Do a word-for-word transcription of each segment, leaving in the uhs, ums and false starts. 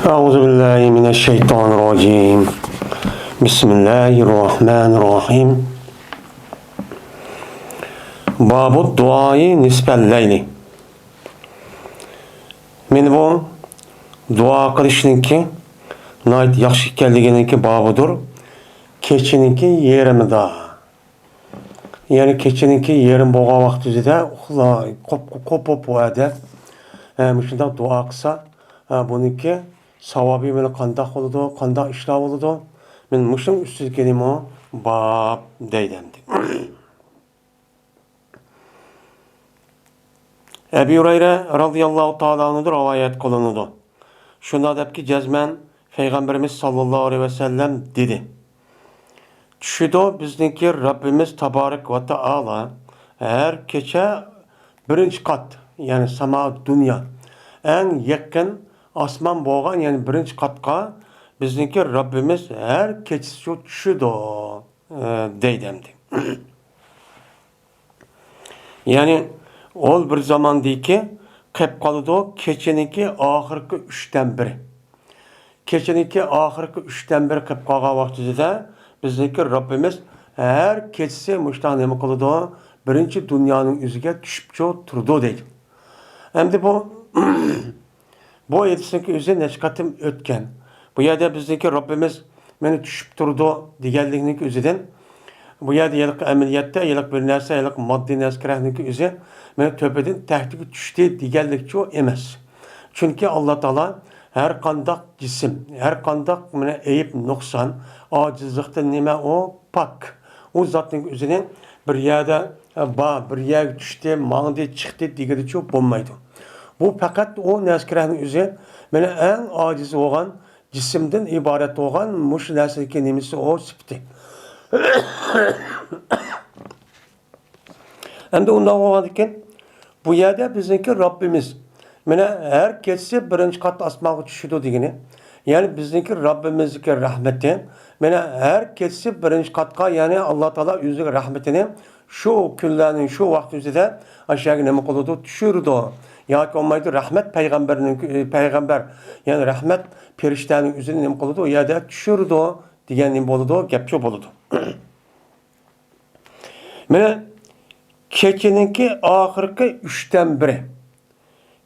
أعوذ بالله من الشيطان الرجيم. بسم الله الرحمن الرحيم. باب الدعاء نصف الليل. مانا بۇ دۇئا قىلىشنىڭكى ناھايىتى ياخشى ئىكەنلىكىنىڭكى بابىدۇر. كېچىنىڭكى يېرىمىدا. يەنى كېچىنىڭكى يېرىم بولغان ۋاقتىدا ئۇخلا-، قوپ-، قوپۇپ ئۇ يەردە، ئە، مۇشۇنداق دۇئا قىلسا، ئە، بۇنىڭكى ساۋابى مانا قانداق بولىدۇ، قانداق ئىشلار بولىدۇ؟ مەن مۇشۇنىڭ ئۈستىدىكىنىمۇ باب دەيدۇ ئەمدى. ئەبى ھۇرەيرە رازىياللاھۇ تائالا ئەنھۇدىن رىۋايەت قىلىنىدۇ. شۇنداق دەپكى، جەزمەن پەيغەمبىرىمىز ساللاللاھۇ ئەلەيھى ۋەسەللەم دېدى، چۈشىدۇ بىزنىڭكى رەببىمىز تابارەك ۋە تائالا ھەر كېچە بىرىنچى قات، يەنى ساما دۇنيا، ئەڭ يېقىن ئاسمان بولغان، يەنى بىرىنچى قاتقا بىزنىڭكى رەببىمىز ھەر كېچىسى چۈشىدۇ، ئە، دەيدۇ ئەمدى. يەنى ئول بىر زاماندىكى قېپ قالىدۇ، كېچىنىڭكى ئاخىرقى ئۈچتىن بىرى. كېچىنىڭكى ئاخىرقى ئۈچتىن بىرى قېپ قالغان ۋاقتىدا بىزنىڭكى رەببىمىز ھەر كېچىسى مۇشۇنداق نېمە قىلىدۇ؟ بىرىنچى دۇنيانىڭ ئۆزىگە چۈشۈپچۇ تۇرىدۇ دەيدۇ. ئەمدى بۇ بۇ ھەدىسنىڭكى ئۆزى نەچچە قېتىم ئۆتكەن. بۇ يەردە بىزنىڭكى رەببىمىز مانا چۈشۈپ تۇرىدۇ دېگەنلىكنىڭكى ئۆزىدىن، بۇ يەردە ھېلىقى ئەمەلىيەتتە ھېلىقى بىر نەرسە، ھېلىقى ماددىي نەرسە كېرەكنىڭكى ئۆزى مانا تۆپىدىن تەكتىگە چۈشتى دېگەنلىكچۇ ئەمەس. چۈنكى ئاللا تائالا ھەر قانداق جىسىم، ھەر قانداق مانا ئەيىب، نۇقسان، ئاجىزلىقتىن نېمە ئۇ پاك. ئۇ زاتنىڭ ئۆزىنى بىر يەردە بار، بىر يەرگە چۈشتى، ماڭدى، چىقتى دېگىلىچۇ بولمايدۇ. بۇ پەقەت ئۇ نەرسىكىرەكنىڭ ئۆزى، مانا ئەڭ ئاجىز بولغان، جىسىمدىن ئىبارەت بولغان مۇشۇ نەرسىنىڭكى نېمىسى ئۇ سۈپىتى. ئەمدى ئۇنداق بولغاندىكىن، بۇ يەردە بىزنىڭكى رەببىمىز، مانا ھەر كېچىسى بىرىنچى قات ئاسمانغا چۈشىدۇ دېگىنى، يەنى بىزنىڭكى رەببىمىزنىڭكى رەھمىتى، مانا ھەر كېچىسى بىرىنچى قاتقا، يەنى ئاللا تائالا ئۆزىنىڭ رەھمىتىنى شۇ كۈنلەرنىڭ شۇ ۋاقتى ئۆزىدە ئاشۇ يەرگە نېمە قىلىدۇ؟ چۈشۈرىدۇ. ياكى بولمايدۇ، رەھمەت پەيغەمبەرنىڭ، پەيغەمبەر، يەنى رەھمەت پەرىشتەنىڭ ئۆزىنى نېمە قىلىدۇ؟ ئۇ يەردە چۈشۈرىدۇ دېگەن نېمە بولىدۇ؟ گەپچۇ بولىدۇ. مانا كېچىنىڭكى ئاخىرقى ئۈچتىن بىرى.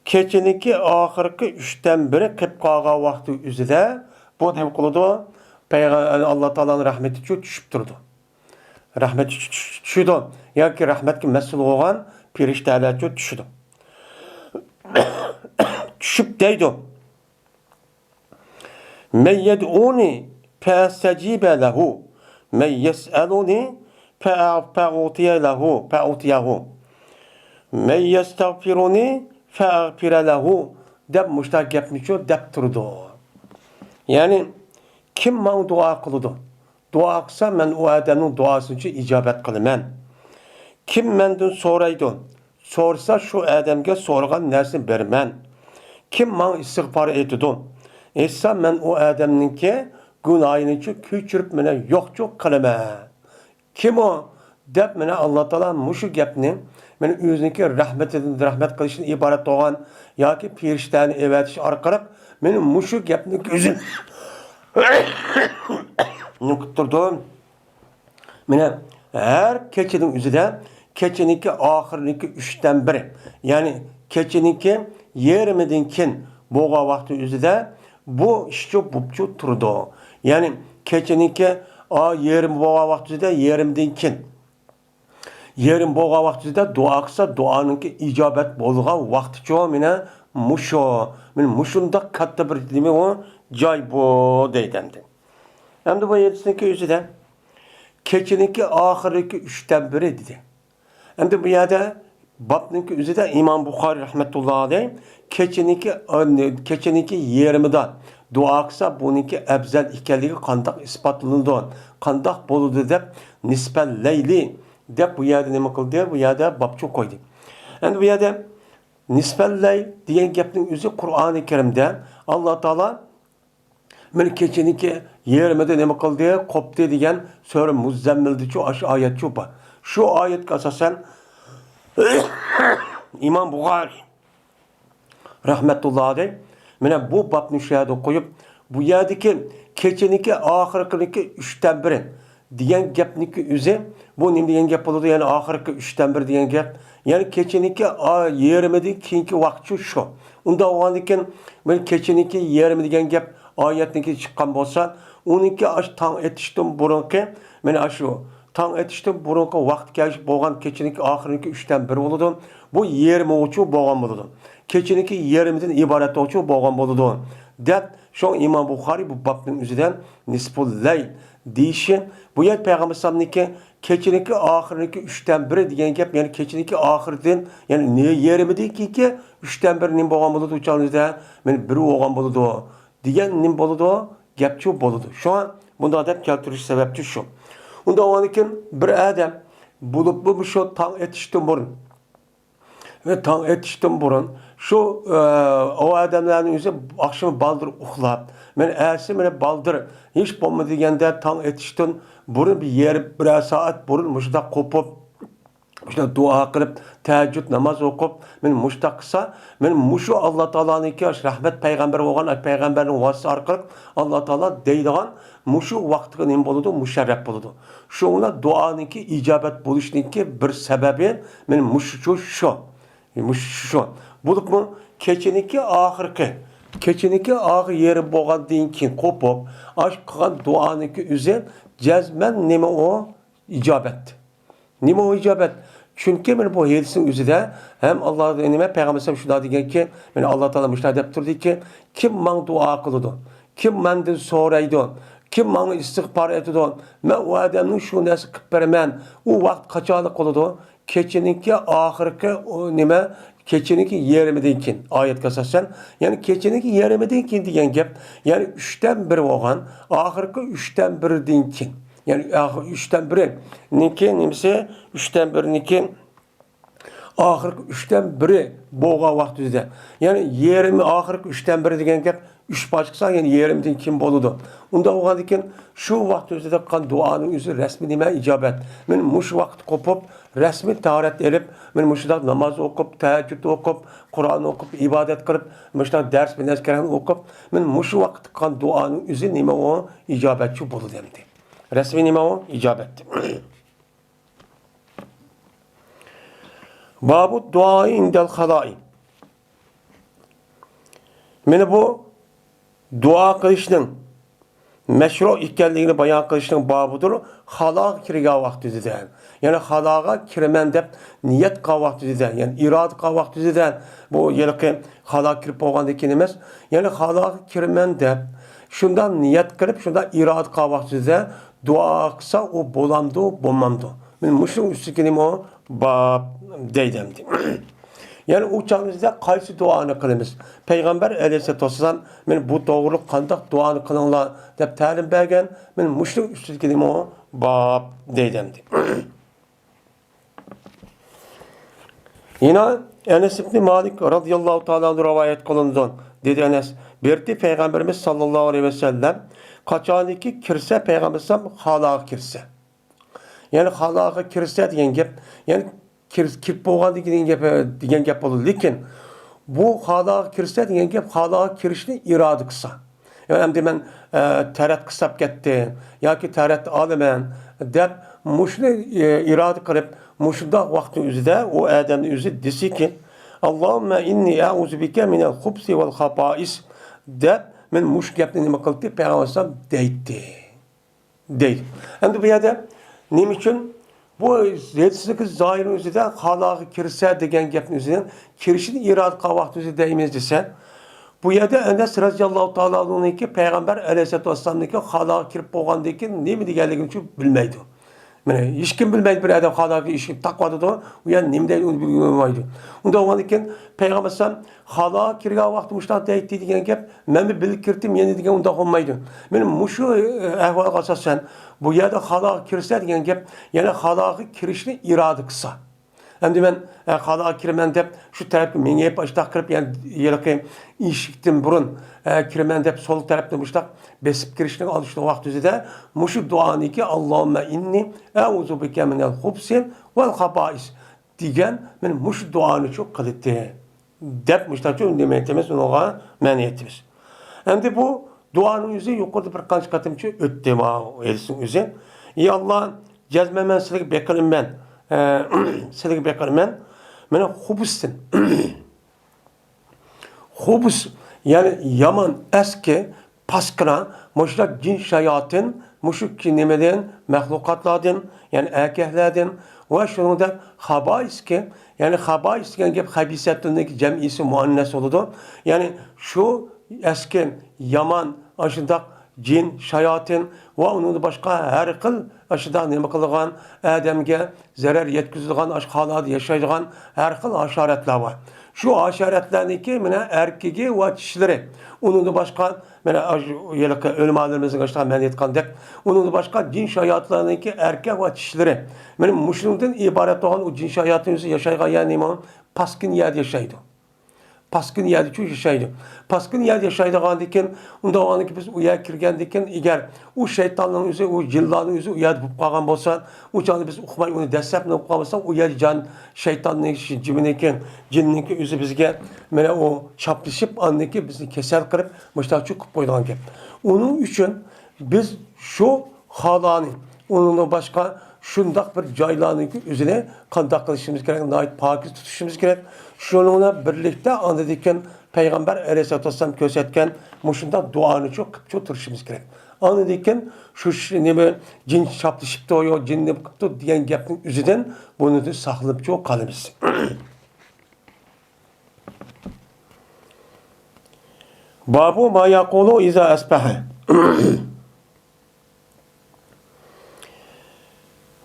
كېچىنىڭكى ئاخىرقى ئۈچتىن بىرى قېپ قالغان ۋاقتى ئۆزىدە بۇ نېمە قىلىدۇ؟ پەيغە-، ئاللا تائالانىڭ رەھمىتى چۈشۈپ تۇرىدۇ. رەھمەتكە چۈش-، چۈش-، چۈشىدۇ. ياكى رەھمەتكە مەسئۇل بولغان پەرىشتەلەرچۇ چۈشىدۇ. چۈشۈپ دەيدۇ. مەن يەدئۇنى فەئەستەجىبە لەھۇ، مەن يەسئەلۇنى فەئە-، فەئۇتىيە لەھۇ، فەئۇتىيەھۇ، مەن يەستەغفىرۇنى فەئەغفىرە لەھۇ دەپ مۇشۇنداق گەپنىچۇ دەپ تۇرىدۇ. يەنى، كىم ماڭا دۇئا قىلىدۇ؟ دۇئا قىلسا، مەن ئۇ ئادەمنىڭ دۇئاسىنىچۇ ئىجابەت قىلىمەن. كىم مەندىن سورايدۇ؟ سورىسا، شۇ ئادەمگە سورىغان نەرسىنى بېرىمەن. كىم ماڭا ئىستىغپار ئېيتىدۇ؟ ئېيتسا، مەن ئۇ ئادەمنىڭكى گۇناھىنىچۇ كۆچۈرۈپ، مانا يوقچۇ قىلىمەن. كىم ئۇ؟ دەپ، مانا ئاللا تائالا مۇشۇ گەپنى، مانا ئۆزىنىڭكى رەھمىتىدىن، رەھمەت قىلىشتىن ئىبارەت بولغان ياكى پەرىشتەنى ئەۋەتىش ئارقىلىق، مانا مۇشۇ گەپنى ئۆزى نېمە قىلىپ تۇرىدۇ؟ مانا ھەر كېچىنىڭ ئۆزىدە، كېچىنىڭكى ئاخىرىنىڭكى ئۈچتىن بىرى، يەنى كېچىنىڭكى يېرىمىدىن كېيىن بولغان ۋاقتى ئۆزىدە بۇ ئىشچۇ بوپچۇ تۇرىدۇ. يەنى كېچىنىڭكى ئا، يېرىمى بولغان ۋاقتى ئۆزىدە، يېرىمىدىن كېيىن، يېرىم بولغان ۋاقتى ئۆزىدە دۇئا قىلسا، دۇئانىڭكى ئىجابەت بولغان ۋاقتىچۇ، مانا مۇشۇ، مانا مۇشۇنداق كاتتا بىر نېمە ئۇ، جاي بۇ دەيدۇ ئەمدى. ئەمدى بۇ ھەدىسنىڭكى ئۆزىدە كېچىنىڭكى ئاخىرىدىكى ئۈچتىن بىرى دېدى. ئەمدى بۇ يەردە بابنىڭكى ئۆزىدە ئىمام بۇخارىي رەھمەتۇللا ئەلەيھ كېچىنىڭكى، كېچىنىڭكى يېرىمىدا دۇئا قىلسا، بۇنىڭكى ئەۋزەل ئىكەنلىكى قانداق ئىسپاتلىنىدۇ، قانداق بولىدۇ دەپ، نىسپەل لەيلى دەپ بۇ يەردە نېمە قىلدى؟ بۇ يەردە بابچۇ قويدى. ئەمدى بۇ يەردە نىسپەل لەيل دېگەن گەپنىڭ ئۆزى قۇرئانى كەرىمدە ئاللا تائالا مانا كېچىنىڭكى يېرىمىدا نېمە قىلدى؟ قوپتى دېگەن سۈرە مۇززەممىلدىچۇ ئاشۇ ئايەتچۇ بار. شۇ ئايەتكە ئاساسەن ئىمام بۇخارىي رەھمەتۇللا ئەلەيھ مانا بۇ بابنى شۇ يەردە قويۇپ، بۇ يەردىكى كېچىنىڭكى ئاخىرقىدىكى ئۈچتىن بىرى دېگەن گەپنىڭكى ئۆزى، بۇ نېمە دېگەن گەپ بولىدۇ؟ يەنى ئاخىرقى ئۈچتىن بىر دېگەن گەپ، يەنى كېچىنىڭكى ئا-، يېرىمىدىن كېيىنكى ۋاقىتچۇ شۇ. ئۇنداق بولغاندىكىن، مانا كېچىنىڭكى يېرىمى دېگەن گەپ ئايەتنىڭكى چىققان بولسا، ئۇنىڭكى ئاشۇ تاڭ ئېتىشتىن بۇرۇنقى، مانا ئاشۇ تاڭ ئېتىشتىن بۇرۇنقى ۋاقىت كەلگۈچە بولغان كېچىنىڭكى ئاخىرىنىڭكى ئۈچتىن بىرى بولىدۇ. بۇ يېرىمىغۇچۇ بولغان بولىدۇ. كېچىنىڭكى يېرىمىدىن ئىبارەتغۇچۇ بولغان بولىدۇ، دەپ، شۇڭا ئىمام بۇخارىي بۇ بابنىڭ ئۆزىدە نىسفۇل لەيل دېيىشى، بۇ يەر پەيغەمبەر ئەلەيھىسسالامنىڭكى كېچىنىڭكى ئاخىرىنىڭكى ئۈچتىن بىرى دېگەن گەپ، يەنى كېچىنىڭكى ئاخىرىدىن، يەنى نى-، يېرىمىدىن كېيىنكى ئۈچتىن بىرى نېمە بولغان بولىدۇ؟ ئۇ چاغنىڭدا مانا بىر بولغان بولىدۇ دېگەن نېمە بولىدۇ؟ گەپچۇ بولىدۇ. شۇڭا بۇنداق دەپ كەلتۈرۈش سەۋەبچۇ شۇ. ئۇنداق بولغاندىكىن بىر ئادەم بولۇپمۇ شۇ تاڭ ئېتىشتىن بۇرۇن ۋە تاڭ ئېتىشتىن بۇرۇن شۇ، ئە، ئۇ ئادەملەرنىڭ ئۆزى ئاخشىمى بالدۇر ئۇخلاپ، مانا ئەتىسى مانا بالدۇر، ھېچ بولمىدى دېگەندە تاڭ ئېتىشتىن بۇرۇن بىر يېرىم، بىرەر سائەت بۇرۇن مۇشۇنداق قوپۇپ، مۇشۇنداق دۇئا قىلىپ، تەھەججۇد ناماز ئوقۇپ، مانا مۇشۇنداق قىلسا، مانا مۇشۇ ئاللا تائالانىڭكى ئاشۇ رەھمەت پەيغەمبىرى بولغان، ئاشۇ پەيغەمبەرنىڭ ۋاسىتىسى ئارقىلىق ئاللا تائالا دەيدىغان مۇشۇ ۋاقىتقا نېمە بولىدۇ؟ مۇشەررەپ بولىدۇ. شۇڭا دۇئانىڭكى ئىجابەت بولۇشىنىڭكى بىر سەۋەبى، مانا مۇشۇچۇ شۇ. مۇشۇ شۇ. بولۇپمۇ كېچىنىڭكى ئاخىرقى، كېچىنىڭكى ئاخىر يېرىم بولغاندىن كېيىن قوپۇپ، ئاشۇ قىلغان دۇئانىڭكى ئۆزى جەزمەن نېمە ئۇ؟ ئىجابەت. نېمە ئۇ ئىجابەت؟ چۈنكى مانا بۇ ھەدىسنىڭ ئۆزىدە ھەم ئاللا، نېمە، پەيغەمبەر ئەلەيھىسسالام شۇنداق دېگەنكى، مانا ئاللا تائالا مۇشۇنداق دەپ تۇردىكى، كىم ماڭا دۇئا قىلىدۇ؟ كىم مەندىن سورايدۇ؟ كىم ماڭا ئىستىغپار ئېيتىدۇ؟ مەن ئۇ ئادەمنىڭ شۇ نەرسە قىلىپ بېرىمەن. ئۇ ۋاقىت قاچانلىق بولىدۇ؟ كېچىنىڭكى ئاخىرقى، ئۇ نېمە، كېچىنىڭكى يېرىمىدىن كېيىن. ئايەتكە ئاساسەن، يەنى كېچىنىڭكى يېرىمىدىن كېيىن دېگەن گەپ، يەنى ئۈچتىن بىرى بولغان، ئاخىرقى ئۈچتىن بىرىدىن كېيىن. يەنى ئاخىر ئۈچتىن بىرىنىڭكى نېمىسى؟ ئۈچتىن بىرىنىڭكى ئاخىرقى ئۈچتىن بىرى بولغان ۋاقتىدا. يەنى يېرىمى، ئاخىرقى ئۈچتىن بىرى دېگەن گەپ ئۈچ پارچە قىلساق، يەنى يېرىمدىن كېيىن بولىدۇ. ئۇنداق بولغاندىكىن، شۇ ۋاقىت ئۆزىدە قىلغان دۇئانىڭ ئۆزى رەسمىي نېمە؟ ئىجابەت. مانا مۇشۇ ۋاقىت قوپۇپ، رەسمىي تاھارەت ئېلىپ، مانا مۇشۇنداق ناماز ئوقۇپ، تەھەججۇد ئوقۇپ، قۇرئان ئوقۇپ، ئىبادەت قىلىپ، مۇشۇنداق دەرس بىلەن ئەزكارنى ئوقۇپ، مانا مۇشۇ ۋاقىت قىلغان دۇئانىڭ ئۆزى نېمە ئۇ؟ ئىجابەتچۇ بولىدۇ ئەمدى. رەسمىي نېمە ئۇ؟ ئىجابەت. بابۇ دۇئائى ئىندەل خالائى. مانا بۇ دۇئا قىلىشنىڭ مەشرۇ ئىكەنلىكىنى بايان قىلىشنىڭ بابىدۇر، خالاغا كىرگەن ۋاقتىدا. يەنى خالاغا كىرىمەن دەپ نىيەت قىلغان ۋاقتىدا، يەنى ئىرادە قىلغان ۋاقتىدا. بۇ ھېلىقى خالاغا كىرىپ بولغاندىن كېيىن ئەمەس، يەنى خالاغا كىرىمەن دەپ شۇنداق نىيەت قىلىپ، شۇنداق ئىرادە قىلغان ۋاقتىدا دۇئا قىلسا، ئۇ بولامدۇ، بولمامدۇ؟ مانا مۇشۇنىڭ ئۈستىگە نېمە ئۇ؟ باب دەيدۇ ئەمدى. يەنى ئۇ چاغدا بىزدە قايسى دۇئانى قىلىمىز؟ پەيغەمبەر ئەلەيھىسسالاتۇ ۋەسسالام، مانا بۇ توغرۇلۇق قانداق دۇئانى قىلىڭلار دەپ تەلىم بەرگەن. مانا مۇشۇنىڭ ئۈستىدىكى نېمە ئۇ؟ باب دەيدۇ ئەمدى. يەنە ئەنەس ئىبنى مالىك رازىياللاھۇ تائالا ئەنھۇ رىۋايەت قىلىنىدۇ. دېدى ئەنەس، بىرتى پەيغەمبىرىمىز ساللاللاھۇ ئەلەيھى ۋەسەللەم قاچانكى كىرسە، پەيغەمبىرىمىز خالاغا كىرسە. يەنى خالاغا كىرسە دېگەن گەپ، يەنى كىر-، كىرىپ بولغاندىن كېيىن گەپ، دېگەن گەپ بولىدۇ. لېكىن بۇ خالاغا كىرسە دېگەن گەپ، خالاغا كىرىشنى ئىرادە قىلسا. يا ئەمدى مەن، ئە، تەرەت قىلساپ كەتتىم ياكى تەرەت ئالىمەن دەپ مۇشۇنى، ئە، ئىرادە قىلىپ، مۇشۇنداق ۋاقىتنىڭ ئۆزىدە ئۇ ئادەمنىڭ ئۆزى دېسىكى، «ئاللاھۇممە ئىننى ئەئۇزۇ بىكە مىنەل خۇبسى ۋەل خابائىس» دەپ، مەن مۇشۇ گەپنى نېمە قىلدى؟ پەيغەمبەر ئەلەيھىسسالام دەيتتى. دەيدۇ. ئەمدى بۇ يەردە نېمە ئۈچۈن بۇ ھەدىستىكى زاھىرنىڭ ئۆزىدە خالاغا كىرسە دېگەن گەپنىڭ ئۆزىدىن كىرىشىنى ئىرادە قىلغان ۋاقتىدا دەيمىز دېسە، بۇ يەردە ئەنەس رازىياللاھۇ تائالا ئەنھۇنىڭكى پەيغەمبەر ئەلەيھىسسالاتۇ ۋەسسالامنىڭكى خالاغا كىرىپ بولغاندىن كېيىن نېمە دېگەنلىكىنى بىلمەيدۇ. مانا ھېچكىم بىلمەيدۇ، بىر ئادەم خالاغا ئىشىك تاقىۋاتىدۇ، ئۇ يەردە نېمە دەيدۇ، ئۇنى بىلمەيدۇ. ئۇنداق بولغاندىن كېيىن پەيغەمبەر ئەلەيھىسسالام خالاغا كىرگەن ۋاقتى مۇشۇنداق دەيتتى دېگەن گەپ، مەنمۇ بىللە كىرتىم يەنە دېگەن ئۇنداق بولمايدۇ. مانا مۇشۇ، ئە، ئەھۋالغا ئاساسەن، بۇ يەردە خالاغا كىرسە دېگەن گەپ، يەنى خالاغا كىرىشنى ئىرادە قىلسا. ئەمدى مەن، ئە، خالاغا كىرىمەن دەپ شۇ تەرەپكە مېڭىپ، ئاشۇنداق قىلىپ، يەنە ھېلىقى ئىشىكتىن بۇرۇن، ئە، كىرىمەن دەپ سول تەرەپنى مۇشۇنداق بېسىپ كىرىشنىڭ ئالدى شۇ ۋاقتى ئۆزىدە مۇشۇ دۇئانىكى، «ئاللاھۇممە ئىننى ئەئۇزۇ بىكە مىنەل خۇبسى ۋەل خابائىس» دېگەن، مانا مۇشۇ دۇئانىچۇ قىلىتتى. دەپ مۇشۇنداقچە نېمە ئېيتىمىز، ئۇنىڭغا مەنە ئېيتىمىز. ئەمدى بۇ دۇئانىڭ ئۆزى يۇقىرىدا بىر قانچە قېتىمچە ئۆتتى، ماۋۇ ھەدىسنىڭ ئۆزى. ئى ئاللا، جەزمەن مەن سىلىگە بېقىنىمەن، ئە، سىلىگە بېقىنىمەن، مېنى خۇبۇستىن، خۇبۇس، يەنى يامان، ئەسكى، پاسكىنا، مۇشۇنداق جىن شاياتىن، مۇشۇ كى-، نېمىدىن، مەخلۇقاتلاردىن، يەنى ئەركەكلەردىن ۋە شۇنىڭدەك خابائىسكى، يەنى خابائىس دېگەن گەپ خەبىسەتنىڭكى جەمئىسى مۇئەننەس بولىدۇ. يەنى شۇ ئەسكى، يامان، ئاشۇنداق جىن، شاياتىن ۋە ئۇنىڭدىن باشقا ھەر خىل ئاشۇنداق نېمە قىلىدىغان، ئادەمگە زەرەر يەتكۈزىدىغان، ئاشۇ خانىدا ياشايدىغان ھەر خىل ھاشاراتلار بار. شۇ ھاشاراتلارنىڭكى مانا ئەركىكى ۋە چىشلىرى. ئۇنىڭدىن باشقا، مانا ئاشۇ ھېلىقى ئۆلىمالىرىمىزنىڭ ئاشۇنداق مەن ئېيتقاندەك، ئۇنىڭدىن باشقا جىن شاياتلارنىڭكى ئەركەك ۋە چىشلىرى. مانا مۇشۇنىڭدىن ئىبارەت بولغان ئۇ جىن شاياتىن ئۆزى ياشايدىغان يەر نېمە؟ پاسكىنا يەردە ياشايدۇ. پاسكىنا يەردىچۇ ياشايدۇ. پاسكىنا يەردە ياشايدىغاندىكىن، ئۇنداق بولغاندىكىن بىز ئۇ يەرگە كىرگەندىكىن، ئەگەر ئۇ شەيتاننىڭ ئۆزى، ئۇ جىنلارنىڭ ئۆزى ئۇ يەردە بولۇپ قالغان بولسا، ئۇ چاغدا بىز ئۇقماي ئۇنى دەسسەپ نېمە قىلغان بولساق، ئۇ يەردە جان، شەيتاننىڭ، جىمنىڭكى، جىننىڭكى ئۆزى بىزگە مانا ئۇ چاپلىشىپ، ئاندىن كېيىن بىزنى كېسەل قىلىپ، مۇشۇنداقچۇ قىلىپ قويىدىغان گەپ. ئۇنىڭ ئۈچۈن بىز شۇ خالانى، ئۇنىڭدىن باشقا شۇنداق بىر جايلارنىڭكى ئۆزىنى قانداق قىلىشىمىز كېرەك؟ ناھايىتى پاكىز تۇتۇشىمىز كېرەك. شۇنىڭ بىلەن بىرلىكتە ئاندىن كېيىن پەيغەمبەر ئەلەيھىسسالاتۇ ۋەسسالام كۆرسەتكەن مۇشۇنداق دۇئانىچۇ قىپچۇ تۇرۇشىمىز كېرەك. ئاندىن كېيىن شۇ ش-، نېمە، جىن چاپلىشىپتۇ، يو، جىن نېمە قىپتۇ دېگەن گەپنىڭ ئۆزىدىن بۇنىڭدىن ساقلىنىپچۇ قالىمىز. بابۇ ما يەقۇلۇ ئىزا ئەسبەھە.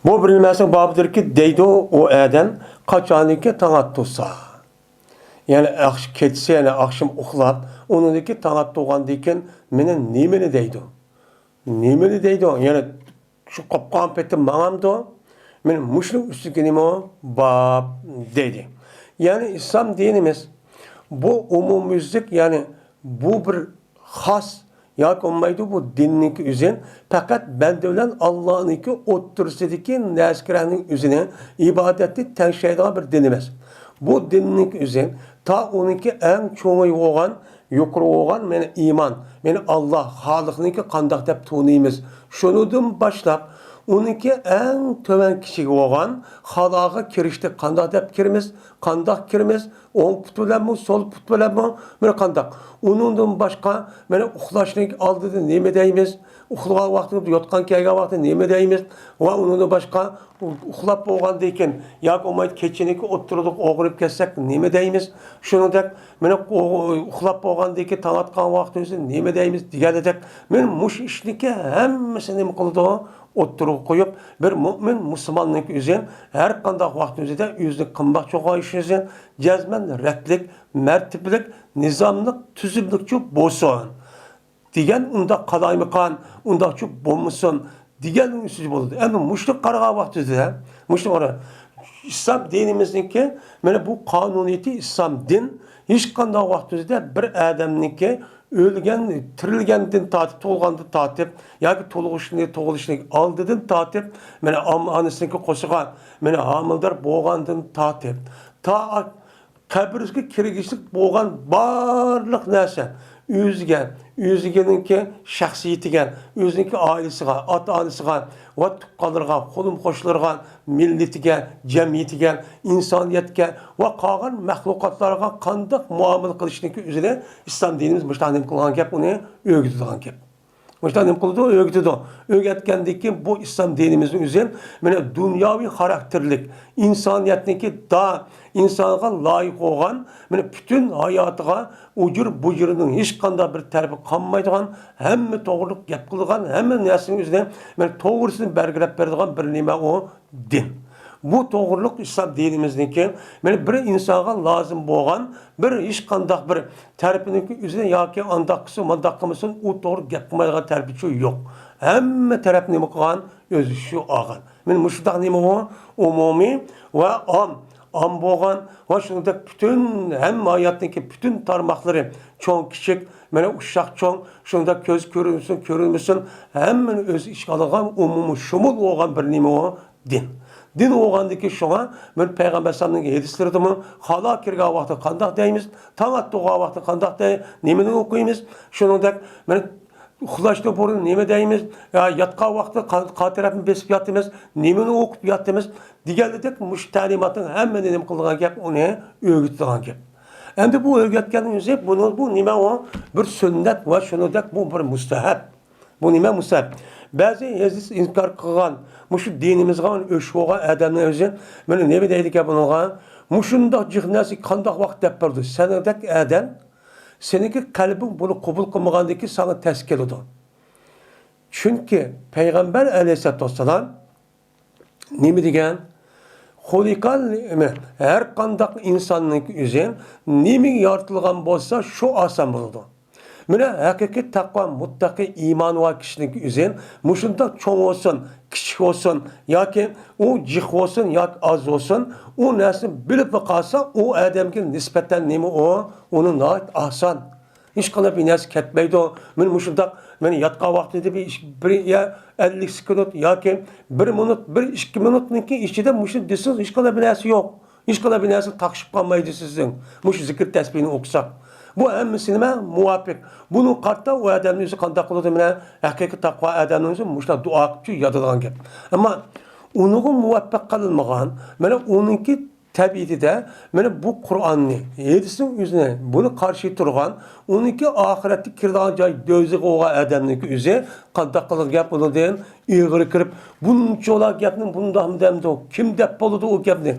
بۇ بىرلىمەسنىڭ بابىدۇركى، دەيدۇ ئۇ ئادەم، قاچانكى تاڭ ئاتتۇرسا. يەنى ئاخش-، كېچىسى، يەنى ئاخشام ئۇخلاپ، ئۇنىڭدىن كېيىن تاڭ ئاتتۇرغاندىن كېيىن مېنى نېمىنى دەيدۇ؟ نېمىنى دەيدۇ؟ يەنى شۇ قاپقان پېتى ماڭامدۇ؟ مېنى مۇشۇنىڭ ئۈستىگە نېمە باب دەيدۇ. يەنى ئىسلام دىنىمىز بۇ ئومۇميۈزلۈك، يەنى بۇ بىر خاس ياكى بولمايدۇ، بۇ دىننىڭكى ئۆزى پەقەت بەندە بىلەن ئاللانىڭكى ئوتتۇرىسىدىكى نەرسىكىرەنىڭ ئۆزىنى ئىبادەتنى تەڭشەيدىغان بىر دىن ئەمەس. بۇ دىننىڭكى ئۆزى تا ئۇنىڭكى ئەڭ چوڭى بولغان، يۇقىرى بولغان، مانا ئىمان، مانا ئاللا خالىقنىڭكى قانداق دەپ تونۇيمىز، شۇنىڭدىن باشلاپ ئۇنىڭكى ئەڭ تۆۋەن كىچىكى بولغان خالاغا كىرىشتە قانداق دەپ كىرىمىز، قانداق كىرىمىز، ئوڭ پۇت بىلەنمۇ، سول پۇت بىلەنمۇ، مانا قانداق. ئۇنىڭدىن باشقا، مانا ئۇخلاشنىڭ ئالدىدا نېمە دەيمىز؟ ئۇخلىغان ۋاقتىمىزدا، ياتقان كەلگەن ۋاقتىدا نېمە دەيمىز؟ ۋە ئۇنىڭدىن باشقا، ئۇ-، ئۇخلاپ بولغاندىن كېيىن ياكى بولمايدۇ كېچىنىڭكى ئوتتۇرىدا ئويغىنىپ كەتسەك نېمە دەيمىز؟ شۇنىڭدەك، مانا ئۇ-، ئۇخلاپ بولغاندىن كېيىن تاڭ ئاتقان ۋاقتىمىزدا نېمە دەيمىز دېگەندەك، مانا مۇشۇ ئىشنىڭكى ھەممىسىنى نېمە قىلىدۇ؟ ئوتتۇرىغا قويۇپ، بىر مۆمىن مۇسۇلماننىڭكى ئۆزى ھەر قانداق ۋاقىتنىڭ ئۆزىدە ئۆزىنى قىلماقچى بولغان ئىشى ئۈچۈن جەزمەن رەتلىك، مەرتىپىلىك، نىزاملىق، تۈزۈملۈكچۇ بولسۇن دېگەن ئۇنداق قالايمىقان، ئۇنداقچۇ بولمىسۇن دېگەن ئۈستىدە بولىدۇ. ئەمدى مۇشۇنى قارىغان ۋاقتىدا، مۇشۇنى قارا، ئىسلام دىنىمىزنىڭكى مانا بۇ قانۇنىيىتى ئىسلام دىن ھېچقانداق ۋاقتىدا بىر ئادەمنىڭكى ئۆلگەن، تىرىلگەندىن تارتىپ، تۇغۇلغاندىن تارتىپ ياكى تۇغۇلۇشىنى، تۇغۇلۇشىنىڭ ئالدىدىن تارتىپ، مانا ئام-، ئانىسىنىڭكى قورسىقىغا، مانا ھامىلىدار بولغاندىن تارتىپ، تا قەبرىسىگە كىرگۈچىلىك بولغان بارلىق نەرسە، ئۆزىگە، ئۆزىگىنىڭكى شەخسىيىتىگە، ئۆزىنىڭكى ئائىلىسىغا، ئاتا-ئانىسىغا ۋە تۇغقانلىرىغا، قولۇم-قوشنىلىرىغا، مىللىتىگە، جەمئىيىتىگە، ئىنسانىيەتكە ۋە قالغان مەخلۇقاتلارغا قانداق مۇئامىلە قىلىشنىڭكى ئۆزىنى ئىسلام دىنىمىز مۇشۇنداق نېمە قىلغان گەپ، ئۇنى ئۆگىتىدىغان گەپ. مۇشۇنداق نېمە قىلىدۇ؟ ئۆگىتىدۇ. ئۆگەتكەندىن كېيىن بۇ ئىسلام دىنىمىزنىڭ ئۆزى مانا دۇنياۋى خاراكتېرلىك، ئىنسانىيەتنىڭكى دا-، ئىنسانغا لايىق بولغان، مانا پۈتۈن ھاياتىغا ئۇجۇر-بۇجۇرىنىڭ ھېچقانداق بىر تەرىپى قالمايدىغان، ھەممە توغرىلىق گەپ قىلىدىغان، ھەممە نەرسىنىڭ ئۆزىنى مانا توغرىسىنى بەلگىلەپ بېرىدىغان بىر نېمە ئۇ دىن. بۇ توغرىلىق ئىسلام دىنىمىزنىڭكى، مانا بىر ئىنسانغا لازىم بولغان، بىر ھېچقانداق بىر تەرىپىنىڭكى ئۆزىنى ياكى ئانداق قىلسۇن، مانداق قىلمىسۇن، ئۇ توغرا گەپ قىلمايدىغان تەرىپىچۇ يوق. ھەممە تەرەپ نېمە قىلغان؟ ئۆز ئىشى ئالغان. مانا مۇشۇنداق نېمە ئۇ؟ ئومۇمىي ۋە ئام، ئام بولغان ۋە شۇنىڭدەك پۈتۈن ھەممە ھاياتنىڭكى پۈتۈن تارماقلىرى، چوڭ، كىچىك، مانا ئۇششاق، چوڭ، شۇنىڭدەك كۆز كۆرۈنسۇن، كۆرۈنمىسۇن، ھەممىنى ئۆز ئىچىگە ئالغان، ئومۇمىي شۇمۇل بولغان بىر نېمە ئۇ؟ دىن. دىن بولغاندىكى شۇڭا، مانا پەيغەمبەر ئەلەيھىسسالامنىڭ ھەدىسلىرىدىمۇ، خالا كىرگەن ۋاقتىدا قانداق دەيمىز، تاڭ ئاتتۇرغان ۋاقتىدا قانداق دەي، نېمىنى ئوقۇيمىز، شۇنىڭدەك مانا ئۇخلاشتىن بۇرۇن نېمە دەيمىز، يا ياتقان ۋاقتىدا قا-، قايسى تەرەپنى بېسىپ ياتىمىز، نېمىنى ئوقۇپ ياتىمىز دېگەندەك مۇشۇ تەلىماتنىڭ ھەممىنى نېمە قىلىدىغان گەپ، ئۇنى ئۆگىتىدىغان گەپ. ئەمدى بۇ ئۆگەتكەننىڭ ئۆزى، بۇنى، بۇ نېمە ئۇ؟ بىر سۈننەت ۋە شۇنىڭدەك بۇ بىر مۇستەھەب. بۇ نېمە مۇستەھەب؟ بەزى ھەدىس ئىنكار قىلغان، مۇشۇ دىنىمىزغا ئۆچ بولغان ئادەمنىڭ ئۆزى، مانا نېمە دەيدىكەن بۇنىڭغا؟ مۇشۇنداق جىق نەرسىگە قانداق ۋاقىت دەپ بەردى؟ سېنىڭدەك ئادەم، سېنىڭكى قەلبىڭ بۇنى قوبۇل قىلمىغاندىن كېيىن ساڭا تەس كېلىدۇ. چۈنكى پەيغەمبەر ئەلەيھىسسالاتۇ ۋەسسالام نېمە دېگەن؟ خۇلىقال، ھەر قانداق ئىنساننىڭ ئۆزى نېمىگە يارىتىلغان بولسا، شۇ ئاسان بولىدۇ. مانا ھەقىقىي تەقۋا، مۇتتەقىي، ئىمانى بار كىشىنىڭ ئۆزى مۇشۇنداق چوڭ بولسۇن، كىچىك بولسۇن، ياكى ئۇ جىق بولسۇن، ياكى ئاز بولسۇن، ئۇ نەرسىنى بىلىپلا قالسا، ئۇ ئادەمگە نىسبەتەن نېمە ئۇ؟ ئۇنى ناھايىتى ئاسان. ھېچقانداق بىر نەرسە كەتمەيدۇ. مانا مۇشۇنداق، مانا ياتقان ۋاقتىدا بىر ئىش، بىر يا ئەللىك سېكۇنت ياكى بىر مىنۇت، بىر ئىككى مىنۇتنىڭكى ئىچىدە مۇشۇنى دېسىڭىز، ھېچقانداق بىر نەرسە يوق. ھېچقانداق بىر نەرسە تاقىشىپ قالمايدۇ سىزنىڭ مۇشۇ زىكىر تەسبىھنى ئوقۇساق. بۇ ھەممىسى نېمە؟ مۇۋاپىق. بۇنىڭغا قارىتا ئۇ ئادەمنىڭ ئۆزى قانداق قىلىدۇ؟ مانا ھەقىقىي تەقۋا ئادەمنىڭ ئۆزى مۇشۇنداق دۇئا قىلىپ ياتىدىغان گەپ. ئەمما ئۇنىڭغا مۇۋەپپەق قىلىنمىغان، مانا ئۇنىڭكى تەبىئىتىدە، مانا بۇ قۇرئاننى، ھەدىسنىڭ ئۆزىنى، بۇنى قارشى تۇرغان، ئۇنىڭكى ئاخىرەتتە كىرىدىغان جاي دوزىخ بولغان ئادەمنىڭكى ئۆزى قانداق قىلىدۇ گەپ ئۇنىڭدىن ئېغىر كىرىپ، بۇنچىلا گەپنى بۇنداقمۇ دەمدۇ، كىم دەپ بولىدۇ ئۇ گەپنى،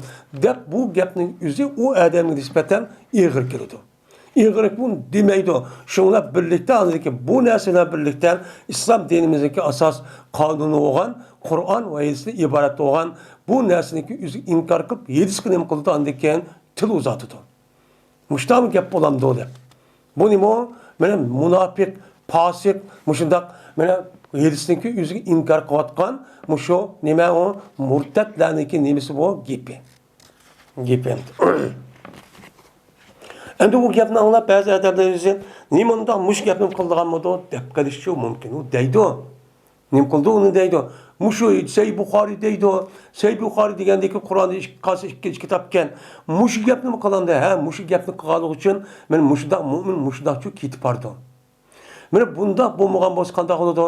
دەپ بۇ گەپنىڭ ئۆزى ئۇ ئادەمگە نىسبەتەن ئېغىر كېلىدۇ. ئېغىرلىق بۇ دېمەيدۇ. شۇنىڭ بىلەن بىرلىكتە، ئاندىن كېيىن بۇ نەرسە بىلەن بىرلىكتە ئىسلام دىنىمىزدىكى ئاساس قانۇنى بولغان قۇرئان ۋە ھەدىستىن ئىبارەت بولغان بۇ نەرسىنىڭكى ئۆزىگە ئىنكار قىلىپ، ھەدىسكە نېمە قىلىدۇ؟ ئاندىن كېيىن تىل ئۇزارتىدۇ. مۇشۇنداقمۇ گەپ بولامدۇ دەپ. بۇ نېمە ئۇ؟ مانا مۇناپىق، پاسىق، مۇشۇنداق مانا ھەدىسنىڭكى ئۆزىگە ئىنكار قىلىۋاتقان مۇشۇ نېمە ئۇ؟ مۇرتەتلەرنىڭكى نېمىسى بۇ؟ گېپى. گېپى ئەمدى. ئەمدى ئۇ گەپنى ئاڭلاپ بەزى ئادەملەر ئۆزى، نېمانداق مۇشۇ گەپنى قىلىدىغانمىدۇ دەپ قېلىشى مۇمكىن. ئۇ دەيدۇ. نېمە قىلىدۇ ئۇنى دەيدۇ. مۇشۇ سەھىھ بۇخارى دەيدۇ. سەھىھ بۇخارى دېگەندىكى قۇرئاندا ئىككى، قالسا ئىككىنچى كىتابكەن. مۇشۇ گەپنىمۇ قىلامدۇ؟ ھە، مۇشۇ گەپنى قىلغانلىقى ئۈچۈن مانا مۇشۇنداق مۆمىن مۇشۇنداقچۇ كېتىپ بارىدۇ. مانا بۇنداق بولمىغان بولسا قانداق بولىدۇ؟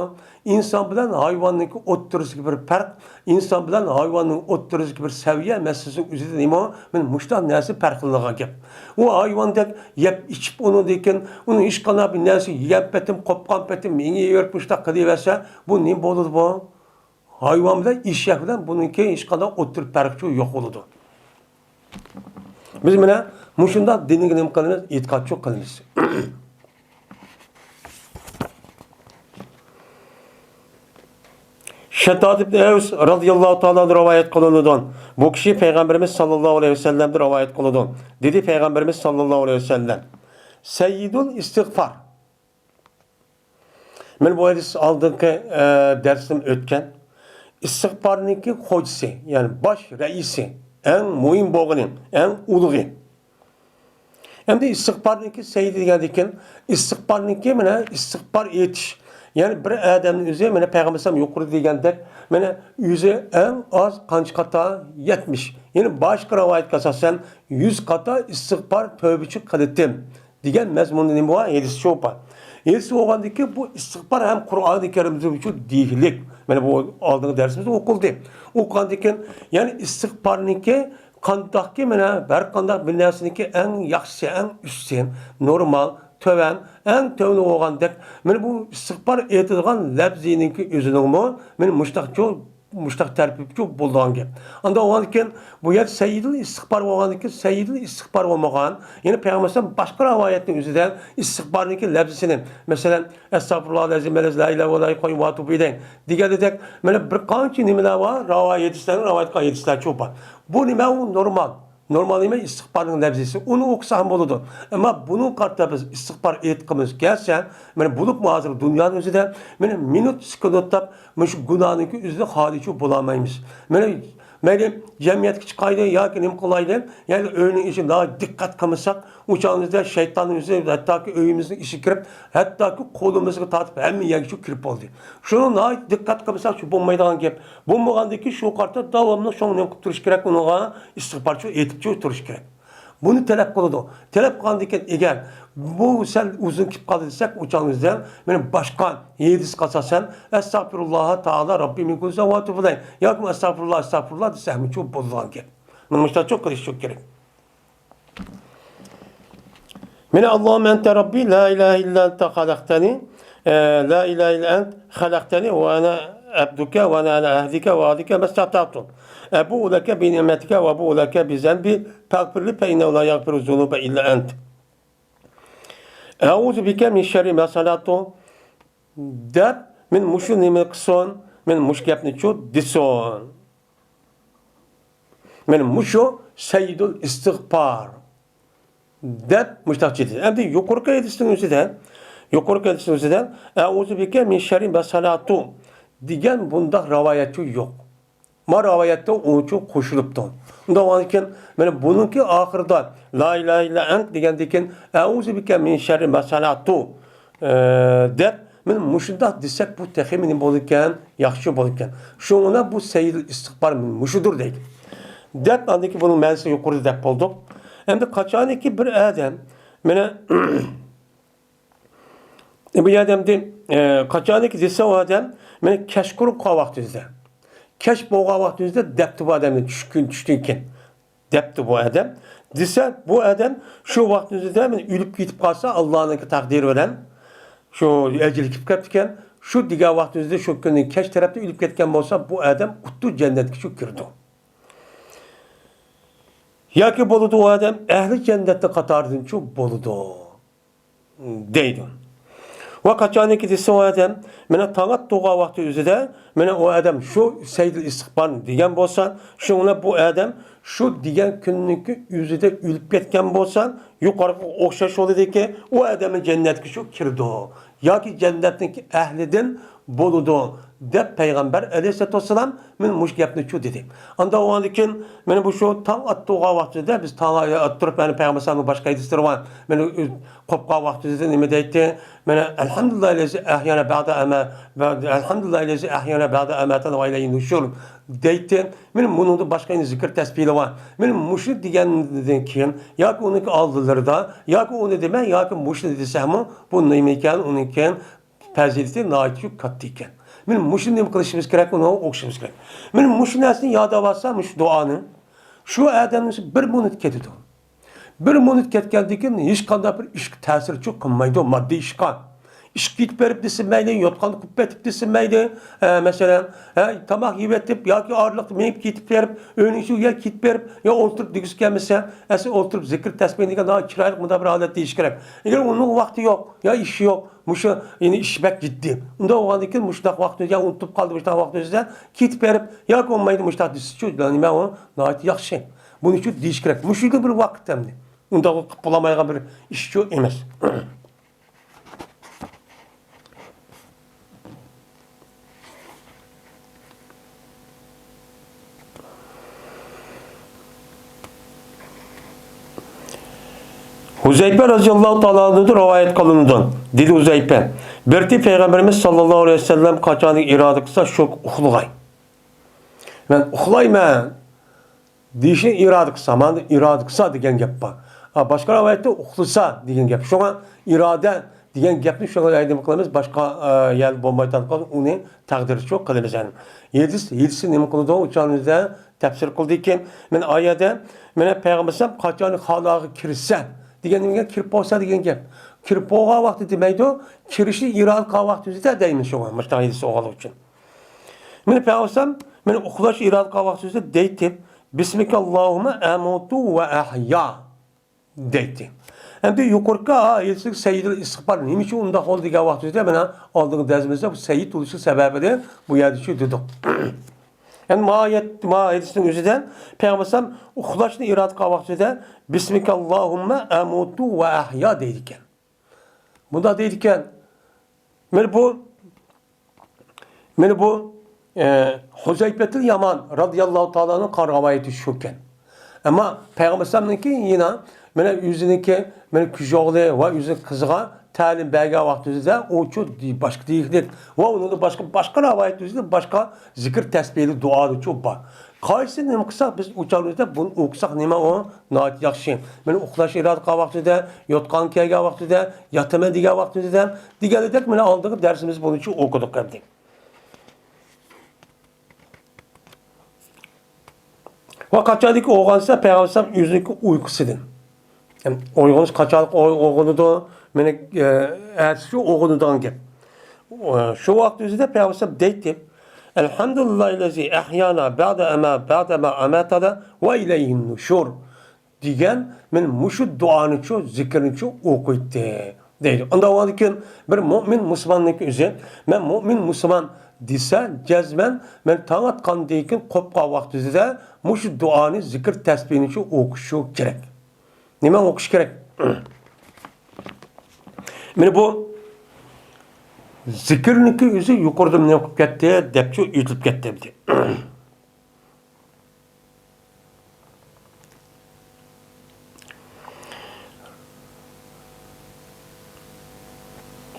ئىنسان بىلەن ھايۋاننىڭكى ئوتتۇرىسىدىكى بىر پەرق، ئىنسان بىلەن ھايۋاننىڭ ئوتتۇرىسىدىكى بىر سەۋىيە مەسىلىسىنىڭ ئۆزىدە نېمە؟ مانا مۇشۇنداق نەرسە پەرقلىنىدىغان گەپ. ئۇ ھايۋاندەك يەپ ئىچىپ ئۇنىڭدىن كېيىن ئۇنىڭ ھېچقانداق بىر نەرسە يېگەن پېتىم، قوپقان پېتىم مېڭىۋېرىپ مۇشۇنداق قىلىۋەرسە، بۇ نېمە بولىدۇ بۇ؟ ھايۋان بىلەن ئېشەك بىلەن بۇنىڭكى ھېچقانداق ئوتتۇرا پەرقچۇ يوق بولىدۇ. بىز مانا مۇشۇنداق دىنغا نېمە قىلىمىز؟ ئېتىقادچۇ قىلىمىز. شەدداد ئىبن ئەۋس رازىياللاھۇ تائالا ئەنھۇ رىۋايەت قىلىنىدۇ. بۇ كىشى پەيغەمبىرىمىز ساللاللاھۇ ئەلەيھى ۋەسەللەمدىن رىۋايەت قىلىدۇ. دېدى پەيغەمبىرىمىز ساللاللاھۇ ئەلەيھى ۋەسەللەم، سەييىدۇل ئىستىغفار. مانا بۇ ھەدىس ئالدىنقى، ئە، دەرسىم ئۆتكەن. ئىستىغفارنىڭكى خوجىسى، يەنى باش رەئىسى، ئەڭ مۇھىم بولغىنى، ئەڭ ئۇلۇغى. ئەمدى ئىستىغفارنىڭكى سەييىدى دېگەندىكىن، ئىستىغفارنىڭكى مانا ئىستىغفار ئېيتىش. يەنى بىر ئادەمنىڭ ئۆزى، مانا پەيغەمبەر ئەلەيھىسسالام يۇقىرىدا دېگەندەك، مانا ئۆزى ئەڭ ئاز قانچە قاتا؟ يەتمىش. يەنى باشقا رىۋايەتكە ئاساسەن، يۈز قاتا ئىستىغفار، تەۋبىچۇ قىلىتىم. دېگەن مەزمۇندا نېمە بار؟ ھەدىس شۇ بار. ھەدىس بولغاندىن كېيىن بۇ ئىستىغپار ھەم قۇرئانى كەرىمدە شۇ دېگۈلۈك. مانا بۇ ئالدىنقى دەرسىمىزدە ئوقۇلدى. ئوقۇغاندىن كېيىن، يەنى ئىستىغپارنىڭكى قانداقكى، مانا ھەر قانداق بىر نەرسىنىڭكى ئەڭ ياخشىسى، ئەڭ ئۈستى، نورمال، تۆۋەن، ئەڭ تۆۋىنى بولغاندەك، مانا بۇ ئىستىغپار ئېيتىدىغان لەپزىنىڭكى ئۆزىنىڭمۇ مانا مۇشتاقچۇ مۇشتاق تەرتىپچۇ بولىدىغان گەپ. ئاندا بولغاندىكىن، بۇ يەردە سەييىدۇل ئىستىغپار بولغاندىكىن، سەييىدۇل ئىستىغپار بولمىغان، يەنى پەيغەمبەر ئەلەيھىسسالام باشقا رىۋايەتنىڭ ئۆزىدە ئىستىغپارنىڭكى لەپزىسىنى، مەسىلەن، ئەستەغپۇرۇللاھىل ئەزىم ئەللەزى لا ئىلاھە ئىللا ھۇۋەل ھەييۇل قەييۇم ۋە ئەتۇبۇ ئىلەيھ دېگەندەك، مانا بىر قانچە نېمىلەر بار، رىۋايەت ھەدىسلەرنى رىۋايەت قىلغان ھەدىسلەرچۇ بار. بۇ نېمە؟ ئۇ نورمال. نورمال نېمە؟ ئىستىغپارنىڭ لەپزىسى. ئۇنى ئوقۇسا ھەم بولىدۇ. ئەمما بۇنىڭغا قارىتا بىز ئىستىغپار ئېيتقىمىز كەلسە، مانا بولۇپمۇ ھازىر دۇنيانىڭ ئۆزىدە مانا مىنۇت، سېكۇنت دەپ مانا شۇ گۇناھنىڭكى ئۆزىدە خالىيچۇ بولالمايمىز. مانا مەيلى جەمئىيەتكە چىقايلى ياكى نېمە قىلايلى، يەنى ئۆينىڭ ئىچىگە دىققەت قىلمىساق، ئۇ چاغىمىزدا شەيتاننىڭ ئۆزى ھەتتاكى ئۆيىمىزنىڭ ئىچىگە كىرىپ، ھەتتاكى قولىمىزغا تارتىپ ھەممە يەرگىچە كىرىپ بولدى. شۇنى ناھايىتى دىققەت قىلمىساق شۇ بولمايدىغان گەپ. بولمىغاندىكىن شۇ قارىتا داۋاملىق شۇڭا نېمە قىلىپ تۇرۇش كېرەك، ئۇنىڭغا ئىستىغپارچۇ ئېيتىپچۇ تۇرۇش كېرەك. بۇنى تەلەپ قىلىدۇ. تەلەپ قىلغاندىكىن ئەگەر بۇ سەل ئۇزۇن كېلىپ قالدى دېسەك، ئۇ چاغدا بىزدە مانا باشقا ھەدىسكە ئاساسەن، ئەستەغپىرۇللاھە تائالا رەببى مىن كۇللى زەۋۋاتۇ بىلەي ياكى ئەستەغپىرۇللا، ئەستەغپىرۇللا دېسەكمۇچۇ بولىدىغان گەپ. مانا مۇشۇنداقچۇ قىلىشچۇ كېرەك. مانا، اللهم أنت ربي لا إله إلا أنت خلقتني، ئە، لا إله إلا أنت خلقتني وأنا عبدك وأنا على عهدك ووعدك ما استطعت. أبوء لك بنعمتك وأبوء لك بذنبي فاغفر لي فإنه لا يغفر الذنوب إلا أنت. أعوذ بك من شر ما صنعت دەپ، مانا مۇشۇ نېمە قىلسۇن؟ مانا مۇشۇ گەپنىچۇ دېسۇن. مانا مۇشۇ سەييىدۇل ئىستىغپار دەپ مۇشۇنداق دېدى. ئەمدى يۇقىرىقى ھەدىسنىڭ ئۆزىدە، يۇقىرىقى ھەدىسنىڭ ئۆزىدە، «ئەئۇزۇ بىكە مىن شەررى ما سەنەئتۇ» دېگەن بۇنداق رىۋايەتچۇ يوق. ما رىۋايەتتە ئۇچۇ قوشۇلۇپتۇ. ئۇنداق بولغاندىكىن، مانا بۇنىڭكى ئاخىرىدا «لا ئىلاھە ئىللا ئەنت» دېگەندىن كېيىن «ئەئۇزۇ بىكە مىن شەررى ما سەنەئتۇ» ئى، دەپ، مانا مۇشۇنداق دېسەك، بۇ تېخىمۇ نېمە بولىدىكەن؟ ياخشى بولىدىكەن. شۇڭا بۇ سەييىدۇل ئىستىغپار مۇشۇدۇر دەيدۇ. دەپ، ئاندىن كېيىن بۇنىڭ مەنىسىنى يۇقىرىدا دەپ بولدۇق. ئەمدى قاچانكى بىر ئادەم، مانا، بۇ ئادەمدە، ئى، قاچانكى دېسە ئۇ ئادەم، مانا كەچقۇرۇن قالغان ۋاقتىمىزدا، كەچ بولغان ۋاقتىمىزدا دەپتۇ بۇ ئادەمنى چۈشكۈن، چۈشتىن كېيىن. دەپتۇ بۇ ئادەم. دېسە، بۇ ئادەم شۇ ۋاقىتنىڭ ئۆزىدە مانا ئۆلۈپ كېتىپ قالسا، ئاللانىڭكى تەقدىرى بىلەن شۇ ئەجىلى كېلىپ قاپتىكەن. شۇ دېگەن ۋاقىتنىڭ ئۆزىدە شۇ كۈننىڭ كەچ تەرەپتە ئۆلۈپ كەتكەن بولسا، بۇ ئادەم ئۇتتۇ جەننەتكە شۇ كىرىدۇ. ياكى بولىدۇ، ئۇ ئادەم ئەھلى جەننەتنىڭ قاتارىدىنچۇ بولىدۇ. دەيدۇ. ۋە قاچانكى دېسە ئۇ ئادەم، مانا تاڭ ئاتتۇرغان ۋاقتى ئۆزىدە، مانا ئۇ ئادەم شۇ سەييىدۇل ئىستىغپارنى دېگەن بولسا، شۇڭا بۇ ئادەم شۇ دېگەن كۈننىڭكى ئۆزىدە ئۆلۈپ كەتكەن بولسا، يۇقىرىقىغا ئوخشاش بولىدىكى، ئۇ ئادەم جەننەتكە شۇ كىرىدۇ. ياكى جەننەتنىڭكى ئەھلىدىن بولىدۇ، دەپ پەيغەمبەر ئەلەيھىسسالاتۇ ۋەسسالام مانا مۇشۇ گەپنىچۇ دېدى. ئاندىن ئۇنىڭدىن كېيىن مانا بۇ شۇ تاڭ ئاتتۇرغان ۋاقتىدا بىز تاڭ ئاتتۇرۇپ، مانا پەيغەمبەر ئەلەيھىسسالامنىڭ باشقا ھەدىسلىرى بار. مانا قوپقان ۋاقتىدا نېمە دەيتتى؟ مانا «ئەلھەمدۇلىللاھىللەزى ئەھيانا بەئدە ئەمە، بەئدە، ئەلھەمدۇلىللاھىللەزى ئەھيانا بەئدە ئەماتەنا ۋە ئىلەيھىن نۇشۇر» دەيتتى. مانا مۇنىڭدا باشقا يەنە زىكىر تەسبىھلار بار. مانا مۇشۇ دېگەندىن كېيىن ياكى ئۇنىڭ ئالدىلىرىدا ياكى ئۇنى دېمە ياكى مۇشۇنى دېسەممۇ بۇ نېمە ئىكەن؟ ئۇنىڭ كېيىن پەزىلىتى ناھايىتى كاتتا ئىكەن. مانا مۇشۇنى نېمە قىلىشىمىز كېرەك؟ ئۇنىڭغا ئوخشىشىمىز كېرەك. مانا مۇشۇ نەرسىنى ياد ئالسا، مۇشۇ دۇئانى، شۇ ئادەمنىڭ بىر مىنۇت كېتىدۇ. بىر مىنۇت كەتكەندىن كېيىن ھېچقانداق بىر ئىشقا تەسىرچۇ قىلمايدۇ، ماددىي ئىشقا. ئىشقا كېتىپ بېرىپ دېسە مەيلى، يوتقاندا قوپۇپ كېتىپ دېسە مەيلى. ئە، مەسىلەن، ھە، تاماق يېۋېتىپ ياكى ئارىلىقتا مېڭىپ كېتىپ بېرىپ، ئۆينىڭ ئىچىگە كېتىپ بېرىپ، يا ئولتۇرۇپ دېگۈسى كەلمىسە، ئەسلى ئولتۇرۇپ زىكىر تەسبىھ دېگەن ناھايىتى چىرايلىق مۇنداق بىر ھالەت دېيىش كېرەك. ئەگەر ئۇنىڭ ۋاقتى يوق، يا ئىشى يوق، مۇشۇ، يەنى ئىش بەك جىددىي. ئۇنداق بولغاندىن كېيىن مۇشۇنداق ۋاقىت، يا ئۇنتۇپ قالدى مۇشۇنداق ۋاقىت ئۆزىدە، كېتىپ بېرىپ، ياكى بولمايدۇ مۇشۇنداق دېسىچۇ، نېمە ئۇ ناھايىتى ياخشى. بۇنى شۇ دېيىش كېرەك. مۇشۇ يەردە بىر ۋاقىت ئەمدى. ئۇنداق قىلىپ بولالمايدىغان بىر ئىشچۇ ئەمەس. ھۇزەيپە رەزىياللاھۇ تائالا ئەنھۇدىن رىۋايەت قىلىنىدۇ. دېدى ھۇزەيپە، بىر قېتىم پەيغەمبىرىمىز ساللاللاھۇ ئەلەيھى ۋەسەللەم قاچانكى ئىرادە قىلسا، شۇ ئۇخلىغاي. مەن ئۇخلايمەن دېيىشنى ئىرادە قىلسا، مانا ئىرادە قىلسا دېگەن گەپ بار. ئا، باشقا رىۋايەتتە ئۇخلىسا دېگەن گەپ. شۇڭا ئىرادە دېگەن گەپنى شۇڭا ئايرىم قىلىمىز، باشقا، ئە، يەردە بولمايدىغان قىلسا ئۇنى تەقدىرچۇ قىلىمىز. يەنى ھەدىس، ھەدىسنى نېمە قىلىدۇ؟ ئۇ چاغدا تەپسىر قىلدىكىن، مانا ئايەتتە، مانا پەيغەمبەر قاچان خالاغا كىرسە دېگەن نېمىگە كىرىپ بولسا دېگەن گەپ. كىرىپ بولغان ۋاقتى دېمەيدۇ، كىرىشنى ئىرادە قىلغان ۋاقتىمىزدا دەيمىز شۇڭا، مۇشۇنداق ھەدىس بولغانلىقى ئۈچۈن. مانا پەيغەمبەر مانا ئۇخلاش ئىرادە قىلغان ۋاقتىمىزدا دەيتتى، بىسمىكاللاھۇممە ئەمۇتۇ ۋە ئەھيا دەيتتى. ئەمدى يۇقىرىقى ھەدىستىكى سەييىدۇل ئىستىغپار نېمە ئۈچۈن ئۇنداق بولدى دېگەن ۋاقتىمىزدا مانا ئالدىنقى دەرسىمىزدە بۇ سەييىد بولۇشى سەۋەبىدىن بۇ يەردە شۇ دېدۇق. يەنى ما ئايەت، ما ھەدىسنىڭ ئۆزىدە پەيغەمبەر ئۇخلاشنى ئىرادە قىلغان ۋاقتىدا بىسمىكاللاھۇممە ئەمۇتۇ ۋە ئەھيا دەيدىكەن. بۇنداق دەيدىكەن. مانا بۇ، مانا بۇ، ئە، ھۇزەيپەتۇل يامان رازىياللاھۇ تائالا ئەنھۇ قىلغان رىۋايىتى شۇكەن. ئەمما پەيغەمبەر ئەلەيھىسسالامنىڭكى يەنە مانا ئۆزىنىڭكى، مانا كۈجى ئوغلى ۋە ئۆزىنىڭ قىزىغا تەلىم بەرگەن ۋاقتىمىزدا ئۇچۇ باشقا دېگۈدەك ۋە ئۇنىڭدا باشقا، باشقا رىۋايەت ئۆزىدە باشقا زىكىر تەسبىھلىك دۇئالىچۇ بار. قايسىنى نېمە قىلساق بىز ئۇ چاغدا بۇنى ئوقۇساق نېمە ئۇ ناھايىتى ياخشى. مانا ئۇخلاش ئىرادە قىلغان ۋاقتىدا، يوتقان كەلگەن ۋاقتىدا، ياتىمەن دېگەن ۋاقتىدا، دېگەندەك مانا ئالدىنقى دەرسىمىز بۇنىچۇ ئوقۇدۇق ئەمدى. ۋە قاچانكى ئويغانسا پەيغەمبەر ئەلەيھىسسالام ئۆزىنىڭكى ئۇيقۇسىدىن. يەنى ئويغىنىش قاچانلىق ئوي-، ئويغىنىدۇ؟ مېنى، ئە، ئەتىسى شۇ ئويغىنىدىغان گەپ. ئە، شۇ ۋاقىت ئۆزىدە پەيغەمبەر ئەلەيھىسسالام دەيتتى، «ئەلھەمدۇلىللاھىللەزى ئەھيانا بەئدە ئەمە، بەئدە مە ئەماتەنا ۋە ئىلەيھىن نۇشۇر» دېگەن، مەن مۇشۇ دۇئانىچۇ، زىكىرنىچۇ ئوقۇيتتى، دەيدۇ. ئۇنداق بولغاندىكىن بىر مۆمىن مۇسۇلماننىڭكى ئۆزى، مەن مۆمىن مۇسۇلمان دېسە، جەزمەن مەن تاڭ ئاتقاندىن كېيىن قوپقان ۋاقتىدا مۇشۇ دۇئانى، زىكىر تەسبىھنىچۇ ئوقۇشى كېرەك. نېمە ئوقۇش كېرەك؟ مانا بۇ زىكىرنىڭكى ئۆزى يۇقىرىدا نېمە قىلىپ كەتتى، دەپچۇ ئېيتىلىپ كەتتى ئەمدى.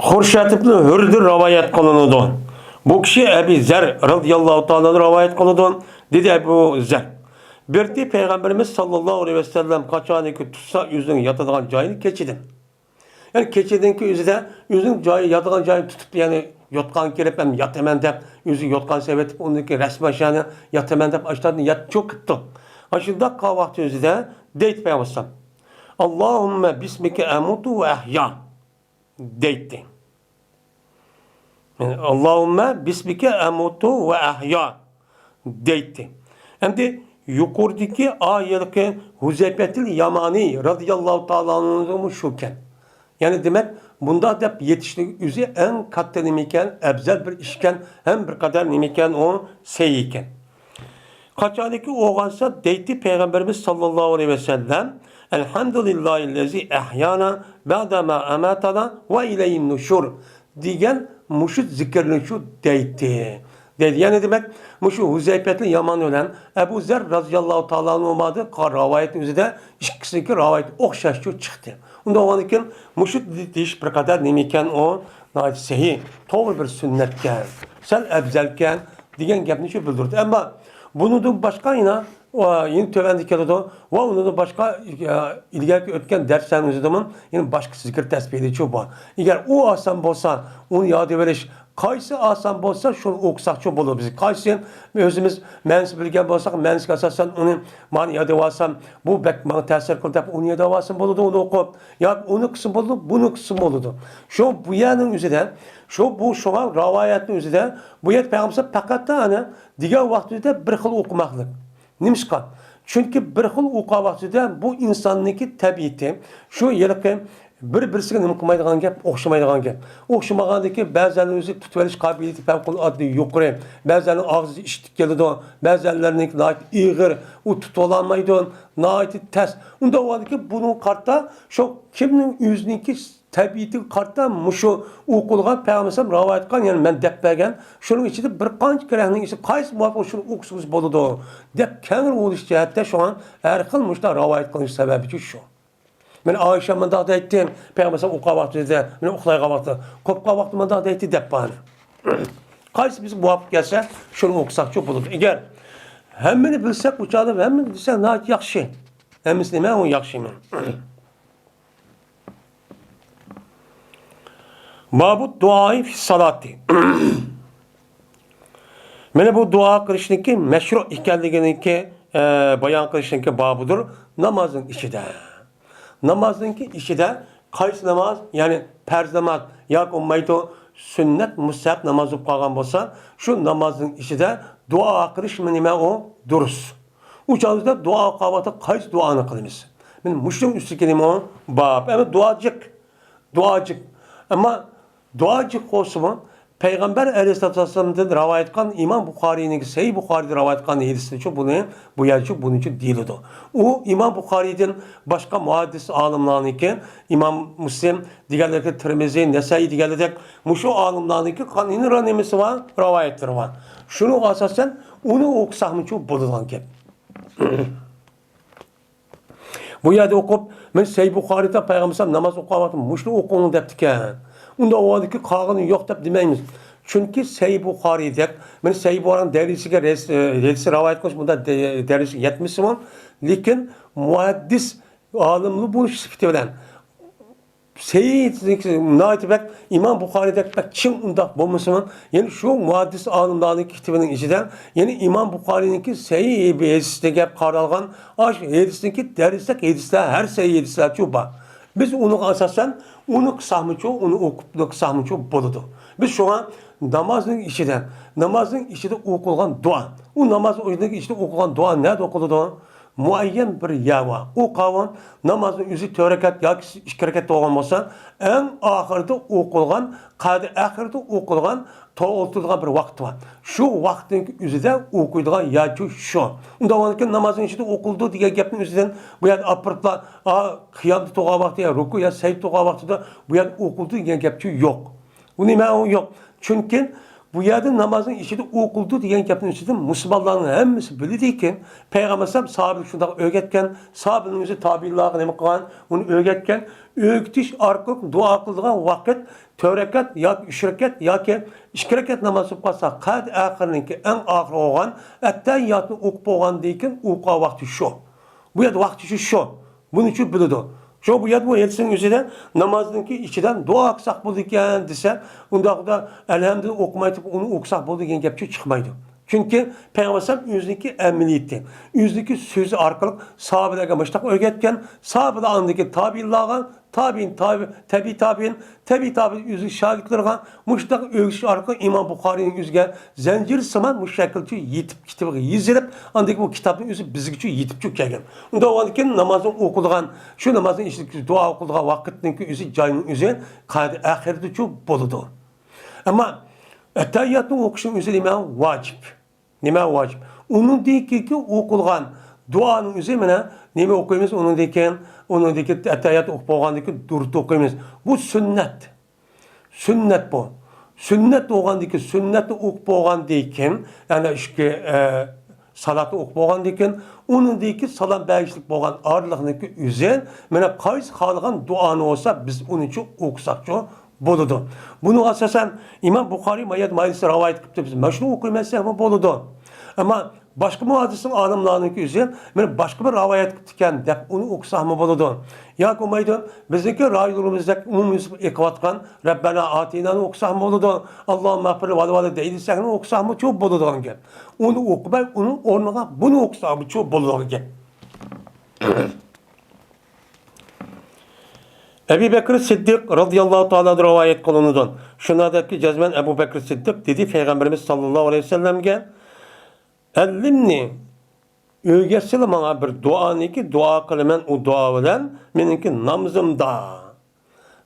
خۇرشەت ئىبن ھۆردىن رىۋايەت قىلىنىدۇ. بۇ كىشى ئەبى زەر رازىياللاھۇ تائالا رىۋايەت قىلىدۇ. دېدى ئەبۇ زەر، بىردى پەيغەمبىرىمىز ساللاللاھۇ ئەلەيھى ۋەسەللەم قاچانكى تۇتسا ئۆزىنىڭ ياتىدىغان جايىنى كېچىدىن. يەنى كېچىدىنكى ئۆزىدە ئۆزىنىڭ جايى، ياتىدىغان جايىنى تۇتۇپ، يەنى يوتقان كېلىپ، ھەم ياتىمەن دەپ، ئۆزى يوتقان سېلىۋېتىپ، ئۇنىڭكى رەسمىي ئاشۇنداق ياتىمەن دەپ ئاشۇنداق ياتچۇ قىپتۇ. ئاشۇنداق قىلغان ۋاقتى ئۆزىدە دەيتتى پەيغەمبەر ئەلەيھىسسالام، «ئاللاھۇممە بىسمىكە ئەمۇتۇ ۋە ئەھيا» دەيتتى. يەنى، «ئاللاھۇممە بىسمىكە ئەمۇتۇ ۋە ئەھيا» دەيتتى. ئەمدى يۇقىرىدىكى ئايەتتىكى ھۇزەيپەتىل يامانى رازىياللاھۇ تائالا ئەنھۇمۇ شۇكەن. يەنى دېمەك، بۇنداق دەپ يېتىشلىك ئۆزى ئەڭ كاتتا نېمە ئىكەن، ئەۋزەل بىر ئىشكەن، ھەم بىر قەدەر نېمە ئىكەن، ئۇ سەھىھ ئىكەن. قاچانكى ئويغانسا دەيتتى پەيغەمبىرىمىز ساللاللاھۇ ئەلەيھى ۋەسەللەم، «ئەلھەمدۇلىللاھىللەزى ئەھيانا بەئدە مە ئەماتەنا ۋە ئىلەيھىن نۇشۇر» دېگەن مۇشۇ زىكىرنى شۇ دەيتتى. دەيدۇ. يەنى دېمەك، مۇشۇ ھۇزەيپەتنى يامان بىلەن ئەبۇ زەر رازىياللاھۇ تائالا ئەنھۇمادىن قىلغان رىۋايەت ئۆزىدە ئىككىسىنىڭكى رىۋايىتى ئوخشاشچۇ چىقتى. ئۇنداق بولغاندىكىن مۇشۇ دېيىش بىر قەدەر نېمە ئىكەن ئۇ؟ ناھايىتى سەھىھ، توغرا بىر سۈننەتكەن، سەل ئەۋزەلكەن دېگەن گەپنى شۇ بىلدۈرىدۇ. ئەمما بۇنىڭدىن باشقا يەنە، ئا، يەنە تۆۋەندە كېلىدۇ. ۋە ئۇنىڭدىن باشقا، ئا، ئىلگەركى ئۆتكەن دەرسلەرنىڭ ئۆزىدىمۇ يەنە باشقا زىكىر تەسبىھلىرىچۇ بار. ئەگەر ئۇ ئاسان بولسا، ئۇنى ياد ئېلىش، قايسى ئاسان بولسا، شۇنى ئوقۇساقچۇ بولىدۇ بىز. قايسى ئۆزىمىز مەنىسى بىلگەن بولساق، مەنىسىگە ئاساسەن ئۇنى مانا ياد ئېلىۋالسام، بۇ بەك ماڭا تەسىر قىلدى دەپ ئۇنى ياد ئېلىۋالسام بولىدۇ، ئۇنى ئوقۇپ. ياكى ئۇنى قىلسا بولىدۇ، بۇنى قىلسا بولىدۇ. شۇ بۇ يەرنىڭ ئۆزىدە، شۇ بۇ شۇڭا رىۋايەتنىڭ ئۆزىدە، بۇ يەردە پەيغەمبەر پەقەت ئەنە دېگەن ۋاقتىدا بىر خىل ئوقۇماقلىق. نېمىشقا؟ چۈنكى بىر خىل ئوقۇغان ۋاقتىدا بۇ ئىنساننىڭكى تەبىئىتى، شۇ ھېلىقى بىر-بىرسىگە نېمە قىلمايدىغان گەپ، ئوخشىمايدىغان گەپ. ئوخشىمىغاندىكى بەزىلەرنىڭ ئۆزى تۇتۇۋېلىش قابىلىيىتى پەۋقۇلئاددە يۇقىرى، بەزىلەرنىڭ ئاغزى ئىشتىك كېلىدۇ، بەزىلەرنىڭكى ناھايىتى ئېغىر، ئۇ تۇتۇۋالالمايدۇ، ناھايىتى تەس. ئۇنداق بولغاندىكىن بۇنىڭغا قارىتا شۇ كىمنىڭ ئۆزىنىڭكى تەبىئىتىگە قارىتا مۇشۇ ئوقۇلغان پەيغەمبەر رىۋايەت قىلغان، يەنى مەن دەپ بەرگەن، شۇنىڭ ئىچىدە بىر قانچە گىرەھنىڭ ئىچىدە قايسى مۇۋاپىق شۇنى ئوقۇسىڭىز بولىدۇ، دەپ كەڭرى بولۇش جەھەتتە شۇڭا ھەر خىل مۇشۇنداق رىۋايەت قىلىش سەۋەبىچۇ شۇ. مەن ئائىشە مۇنداق دەيتتى، پەيغەمبەر ئوقۇغان ۋاقتىدا، مەن ئۇخلايدىغان ۋاقتىدا، قوپقان ۋاقتىدا مۇنداق دەيتتى دەپ بار. قايسى بىزگە مۇۋاپىق كەلسە، شۇنى ئوقۇساقچۇ بولىدۇ. ئەگەر ھەممىنى بىلسەك، ئۇ چاغدا ھەممىنى بىلسەك، ناھايىتى ياخشى. ھەممىسى نېمە؟ ئۇ ياخشى. بابۇ دۇئائى فىسسالاتى. مانا بۇ دۇئا قىلىشنىڭكى مەشرۇ ئىكەنلىكىنىڭكى، ئە، بايان قىلىشنىڭكى بابىدۇر نامازنىڭ ئىچىدە. نامازنىڭكى ئىچىدە قايسى ناماز، يەنى پەرز ناماز ياكى بولمايدۇ، سۈننەت، مۇستەھەب ناماز بولۇپ قالغان بولسا، شۇ نامازنىڭ ئىچىدە دۇئا قىلىشمۇ نېمە ئۇ؟ دۇرۇس. ئۇ چاغدا دۇئا قىلغان ۋاقىتتا قايسى دۇئانى قىلىمىز؟ مانا مۇشۇنىڭ ئۈستىگە نېمە ئۇ؟ باب. ئەمما دۇئا جىق. دۇئا جىق. ئەمما دۇئا جىق بولسىمۇ، پەيغەمبەر ئەلەيھىسسالاتۇ ۋەسسالامدىن رىۋايەت قىلغان ئىمام بۇخارىينىڭكى سەھىھ بۇخارىيدا رىۋايەت قىلغان ھەدىسىدىنچۇ بۇنى، بۇ يەرچۇ بۇنىچۇ دېيىلىدۇ. ئۇ ئىمام بۇخارىيدىن باشقا مۇھەددىس ئالىملارنىڭكى، ئىمام مۇسلىم دېگەنلىكى، تىرمىزى، نەسەئىي دېگەنلىكى، مۇشۇ ئالىملارنىڭكى قان-، نېمىسى بار، رىۋايەتلىرى بار. شۇنىڭغا ئاساسەن ئۇنى ئوقۇساقمۇچۇ بولىدىغان گەپ. بۇ يەردە ئوقۇپ، مەن سەھىھ بۇخارىدا پەيغەمبەر ناماز ئوقۇغان ۋاقتىدا مۇشۇنى ئوقۇڭ دەپتىكەن. ئۇنداق بولغاندىكىن قالغىنى يوق دەپ دېمەيمىز. چۈنكى سەھىھ بۇخارىدەك، مەن سەھىھ بۇخارىنىڭ دەرىجىسىگە رەس-، ئە، دەرىجىسى رىۋايەت قىلىش بۇنداق دە-، دەرىجىسىگە يەتمىسىمۇ، لېكىن مۇھەددىس ئالىملار بولۇش سۈپىتى بىلەن سەھىھ ناھايىتى بەك ئىمام بۇخارىدەك بەك چىڭ ئۇنداق بولمىسىمۇ، يەنى شۇ مۇھەددىس ئالىملارنىڭ كىتابىنىڭ ئىچىدە، يەنى ئىمام بۇخارىنىڭكى سەھىھ ھەدىسىگە قارالغان، ئاش ھەدىسنىڭكى دەرسلىك ھەدىسلەر، ھەر سەھىھ ھەدىسلەرچۇ بار. بىز ئۇنىڭغا ئاساسەن ئۇنى قىلساقمىچۇ، ئۇنى ئوقۇپ قىلساقمىچۇ بولىدۇ. بىز شۇڭا نامازنىڭ ئىچىدە، نامازنىڭ ئىچىدە ئوقۇلغان دۇئا، ئۇ نامازنىڭ ئىچىدە ئوقۇلغان دۇئا نەدە ئوقۇلىدۇ؟ مۇئەييەن بىر يەر بار. ئۇ قاۋان نامازنىڭ ئۆزى تۆت رەكەت ياكى ئىككى رەكەت بولغان بولسا، ئەڭ ئاخىرىدا ئوقۇلغان، قەدى ئاخىرىدا ئوقۇلغان، تولۇقتۇرىدىغان بىر ۋاقىت بار. شۇ ۋاقىتنىڭ ئۆزىدە ئوقۇيدىغان يەرچۇ شۇ. ئۇنداق بولغاندىكىن نامازنىڭ ئىچىدە ئوقۇلىدۇ دېگەن گەپنىڭ ئۆزىدىن بۇ يەردە ئاپىرىپلا، ئا، قىيامدا تۇرغان ۋاقتى يا رۇكۇ يا سەجدە تۇرغان ۋاقتىدا بۇ يەردە ئوقۇلىدۇ دېگەن گەپچۇ يوق. ئۇ نېمە ئۇ يوق؟ چۈنكى بۇ يەردە نامازنىڭ ئىچىدە ئوقۇلىدۇ دېگەن گەپنىڭ ئۈستىدىن مۇسۇلمانلارنىڭ ھەممىسى بىلىدىكەن، پەيغەمبەر ئەلەيھىسسالام ساھابىلەرگە شۇنداق ئۆگەتكەن، ساھابىلەرنىڭ ئۆزى تابىئىنلارغا نېمە قىلغان، ئۇنى ئۆگەتكەن، ئۆگىتىش ئارقىلىق دۇئا قىلىدىغان ۋاقىت تۆت رەكەت ياكى ئۈچ رەكەت ياكى ئىككى رەكەت ناماز بولۇپ قالسا، قەدى ئاخىرنىڭكى ئەڭ ئاخىرى بولغان ئەتتەھىياتنى ئوقۇپ بولغاندىن كېيىن ئوقۇغان ۋاقتى شۇ. بۇ يەردە ۋاقتى شۇ، شۇ. بۇنى چۈشىنىپ بىلىدۇ. شۇ بۇ يەردە بۇ ھەدىسنىڭ ئۆزىدە نامازنىڭكى ئىچىدە دۇئا قىلساق بولىدىكەن دېسە، ئۇنداقتا ئەلھەمدۇلىللا ئوقۇماي تۇرۇپ ئۇنى ئوقۇساق بولىدۇ دېگەن گەپچۇ چىقمايدۇ. چۈنكى پەيغەمبەر ئەلەيھىسسالام ئۆزىنىڭكى ئەمەلىيىتى، ئۆزىنىڭكى سۆزى ئارقىلىق ساھابىلەرگە مۇشۇنداق ئۆگەتكەن، ساھابىلەر ئاندىكى تابىئىنلارغا، تابىئىن، تابىئىن، تەبىئىي تابىئىن، تەبىئىي تابىئىن ئۆزىنىڭ شاگىرتلىرىغا مۇشۇنداق ئۆگىتىش ئارقىلىق ئىمام بۇخارىينىڭ ئۆزىگە زەنجىرسىمان مۇشۇ شەكىلچە يېتىپ كىتابىغا يېزىلىپ، ئاندىن كېيىن بۇ كىتابنىڭ ئۆزى بىزگىچۇ يېتىپچۇ كەلگەن. ئۇنداق بولغاندىكىن نامازنىڭ ئوقۇلغان، شۇ نامازنىڭ ئىچىدىكى دۇئا ئوقۇلغان ۋاقىتنىڭكى ئۆزى، جاينىڭ ئۆزى قەدى ئاخىرىدىچۇ بولىدۇ. ئەمما ئەتتەھىياتنى ئوقۇشنىڭ ئۆزى نېمە؟ ۋاجىپ. نېمە ۋاجىپ؟ ئۇنىڭدىن كېيىنكى ئوقۇلغان دۇئانىڭ ئۆزى مانا نېمە ئوقۇيمىز؟ ئۇنىڭدىن كېيىن، ئۇنىڭدىن كېيىن ئەتتەھىيات ئوقۇپ بولغاندىن كېيىن دۇرۇت ئوقۇيمىز. بۇ سۈننەت. سۈننەت بۇ. سۈننەت بولغاندىن كېيىن، سۈننەتنى ئوقۇپ بولغاندىن كېيىن، يەنى ئىككى، ئە، سالاتنى ئوقۇپ بولغاندىن كېيىن، ئۇنىڭدىن كېيىن سالام بەرگۈچىلىك بولغان ئارىلىقنىڭكى ئۆزى، مانا قايسى خالىغان دۇئانى بولسا، بىز ئۇنىچۇ ئوقۇساقچۇ بولىدۇ. بۇنىڭغا ئاساسەن ئىمام بۇخارىي مايەت مايلىسى رىۋايەت قىپتۇ، بىز مانا شۇنى ئوقۇيمەن دېسەكمۇ بولىدۇ. ئەمما باشقا مۇھەددىسنىڭ ئالىملارنىڭكى ئۆزى مانا باشقا بىر رىۋايەت قىپتىكەن دەپ ئۇنى ئوقۇساقمۇ بولىدۇ. ياكى بولمايدۇ، بىزنىڭكى رايونىمىزدەك ئومۇميۈزلۈك ئېقىۋاتقان رەببەنا ئاتىنانى ئوقۇساقمۇ بولىدۇ، ئاللاھۇممە ئەغفىر لىۋالىدەينى دېسەكمۇ ئوقۇساقمۇچۇ بولىدىغان گەپ. ئۇنى ئوقۇماي، ئۇنىڭ ئورنىغا بۇنى ئوقۇساقمۇچۇ بولىدىغان گەپ. ئەبۇ بەكرى سىددىق رازىياللاھۇ تائالا ئەنھۇ رىۋايەت قىلىنىدۇ. شۇنداق دەپكى، جەزمەن ئەبۇ بەكرى سىددىق دېدى پەيغەمبىرىمىز ساللاللاھۇ ئەلەيھى ۋەسەللەمگە، ئەللىمنى، ئۆگەتسىلە ماڭا بىر دۇئانىكى دۇئا قىلىمەن، ئۇ دۇئا بىلەن مېنىڭكى نامىزىمدا.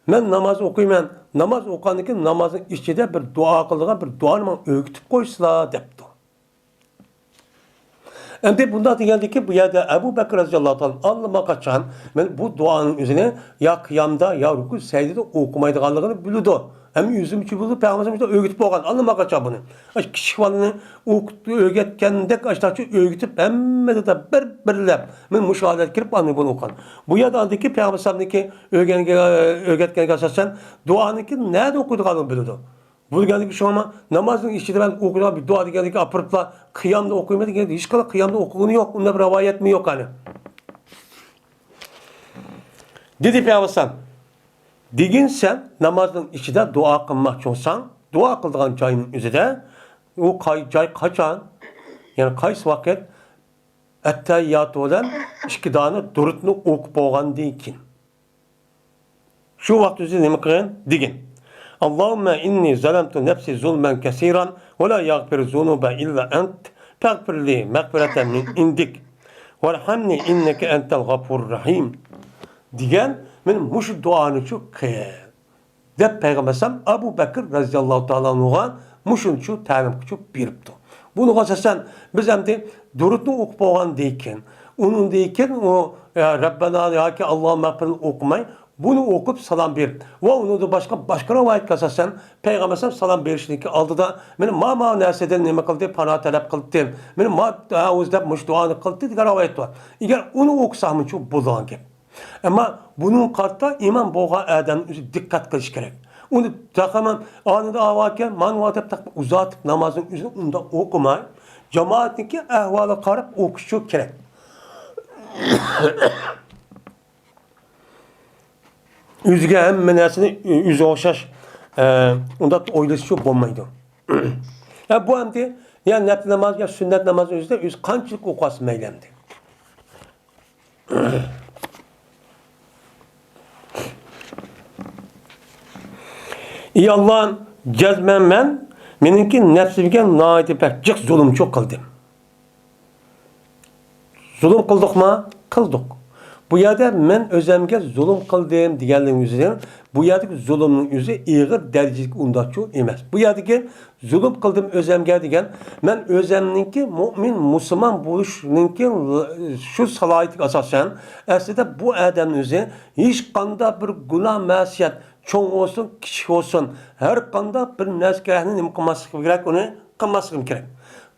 مەن ناماز ئوقۇيمەن، ناماز ئوقۇغاندىن كېيىن نامازنىڭ ئىچىدە بىر دۇئا قىلىدىغان بىر دۇئانى ماڭا ئۆگىتىپ قويسىلا دەپتۇ. ئەمدى بۇنداق دېگەندىكىن، بۇ يەردە ئەبۇ بەكرى رازىياللاھۇ تائالا ئاللىماقاچان مەن بۇ دۇئانىڭ ئۆزىنى يا قىيامدا، يا رۇكۇ سەجدىدە ئوقۇمايدىغانلىقىنى بىلىدۇ. ھەم ئۆزىمچە بىلىدۇ، پەيغەمبىرىمىز ئۆگىتىپ بولغان، ئاللىماقاچان بۇنى. ئاشۇ كىچىك بالىنى ئوقۇت-، ئۆگەتكەندەك ئاشۇنداقچە ئۆگىتىپ، ھەممىدە بىر-بىرلەپ، مەن مۇشۇ ھالەتكە كىرىپ ئاندىن بۇنى ئوقۇغان. بۇ يەردە ئاندىكى پەيغەمبىرىمىزنىڭكى ئۆگەنگە-، ئۆگەتكەنگە ئاساسەن دۇئانىڭكى نەدە ئوقۇيدىغانلىقىنى بىلىدۇ. بۇ دېگەندىكى شۇڭا نامازنىڭ ئىچىدە مەن ئوقۇيدىغان بىر دۇئا دېگەندىكى ئاپىرىپلا قىيامدا ئوقۇيمەن دېگەن، ھېچقانداق قىيامدا ئوقۇغىنى يوق، ئۇنداق بىر رىۋايەتمۇ يوق ھەلى. دېدى پەيغەمبەر ئەلەيھىسسالام، دېگىن سەن نامازنىڭ ئىچىدە دۇئا قىلماقچى بولساڭ، دۇئا قىلىدىغان جاينىڭ ئۆزىدە، ئۇ قاي-، جاي قاچان؟ يەنى قايسى ۋاقىت؟ ئەتتەھىياتى بىلەن ئىككى دانە دۇرۇتنى ئوقۇپ بولغاندىن كېيىن. شۇ ۋاقىت ئۆزى نېمە قىلغىن؟ دېگىن. اللهم إني ظلمت نفسي ظلما كثيرا ولا يغفر الذنوب إلا أنت فاغفر لي مغفرة من عندك وارحمني إنك أنت الغفور الرحيم دېگەن، مەن مۇشۇ دۇئانىچۇ قىل. دەپ پەيغەمبەر ئەلەيھىسسالام ئەبۇ بەكىر رەزىياللاھۇ تائالا ئانھۇغا مۇشۇنچە تەلىم قىلىپ بېرىپتۇ. بۇنىڭغا ئاساسەن بىز ئەمدى دۇرۇتنى ئوقۇپ بولغاندىن كېيىن، ئۇنىڭدىن كېيىن ئۇ، ئە، رەببەنا ياكى ئاللاھۇممەغفىرنى ئوقۇماي، بۇنى ئوقۇپ سالام بېرىپ ۋە ئۇنىڭدىن باشقا، باشقا رىۋايەتكە ئاساسەن پەيغەمبەر ئەلەيھىسسالام سالام بېرىشتىن ئالدىدا مانا ما، ما نەرسىدىن نېمە قىلدى، پانا تەلەپ قىلدى، مانا ما ئەئۇزۇ دەپ مۇشۇ دۇئانى قىلدى دېگەن رىۋايەت بار. ئەگەر ئۇنى ئوقۇساقمۇچۇ بولىدىغان گەپ. ئەمما بۇنىڭغا قارىتا ئىمان بولغان ئادەم ئۆزى دىققەت قىلىشى كېرەك. ئۇنى تېخىمۇ ئانىدا ئاۋاركەن، مانىۋا دەپ تېخىمۇ ئۇزارتىپ نامازنىڭ ئۆزىنى ئۇنداق ئوقۇماي، جامائەتنىڭكى ئەھۋالىغا قاراپ ئوقۇشى كېرەك. ئۆزىگە ھەممە نەرسىنى ئۆزىگە ئوخشاش، ئە، ئۇنداق ئويلىشىشى بولمايدۇ. ھە، بۇ ئەمدى يا نەپلى ناماز، يا سۈننەت ناماز ئۆزىدە ئۆزى قانچىلىك ئوقۇۋالسا مەيلى ئەمدى. ئى ئاللا، جەزمەن مەن مېنىڭكى نەپسىمگە ناھايىتى بەك جىق زۇلۇمچۇ قىلدىم. زۇلۇم قىلدۇقما؟ قىلدۇق. بۇ يەردە مەن ئۆزەمگە زۇلۇم قىلدىم دېگەنلىكنىڭ ئۆزىدىن، بۇ يەردىكى زۇلۇمنىڭ ئۆزى ئېغىر دەرىجىدىكى ئۇنداقچۇ ئەمەس. بۇ يەردىكى زۇلۇم قىلدىم ئۆزەمگە دېگەن، مەن ئۆزەمنىڭكى مۇئمىن، مۇسۇلمان بولۇشنىڭكى شۇ سالاھىيىتىگە ئاساسەن، ئەسلىدە بۇ ئادەمنىڭ ئۆزى ھېچقانداق بىر گۇناھ، مەسىيەت، چوڭ بولسۇن، كىچىك بولسۇن، ھەر قانداق بىر نەرسە كېرەكنى نېمە قىلماسلىقى كېرەك، ئۇنى قىلماسلىقىم كېرەك.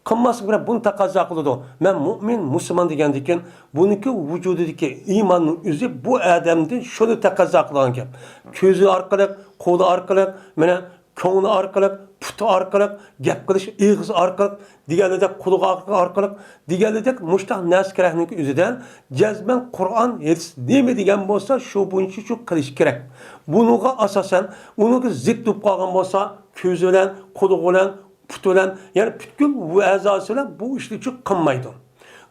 قىلماسلىقىم كېرەك، بۇنى تەقەززا قىلىدۇ. مەن مۇئمىن، مۇسۇلمان دېگەندىكىن، بۇنىڭكى ۋۇجۇدىدىكى ئىماننىڭ ئۆزى بۇ ئادەمدىن شۇنى تەقەززا قىلىدىغان گەپ. كۆزى ئارقىلىق، قولى ئارقىلىق، مانا كۆڭلى ئارقىلىق، پۇتى ئارقىلىق، گەپ قىلىش ئېغىزى ئارقىلىق، دېگەنىدەك قۇلىقى ئارقىلىق، دېگەنىدەك مۇشتاق نەرسە كېرەكنىڭكى ئۆزىدىن جەزمەن قۇرئان، ھەدىس نېمە دېگەن بولسا شۇ بويىچە شۇ قىلىش كېرەك. بۇنىڭغا ئاساسەن ئۇنىڭغا زىت بولۇپ قالغان بولسا كۆزى بىلەن، قۇلىقى بىلەن، پۇتى بىلەن، يەنى پۈتكۈل ئەزاسى بىلەن بۇ ئىشنى شۇ قىلمايدۇ.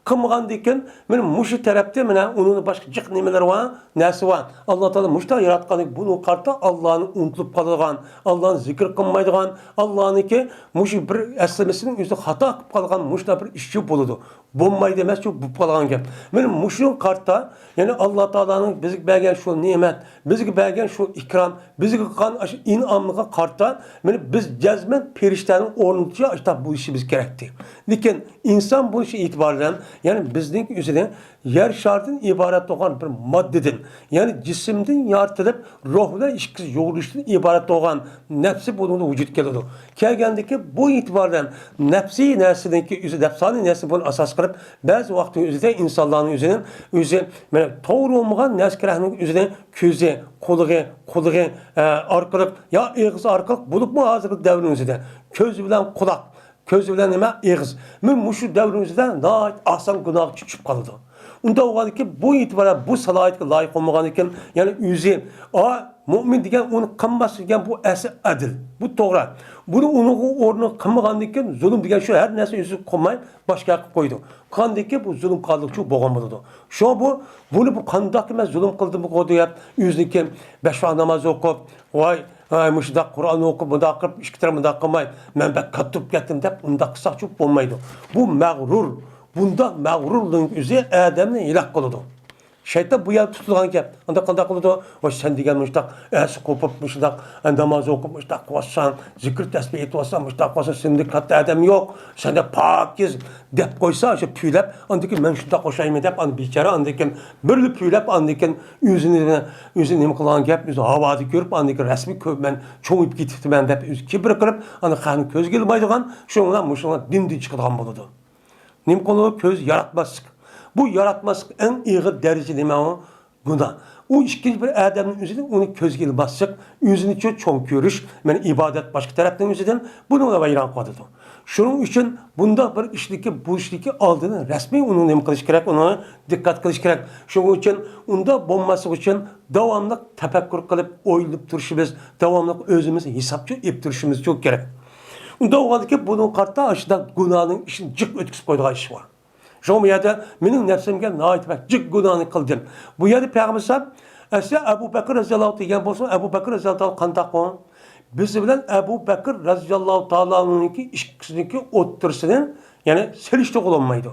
قىلمىغاندىكىن، مانا مۇشۇ تەرەپتە مانا ئۇنىڭدىن باشقا جىق نېمىلەر بار، نەرسە بار. ئاللا تائالا مۇشۇنداق ياراتقان، بۇنىڭغا قارىتا ئاللانى ئۇنتۇلۇپ قالىدىغان، ئاللانى زىكىر قىلمايدىغان، ئاللانىڭكى مۇشۇ بىر ئەسلىمىسىنىڭ ئۆزى خاتا قىلىپ قالغان مۇشۇنداق بىر ئىشچۇ بولىدۇ. بولمايدۇ ئەمەس، شۇ بولۇپ قالغان گەپ. مانا مۇشۇنىڭغا قارىتا، يەنى ئاللا تائالانىڭ بىزگە بەرگەن شۇ نېمەت، بىزگە بەرگەن شۇ ئىكرام، بىزگە قىلغان ئاشۇ ئىنئاملىققا قارىتا، مانا بىز جەزمەن پەرىشتەنىڭ ئورنىدا ئاشۇنداق بولۇشىمىز كېرەكتى. لېكىن ئىنسان بولۇشى ئېتىبارى بىلەن، يەنى بىزنىڭ ئۆزىنى يەر شارىدىن ئىبارەت بولغان بىر ماددىدىن، يەنى جىسىمدىن يارىتىلىپ، روھ بىلەن ئىككىسى يۇغۇرۇلۇشتىن ئىبارەت بولغان نەپسى بۇنىڭدا ۋۇجۇدقا كېلىدۇ. كەلگەندىكى بۇ ئېتىبار بىلەن نەپسىي نەرسىنىڭكى ئۆزى، نەپسانىي نەرسە بۇنى ئاساس قىلىپ، بەزى ۋاقىتنىڭ ئۆزىدە ئىنسانلارنىڭ ئۆزىنىڭ ئۆزى، مانا توغرا بولمىغان نەرسە كېرەكنىڭ ئۆزىنى كۆزى، قۇلىقى، قۇلىقى، ئە، ئارقىلىق يا ئېغىز ئارقىلىق بولۇپمۇ ھازىرقى دەۋرنىڭ ئۆزىدە كۆز بىلەن قۇلاق، كۆز بىلەن نېمە؟ ئېغىز. مەن مۇشۇ دەۋرنىڭ ئۆزىدە ناھايىتى ئاسان گۇناھقا چۈشۈپ قالىدۇ. ئۇنداق بولغاندىكىن بۇ ئېتىبارەن بۇ سالاھىيەتكە لايىق بولمىغاندىكىن، يەنى ئۆزى، ئا، مۇئمىن دېگەن ئۇنى قىلماسلىق دېگەن بۇ ئەسلى ئەدىل. بۇ توغرا. بۇنى ئۇنىڭغا ئورنىغا قىلمىغاندىكىن زۇلۇم دېگەن شۇ ھەر نەرسە ئۆزى قىلماي باشقا قىلىپ قويىدۇ. قىلغاندىكىن بۇ زۇلۇم قىلغانلىقچۇ بولغان بولىدۇ. شۇڭا بۇ، بۇنى بۇ قانداق مەن زۇلۇم قىلدىم دەپ ئۆزىنىڭكى بەش ۋاق ناماز ئوقۇپ، ۋاي، ۋاي، مۇشۇنداق قۇرئان ئوقۇپ، مۇنداق قىلىپ، ئىككى تەرەپ مۇنداق قىلماي، مەن بەك كاتتا بولۇپ كەتتىم دەپ ئۇنداق قىلساقچۇ بولمايدۇ. بۇ مەغرۇر، بۇنداق مەغرۇرلۇقنىڭ ئۆزى ئادەمنى ھالاك قىلىدۇ. شەيتان بۇ يەردە تۇتىدىغان گەپ. ئانداق قانداق قىلىدۇ؟ ۋاي، سەن دېگەن مۇشۇنداق ئەسى قوپۇپ، مۇشۇنداق ناماز ئوقۇپ، مۇشۇنداق قىلىۋاتساڭ، زىكىر تەسبىھ ئېيتىۋاتساڭ، مۇشۇنداق قىلىۋاتساڭ، سېنىڭدەك كاتتا ئادەم يوق. سەندەك پاكىز دەپ قويسا، شۇ پۈۋلەپ، ئاندىن كېيىن مەن شۇنداق ئوخشايمەن دەپ، ئاندىن بىچارە، ئاندىن كېيىن بىرلا پۈۋلەپ، ئاندىن كېيىن ئۆزىنى، ئۆزى نېمە قىلغان گەپ، ئۆزى ھاۋادا كۆرۈپ، ئاندىن كېيىن رەسمىي كۆرۈپ، مەن چوڭىيىپ كېتىپتىمەن دەپ ئۆزى كىبىر قىلىپ، ئاندىن خەقنى كۆزگە ئىلمايدىغان، شۇنىڭ بىلەن مۇشۇنىڭ دىندىن چىقىدىغان بولىدۇ. نېمە قىلىدۇ؟ كۆز ياراتماسلىق. بۇ ياراتماسلىق ئەڭ ئېغىر دەرىجە نېمە ئۇ؟ گۇناھ. ئۇ ئىككىنچى بىر ئادەمنىڭ ئۆزىدىن ئۇنى كۆزگە ئىلماسلىق، ئۆزىنى چوڭ كۆرۈش، مانا ئىبادەت باشقا تەرەپنىڭ ئۆزىدىن بۇنى ۋەيران قىلىۋاتىدۇ. شۇنىڭ ئۈچۈن بۇنداق بىر ئىشنىڭكى بولۇشىدىكى ئالدىنى رەسمىي ئۇنىڭ نېمە قىلىش كېرەك، ئۇنى دىققەت قىلىش كېرەك. شۇنىڭ ئۈچۈن ئۇنداق بولماسلىقى ئۈچۈن داۋاملىق تەپەككۇر قىلىپ، ئويلىنىپ تۇرۇشىمىز، داۋاملىق ئۆزىمىز ھېسابچى ئېلىپ تۇرۇشىمىز كېرەك. ئۇنداق بولغاندىكىن بۇنىڭغا قارىتا ئاشۇنداق گۇناھنىڭ ئىشىنى جىق ئۆتكۈزۈپ قويىدىغان ئىش بار. شۇڭا بۇ يەردە مېنىڭ نەپسىمگە ناھايىتى بەك جىق گۇناھنى قىلدىم. بۇ يەردە پەيغەمبەر ئەسلى ئەبۇ بەكىر رەزىياللاھۇ تېگەن بولسۇن، ئەبۇ بەكىر رەزىياللاھۇ تائالا قانداق بۇ؟ بىز بىلەن ئەبۇ بەكىر رەزىياللاھۇ تائالا ئانھۇنىڭكى ئىككىسىنىڭكى ئوتتۇرىسىنى، يەنى سېلىشتۇرغىلى بولمايدۇ.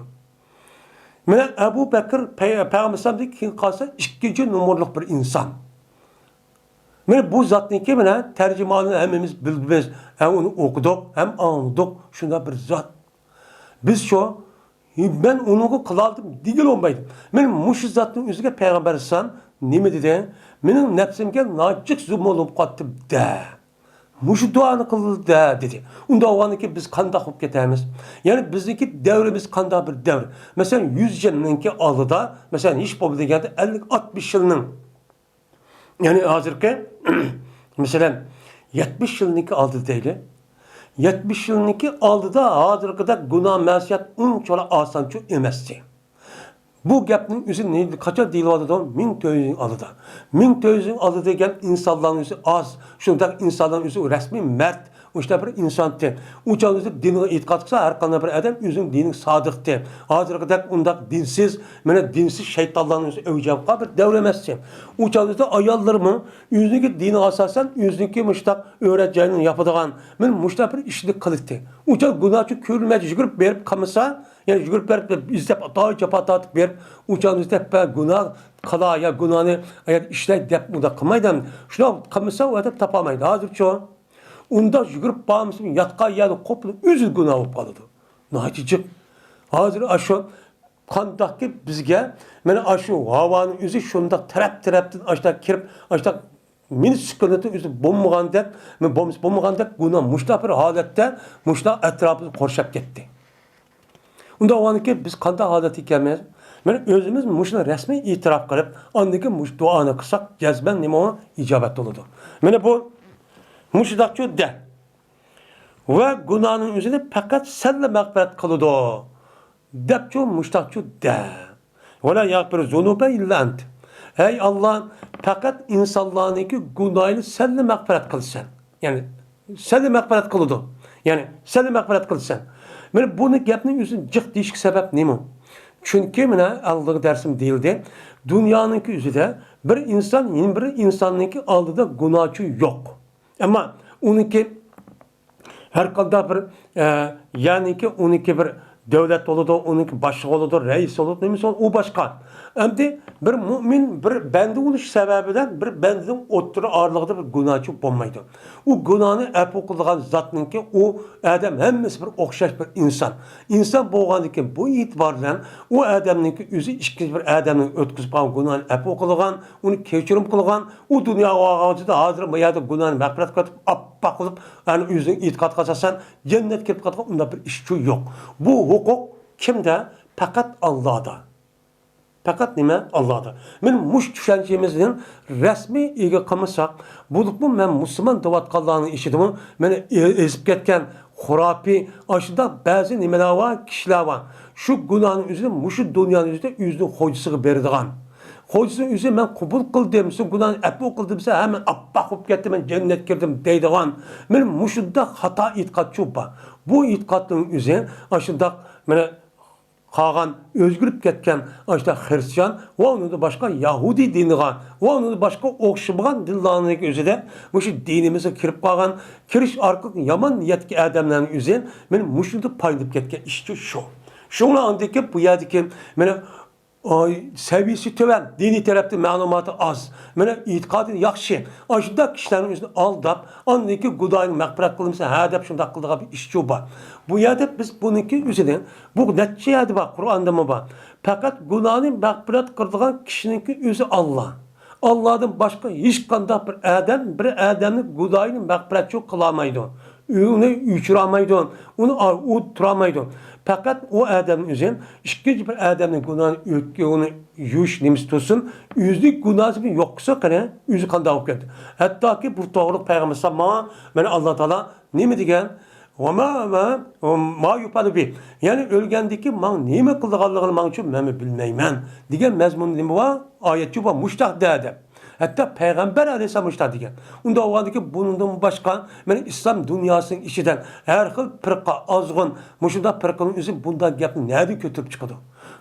مانا ئەبۇ بەكىر پەي-، پەيغەمبەر ئەلەيھىسسالامدىن كېيىن قالسا ئىككىنچى نومۇرلۇق بىر ئىنسان. مانا بۇ زاتنىڭكى مانا تەرجىمانىنى ھەممىمىز بىلىمىز، ھەم ئۇنى ئوقۇدۇق، ھەم ئاڭلىدۇق. شۇنداق بىر زات. بىز شۇ، مەن ئۇنىڭغا قىلالىدىم دېگىلى بولمايدۇ. مانا مۇشۇ زاتنىڭ ئۆزىگە پەيغەمبەر ئەلەيھىسسالام نېمە دېدى؟ مېنىڭ نەپسىمگە ناچىك زۇلۇم بولۇپ قاپتۇ دە. مۇشۇ دۇئانى قىلدى دە، دېدى. ئۇنداق بولغاندىكىن بىز قانداق بولۇپ كېتەرمىز؟ يەنى بىزنىڭكى دەۋرىمىز قانداق بىر دەۋر؟ مەسىلەن، يۈز يىلنىڭكى ئالدىدا، مەسىلەن، ھېچ بولمىدى دېگەندە ئەللىك ئاتمىش يىلنىڭ، يەنى ھازىرقى، مەسىلەن، يەتمىش يىلنىڭكى ئالدىدا دەيلى. يەتمىش يىلنىڭكى ئالدىدا ھازىرقىدەك گۇناھ مەسىيەت ئۇنچىۋالا ئاسانچۇ ئەمەستى. بۇ گەپنىڭ ئۆزى نە-، قاچان دېيىلىۋاتىدۇ؟ مىڭ تۆت يۈز يىل ئالدىدا. مىڭ تۆت يۈز يىل ئالدىدا دېگەن ئىنسانلارنىڭ ئۆزى ئاز. شۇنداق ئىنسانلارنىڭ ئۆزى رەسمىي مەرد، مۇشۇنداق بىر ئىنسانتى. ئۇ چاغدا دىنغا ئېتىقاد قىلسا، ھەر قانداق بىر ئادەم ئۆزىنىڭ دىنىغا سادىقتى. ھازىرقىدەك ئۇنداق دىنسىز، مانا دىنسىز شەيتانلارنىڭ ئۆزى ئەۋج ئالغان بىر دەۋر ئەمەستى. ئۇ چاغدا ئاياللىرىمۇ ئۆزىنىڭكى دىنىغا ئاساسەن ئۆزىنىڭكى مۇشۇنداق ئۆرە جاينى ياپىدىغان، مانا مۇشۇنداق بىر ئىشنى قىلاتتى. ئۇ چاغدا گۇناھچى كۆرۈلمەيدۇ، يۈگۈرۈپ بېرىپ قىلمىسا، يەنى يۈگۈرۈپ بېرىپ، ئىزدەپ، ئاتايى جاپا تارتىپ بېرىپ، ئۇ چاغدا ئىزدەپ، بە، گۇناھ قىلا يا گۇناھنى ئەگەر ئىشلەي دەپ ئۇنداق قىلمايدۇ. شۇنداق قىلمىسا، ئۇ ئادەم تاپالمايدۇ. ھازىرچۇ؟ ئۇنداق يۈگۈرۈپ بارمىسا، ياتقان يەردە قوپۇپ ئۆزى گۇناھ بولۇپ قالىدۇ. ناھايىتى جىق. ھازىر ئاشۇ قانداقكى بىزگە، مانا ئاشۇ ھاۋانىڭ ئۆزى شۇنداق تەرەپ-تەرەپتىن ئاشۇنداق كىرىپ، ئاشۇنداق مىنۇت سېكۇنتنىڭ ئۆزى بولمىغاندەك، بولمىسا بولمىغاندەك گۇناھ مۇشۇنداق بىر ھالەتتە، مۇشۇنداق ئەتراپىمىزنى قورشاپ كەتتى. ئۇنداق بولغاندىكىن بىز قانداق ھالەتتە ئىكەنمىز؟ مانا ئۆزىمىز مۇشۇنى رەسمىي ئېتىراپ قىلىپ، ئاندىن كېيىن مۇشۇ دۇئانى قىلساق، جەزمەن نېمە ئۇ ئىجابەت بولىدۇ. مانا بۇ مۇشۇنداقچۇ دە. ۋە گۇناھنىڭ ئۆزىنى پەقەت سەنلا مەغپىرەت قىلىدۇ. دەپچۇ مۇشتاقچۇ دە. ۋەلا يەغپىرۇ زۇنۇبە ئىللا ئەنت. ئەي ئاللا، پەقەت ئىنسانلارنىڭكى گۇناھىنى سەنلا مەغپىرەت قىلىسەن. يەنى سەنلا مەغپىرەت قىلىدۇ. يەنى سەنلا مەغپىرەت قىلىسەن. مانا بۇنى گەپنىڭ ئۆزىنى جىق دېيىشكە سەۋەب نېمە؟ چۈنكى مانا ئالدىنقى دەرسىم دېيىلدى. دۇنيانىڭكى ئۆزىدە بىر ئىنسان يەنە بىر ئىنساننىڭكى ئالدىدا گۇناھچۇ يوق. ئەمما ئۇنىڭكى ھەر قانداق بىر، ئە، يەنىكى ئۇنىڭكى بىر دۆلەت بولىدۇ، ئۇنىڭكى باشلىقى بولىدۇ، رەئىس بولىدۇ، نېمىسى بولىدۇ، ئۇ باشقا. ئەمدى بىر مۆمىن، بىر بەندە بولۇش سەۋەبىدىن بىر بەندىنىڭ ئوتتۇرا ئارىلىقىدا بىر گۇناھچى بولمايدۇ. ئۇ گۇناھنى ئەپۇ قىلىدىغان زاتنىڭكى ئۇ ئادەم ھەممىسى بىر ئوخشاش بىر ئىنسان. ئىنسان بولغاندىن كېيىن بۇ ئېتىبار بىلەن ئۇ ئادەمنىڭكى ئۆزى ئىككىنچى بىر ئادەمنىڭ ئۆتكۈزۈپ قالغان گۇناھىنى ئەپۇ قىلغان، ئۇنى كەچۈرۈم قىلغان، ئۇ دۇنياغا بارغانچىدا ھازىر بۇ يەردە گۇناھنى مەغپىرەت قىلىپ، ئاپئاق قىلىپ، يەنى ئۆزىنىڭ ئېتىقادىغا ئاساسەن جەننەتكە كىرىپ قالىدىغان ئۇنداق بىر ئىشچۇ يوق. بۇ ھوقۇق كىمدە؟ پەقەت ئاللادا. پەقەت نېمە؟ ئاللادا. مانا مۇشۇ چۈشەنچىمىزنى رەسمىي ئىگە قىلمىساق، بولۇپمۇ مەن مۇسۇلمان دەۋاتقانلارنىڭ ئىچىدىمۇ مانا ئېزىپ كەتكەن خۇراپىي، ئاشۇنداق بەزى نېمىلەر بار، كىشىلەر بار. شۇ گۇناھنىڭ ئۆزىنى مۇشۇ دۇنيانىڭ ئۆزىدە ئۆزىنىڭ خوجىسىغا بېرىدىغان. خوجىسى ئۆزى مەن قوبۇل قىلدىم، سىز گۇناھنى ئەپۇ قىلدىم دېسە، ھە، مەن ئاپئاق بولۇپ كەتتىم، مەن جەننەتكە كىردىم دەيدىغان. مانا مۇشۇنداق خاتا ئېتىقادچۇ بار. بۇ ئېتىقادنىڭ ئۆزى ئاشۇنداق مانا قالغان ئۆزگىرىپ كەتكەن ئاشۇنداق خرىستىيان ۋە ئۇنىڭدىن باشقا يەھۇدىي دىنىغا ۋە ئۇنىڭدىن باشقا ئوخشىمىغان دىنلارنىڭ ئۆزىدە مۇشۇ دىنىمىزغا كىرىپ قالغان، كىرىش ئارقىلىق يامان نىيەتتىكى ئادەملەرنىڭ ئۆزى مانا مۇشۇندىن پايدىلىنىپ كەتكەن ئىشچۇ شۇ. شۇڭا ئاندىكى بۇ يەردىكى مانا ئاي، سەۋىيىسى تۆۋەن، دىنىي تەرەپتە مەلۇماتى ئاز، مانا ئېتىقادى ياخشى، ئاشۇنداق كىشىلەرنىڭ ئۆزىنى ئالداپ، ئاندىن كېيىن گۇدايىنى مەغپىرەت قىلمىسا ھە دەپ شۇنداق قىلىدىغان بىر ئىشچۇ بار. بۇ يەردە بىز بۇنىڭكى ئۆزىنى، بۇ نەچچە يەردە بار، قۇرئاندىمۇ بار. پەقەت گۇناھنى مەغپىرەت قىلىدىغان كىشىنىڭكى ئۆزى ئاللا. ئاللادىن باشقا ھېچقانداق بىر ئادەم بىر ئادەمنى گۇدايىنى مەغپىرەتچۇ قىلالمايدۇ. ئۇنى ئۆچۈرەلمەيدۇ، ئۇنى ئۇ تۇرالمايدۇ. پەقەت ئۇ ئادەمنى ئۆزى ئىككىنچى بىر ئادەمنىڭ گۇناھىنى ئۆتكە-، ئۇنى يۇيۇش نېمىسى تۇرسۇن، ئۆزىنىڭ گۇناھىسى بىلەن يوق قىلسا قېنى، ئۆزى قانداق بولۇپ كەتتى؟ ھەتتاكى بۇ توغرىلىق پەيغەمبەر ئەلەيھىسسالام ماڭا، مانا ئاللا تائالا نېمە دېگەن؟ ۋە ما، ۋە، ۋە ما يۇفئەلۇ بى. يەنى ئۆلگەندىكى ماڭا نېمە قىلىدىغانلىقىنى ماڭىچۇ مەنمۇ بىلمەيمەن دېگەن مەزمۇندا نېمە بار؟ ئايەتچۇ بار، مۇشتاق دە دەپ. ھەتتا پەيغەمبەر ئەلەيھىسسالام مۇشۇنداق دېگەن. ئۇنداق بولغاندىكىن بۇنىڭدىن باشقا، مانا ئىسلام دۇنياسىنىڭ ئىچىدە ھەر خىل پىرقە، ئازغۇن، مۇشۇنداق پىرقىنىڭ ئۆزى بۇنداق گەپنى نەدىن كۆتۈرۈپ چىقىدۇ؟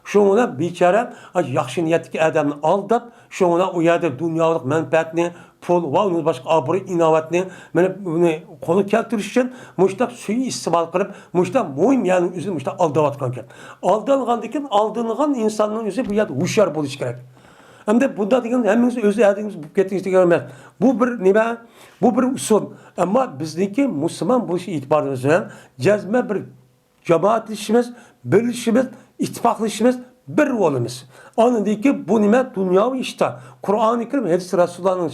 شۇڭا بىچارە، ئاشۇ ياخشى نىيەتتىكى ئادەمنى ئالداپ، شۇڭا ئۇ يەردە دۇنيالىق مەنپەئەتنى، پۇل ۋە ئۇنىڭدىن باشقا ئابرۇي، ئىناۋەتنى، مانا بۇنى قولغا كەلتۈرۈش ئۈچۈن مۇشۇنداق سۈيى ئىستېمال قىلىپ، مۇشۇنداق مۇھىم يەرنىڭ ئۆزىنى مۇشۇنداق ئالداۋاتقان ئىكەن. ئالدانغاندىن كېيىن، ئالدانغان ئىنساننىڭ ئۆزى بۇ يەردە ھوشيار بولۇشى كېرەك. ئەمدى بۇنداق دېگەن ھەممىڭىز ئۆزى ھەدىڭىز بولۇپ كېتىڭىز دېگەن ئەمەس. بۇ بىر نېمە؟ بۇ بىر ئۇسۇل. ئەمما بىزنىڭكى مۇسۇلمان بولۇش ئېتىبارىمىز بىلەن جەزمەن بىر جامائەتلىشىمىز، بىرلىشىمىز، ئىتتىپاقلىشىمىز، بىر بولىمىز. ئاندىن كېيىن بۇ نېمە؟ دۇنياۋى ئىشتا. قۇرئانى كەرىم، ھەدىس رەسۇلۇللانىڭ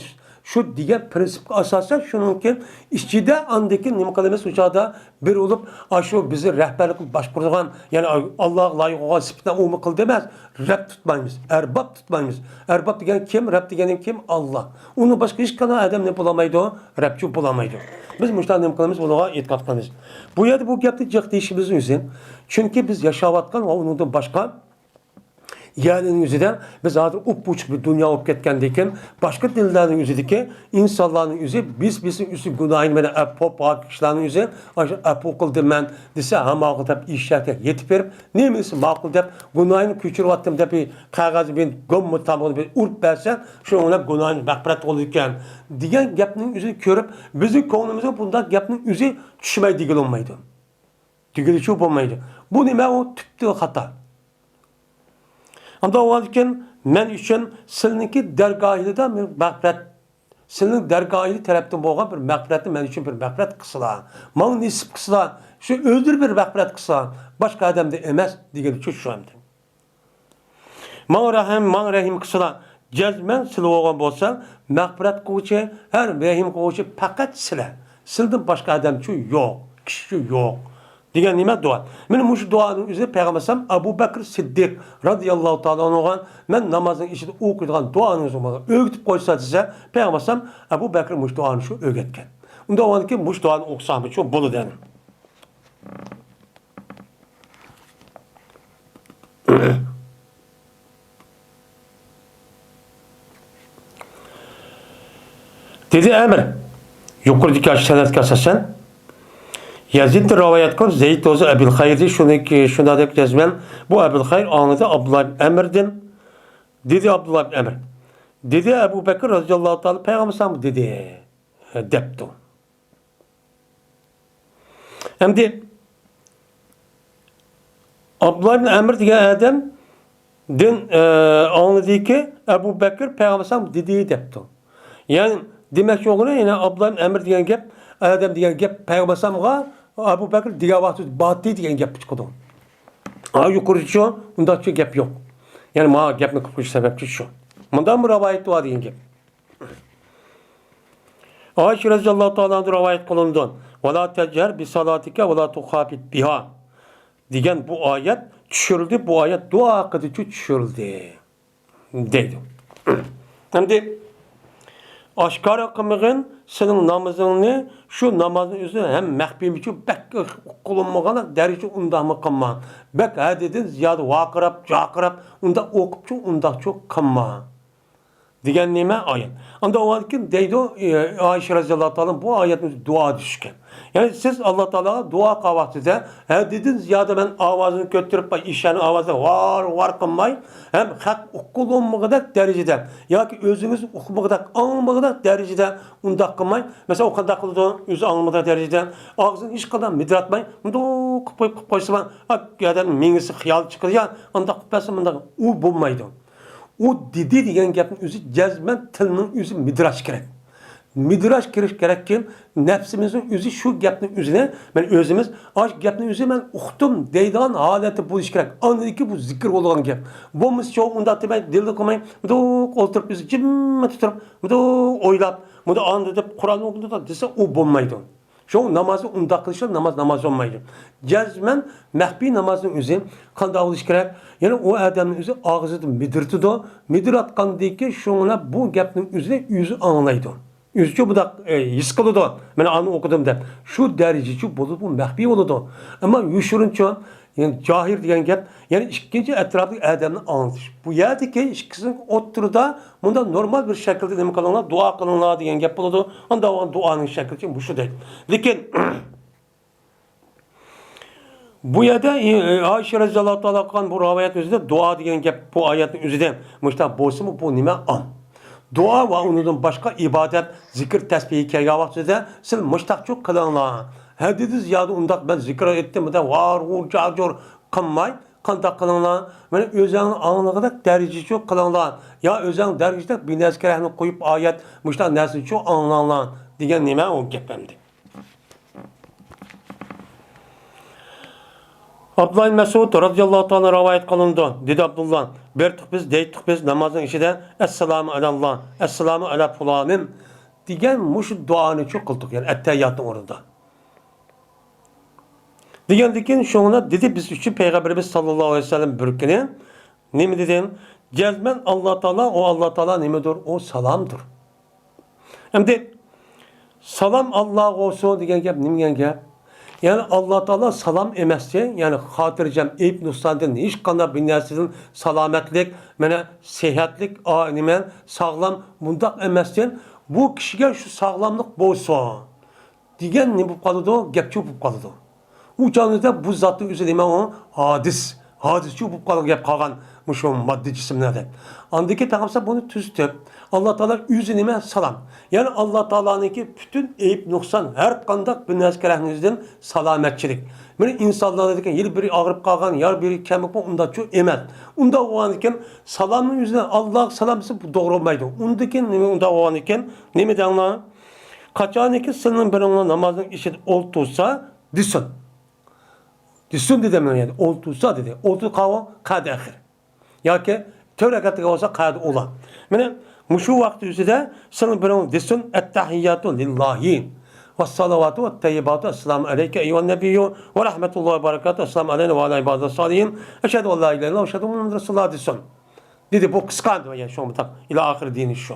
شۇ دېگەن پىرىنسىپقا ئاساسەن، شۇنىڭ كېيىن ئىچىدە ئاندىن كېيىن نېمە قىلىمىز؟ ئۇ چاغدا بىر بولۇپ، ئاشۇ بىزنى رەھبەرلىك باشقۇرىدىغان، يەنى ئاللاغا لايىق بولغان سۈپىتىنى ئۇمۇ قىل دەيمىز، رەب تۇتمايمىز، ئەرباب تۇتمايمىز. ئەرباب دېگەن كىم؟ رەب دېگەن كىم؟ ئاللا. ئۇنىڭ باشقا ھېچقانداق ئادەم نېمە بولالمايدۇ؟ رەبچى بولالمايدۇ. بىز مۇشۇنداق نېمە قىلىمىز؟ بۇنىڭغا ئېتىقاد قىلىمىز. بۇ يەردە بۇ گەپنى جىق دېيىشىمىزنىڭ ئۆزى، چۈنكى بىز ياشاۋاتقان ۋە ئۇنىڭدىن باشقا يەرلەرنىڭ ئۆزىدە بىز ھازىر ئۇپئوچۇق بىر دۇنيا بولۇپ كەتكەندىن كېيىن، باشقا دىنلارنىڭ ئۆزىدىكى ئىنسانلارنىڭ ئۆزى بىس-بىسىنىڭ ئۆزى گۇناھىنى مانا ئەپۇ بولۇپ قالغان كىشىلەرنىڭ ئۆزى ئاشۇ ئەپۇ قىلدىم مەن دېسە، ھە ماقۇل دەپ ئىششەككە يېتىپ بېرىپ، نېمىسى ماقۇل دەپ گۇناھىنى كۆچۈرۈۋاتتىم دەپ بىر قەغەز بىلەن گوممۇ تامغىنى بىر ئۇرۇپ بەرسە، شۇنىڭ بىلەن گۇناھىنى مەغپىرەت قىلىدىكەن دېگەن گەپنىڭ ئۆزىنى كۆرۈپ، بىزنىڭ كۆڭلىمىزگە بۇنداق گەپنىڭ ئۆزى چۈشمەيدىغىلى بولمايدۇ. دېگىلىچۇ بولمايدۇ. بۇ نېمە؟ ئۇ تۈپتىن خاتا. ئانداق بولغاندىكىن مەن ئۈچۈن سىلىنىڭكى دەرگاھىدا مەغپىرەت، سىلىنىڭ دەرگاھى تەرەپتىن بولغان بىر مەغپىرەتنى مەن ئۈچۈن بىر مەغپىرەت قىلسىلا، ماڭا نېسىپ قىلسىلا، شۇ ئۆزلىرى بىر مەغپىرەت قىلسا، باشقا ئادەمدىن ئەمەس دېگىنىچۇ شۇ ئەمدى. ماڭا رەھىم، ماڭا رەھىم قىلسىلا، جەزمەن سىلە بولغان بولسا، مەغپىرەت قىلغۇچى، ھەر رەھىم قىلغۇچى پەقەت سىلە. سىلىدىن باشقا ئادەمچۇ يوق، كىشىچۇ يوق. دېگەن نېمە؟ دۇئا. مانا مۇشۇ دۇئانىڭ ئۆزىنى پەيغەمبەر ئەلەيھىسسالام ئەبۇ بەكرى سىددىق رازىياللاھۇ تائالا ئەنھۇغا، مەن نامازنىڭ ئىچىدە ئوقۇيدىغان دۇئانىڭىزنى ئۆگىتىپ قويسا دېسە، پەيغەمبەر ئەلەيھىسسالام ئەبۇ بەكرى مۇشۇ دۇئانى شۇ ئۆگەتكەن. ئۇنداق بولغاندىكىن مۇشۇ دۇئانى ئوقۇسامچۇ بولىدۇ. دېدى ئەمىر. يۇقىرىدىكى ئاشۇ سەنەدكە ئاساسەن، يەزىدتىن رىۋايەت قىلىپ، زەيد ئۆزى ئەبىل خەيردى، شۇنىڭكى، شۇنداق دەپ جەزمەن، بۇ ئەبىل خەير ئاڭلىدى ئابدۇللا ئىبن ئەمىردىن. دېدى ئابدۇللا ئىبن ئەمىر. دېدى ئەبۇ بەكىر رازىياللاھۇ تائالا، پەيغەمبەر ساڭا دېدى، دەپتۇ. ئەمدى ئابدۇللا ئىبن ئەمر دېگەن ئادەمدىن، ئە، ئاڭلىدىكى، ئەبۇ بەكر پەيغەمبەر ئەلەيھىسسالام دېدى دەپتۇ. يەنى دېمەكچى بولغىنى، يەنى ئابدۇللا ئىبن ئەمر دېگەن گەپ، ئادەم دېگەن گەپ پەيغەمبەر ئەلەيھىسسالامغا ئەبۇ بەكر دېگەن ۋاقىتتا باتتى دېگەن گەپ چىقىدۇ. ھا، يۇقىرىدىچۇ، ئۇنداقچە گەپ يوق. يەنى ماڭا گەپنى قىلىپ قويۇش سەۋەبچى شۇ. مۇنداقمۇ رىۋايەت بار دېگەن گەپ. ئائىشە رەزىياللاھۇ تائالا ئانھا رىۋايەت قىلىنىدۇ. «ۋەلا تەجھەر بىسالاتىكە ۋەلا تۇخاپىت بىھا» دېگەن بۇ ئايەت چۈشۈرۈلدى، بۇ ئايەت دۇئا ھەققىدىچۇ چۈشۈرۈلدى دەيدۇ. ئەمدى ئاشكارا قىلمىغىن سېنىڭ نامىزىڭنى، شۇ نامازنى ئۆزى ھەم مەخپىيمىچۇ بەك قىلىنمىغان دەرىجىدە ئۇنداقمۇ قىلما. بەك ھەددىدىن زىيادە ۋارقىراپ، جارقىراپ، ئۇنداق ئوقۇپچۇ، ئۇنداقچۇ قىلما. دېگەن نېمە؟ ئايەت. ئاندىن ئۇنىڭدىن كېيىن دەيدۇ، ئە، ئائىشە رەزىياللاھۇ تائالا بۇ ئايەتنى دۇئا دېيىشكەن. يەنى سىز ئاللا تائالاغا دۇئا قىلغان ۋاقتىدا ھەددىدىن زىيادە مەن ئاۋازىنى كۆتۈرۈپ، ئىششەنىڭ ئاۋازىدا ۋار ۋار قىلماي، ھەم خەق ئۇققىلىمىغۇدەك دەرىجىدە ياكى ئۆزىڭىز ئۇقمىغۇدەك، ئاڭلىمىغۇدەك دەرىجىدە ئۇنداق قىلماي، مەسىلەن، ئۇ قانداق قىلىدۇ؟ ئۆزى ئاڭلىمىغۇدەك دەرىجىدە ئاغزىنى ھېچقانداق مىدىراتماي، مۇنداق قىلىپ قويۇپ، قىلىپ قويسىلا، ئادەمنىڭ مېڭىسى خىيال چىقىدۇ يا، ئانداق قىلىپ بەرسە مۇنداق، ئۇ بولمايدۇ. ئۇ دېدى دېگەن گەپنىڭ ئۆزى جەزمەن تىلنىڭ ئۆزى مىدىراش كېرەك. مىدىراش كىرىش كېرەككىن، نەپسىمىزنىڭ ئۆزى شۇ گەپنىڭ ئۆزىنى، مەن ئۆزىمىز، ئاشۇ گەپنىڭ ئۆزى مەن ئۇقتۇم دەيدىغان ھالەتتە بولۇش كېرەك. ئاندىن كېيىن بۇ زىكىر بولىدىغان گەپ. بولمىسىچۇ ئۇنداق دېمەي، دىلدا قىلماي، مۇنداق ئولتۇرۇپ، ئۆزى جىممىدە تۇرۇپ، مۇنداق ئويلاپ، مۇنداق ئاندىن دەپ قۇرئان ئوقۇدى دېسە، ئۇ بولمايدۇ. شۇڭا نامازنى ئۇنداق قىلىشلا ناماز، ناماز بولمايدۇ. جەزمەن مەخپىي نامازنىڭ ئۆزى قانداق بولۇشى كېرەك؟ يەنى ئۇ ئادەمنىڭ ئۆزى ئاغزىدىن مىدىرىتىدۇ. مىدىراتقاندىن كېيىن شۇڭا بۇ گەپنىڭ ئۆزىنى ئۆزى ئاڭلايدۇ. ئۆزىچۇ بۇنداق، ئە، ھېس قىلىدۇ. مەن ئانى ئوقۇدۇم دەپ. شۇ دەرىجىچۇ بولىدۇ، بۇ مەخپىي بولىدۇ. ئەمما يوشۇرۇنچۇ، يەنى جاھىر دېگەن گەپ، يەنى ئىككىنچى ئەتراپتىكى ئادەمنى ئاڭلىتىش. بۇ يەردىكى ئىككىسىنىڭ ئوتتۇرىدا مۇنداق نورمال بىر شەكىلدە نېمە قىلىڭلار، دۇئا قىلىڭلار دېگەن گەپ بولىدۇ. ئانداق بولغان دۇئانىڭ شەكلى مۇشۇ دەيدۇ. لېكىن بۇ يەردە، ئى، ئائىشە رەزىياللاھۇ تائالا قىلغان بۇ رىۋايەت ئۆزىدە دۇئا دېگەن گەپ بۇ ئايەتنىڭ ئۆزىدە مۇشۇنداق بولسىمۇ، بۇ نېمە ئاڭ؟ دۇئا ۋە ئۇنىڭدىن باشقا ئىبادەت، زىكىر، تەسبىھ كەلگەن ۋاقتىدا سىز مۇشتاقچۇ قىلىڭلار. ھەددىدىن زىيادە ئۇنداق مەن زىكىر ئېيتتىم، مۇنداق ۋارغۇ جاجۇر قىلماي، قانداق قىلىڭلار، مانا ئۆزۈڭنى ئاڭلىغۇدەك دەرىجىچۇ قىلىڭلار، يا ئۆزۈڭ دەرىجىدەك بىر نەرسە كېرەكنى قويۇپ ئايەت، مۇشۇنداق نەرسىچۇ ئاڭلاڭلار دېگەن نېمە ئۇ گەپ ئەمدى. ئابدۇللا ئىبن مەسئۇد رازىياللاھۇ تائالا رىۋايەت قىلىنىدۇ. دېدى ئابدۇللا، بەرتۇق بىز، دەيتۇق بىز نامازنىڭ ئىچىدە، ئەسسالامۇ ئەلەللا، ئەسسالامۇ ئەلە پۇلانىن دېگەن مۇشۇ دۇئانىچۇ قىلدۇق، يەنى ئەتتەھىياتنىڭ ئورنىدا. دېگەندىكىن شۇڭا دېدى، بىز ئۈچۈن پەيغەمبىرىمىز ساللاللاھۇ ئەلەيھى ۋەسەللەم بىر كۈنى نېمە دېدى؟ جەزمەن ئاللا تائالا، ئۇ ئاللا تائالا نېمىدۇر؟ ئۇ سالامدۇر. ئەمدى سالام ئاللاغا بولسۇن دېگەن گەپ نېمە دېگەن گەپ؟ يەنى ئاللا تائالا سالام ئەمەستى، يەنى خاتىرجەم، ئەيىب نۇقساندىن، ھېچقانداق بىر نەرسىدىن سالامەتلىك، مانا سېھەتلىك، ئا، نېمە، ساغلام، بۇنداق ئەمەستىن، بۇ كىشىگە شۇ ساغلاملىق بولسۇن دېگەن نېمە بولۇپ قالىدۇ؟ گەپچۇ بولۇپ قالىدۇ. ئۇ چاغدا بۇ زاتنىڭ ئۆزى نېمە ئۇ؟ ھادىس. ھادىسچۇ بولۇپ قالغان گەپ قالغان مۇشۇ ماددىي جىسىملەردە. ئاندىن كېيىن پەيغەمبەر بۇنى تۈزىتىپ، ئاللا تائالا ئۆزى نېمە؟ سالام. يەنى ئاللا تائالانىڭكى پۈتۈن ئەيىب نۇقسان، ھەر قانداق بىر نەرسە كېرەكنىڭ ئۆزىدىن سالامەتچىلىك. مانا ئىنسانلاردا دېگەن يەنە بىرى ئاغرىپ قالغان، يا بىرى كەملىك بولغان، ئۇنداقچۇ ئەمەس. ئۇنداق بولغاندىكىن سالامنىڭ ئۆزىدىن ئاللاغا سالام دېسە بۇ توغرا بولمايدۇ. ئۇندىن كېيىن نېمە ئۇنداق بولغاندىكىن نېمە دەڭلار؟ قاچانكى سىلىنىڭ بىرىڭلار نامازنىڭ ئىچىدە ئولتۇرسا، دېسۇن. دېسۇن دېدى مانا، يەنى ئولتۇرسا دېدى. ئولتۇرۇپ قالغان قەدە ئەخىر. ياكى تۆت رەكەتلىك بولسا قەدە ئۇلا. مانا مۇشۇ ۋاقىت ئۆزىدە سىلىنىڭ بىرىڭ دېسۇن، ئەتتەھىياتۇ لىللاھى، ۋەسسالەۋاتۇ ۋەتتەييىباتۇ، ئەسسالامۇ ئەلەيكە ئەييۇھەن نەبىييۇ ۋە رەھمەتۇللاھى ۋە بەرەكاتۇ، ئەسسالامۇ ئەلەينا ۋە ئەلا ئىبادىسسالىھىن، ئەشھەدۇ ئەن لا ئىلاھە ئىللەللاھ ۋە ئەشھەدۇ ئەننە مۇھەممەدەن رەسۇلۇللاھ دېسۇن. دېدى، بۇ قىسقا ئەمدى، يەنى شۇ مۇنداق ئىلا ئاخىر دېگىنى شۇ.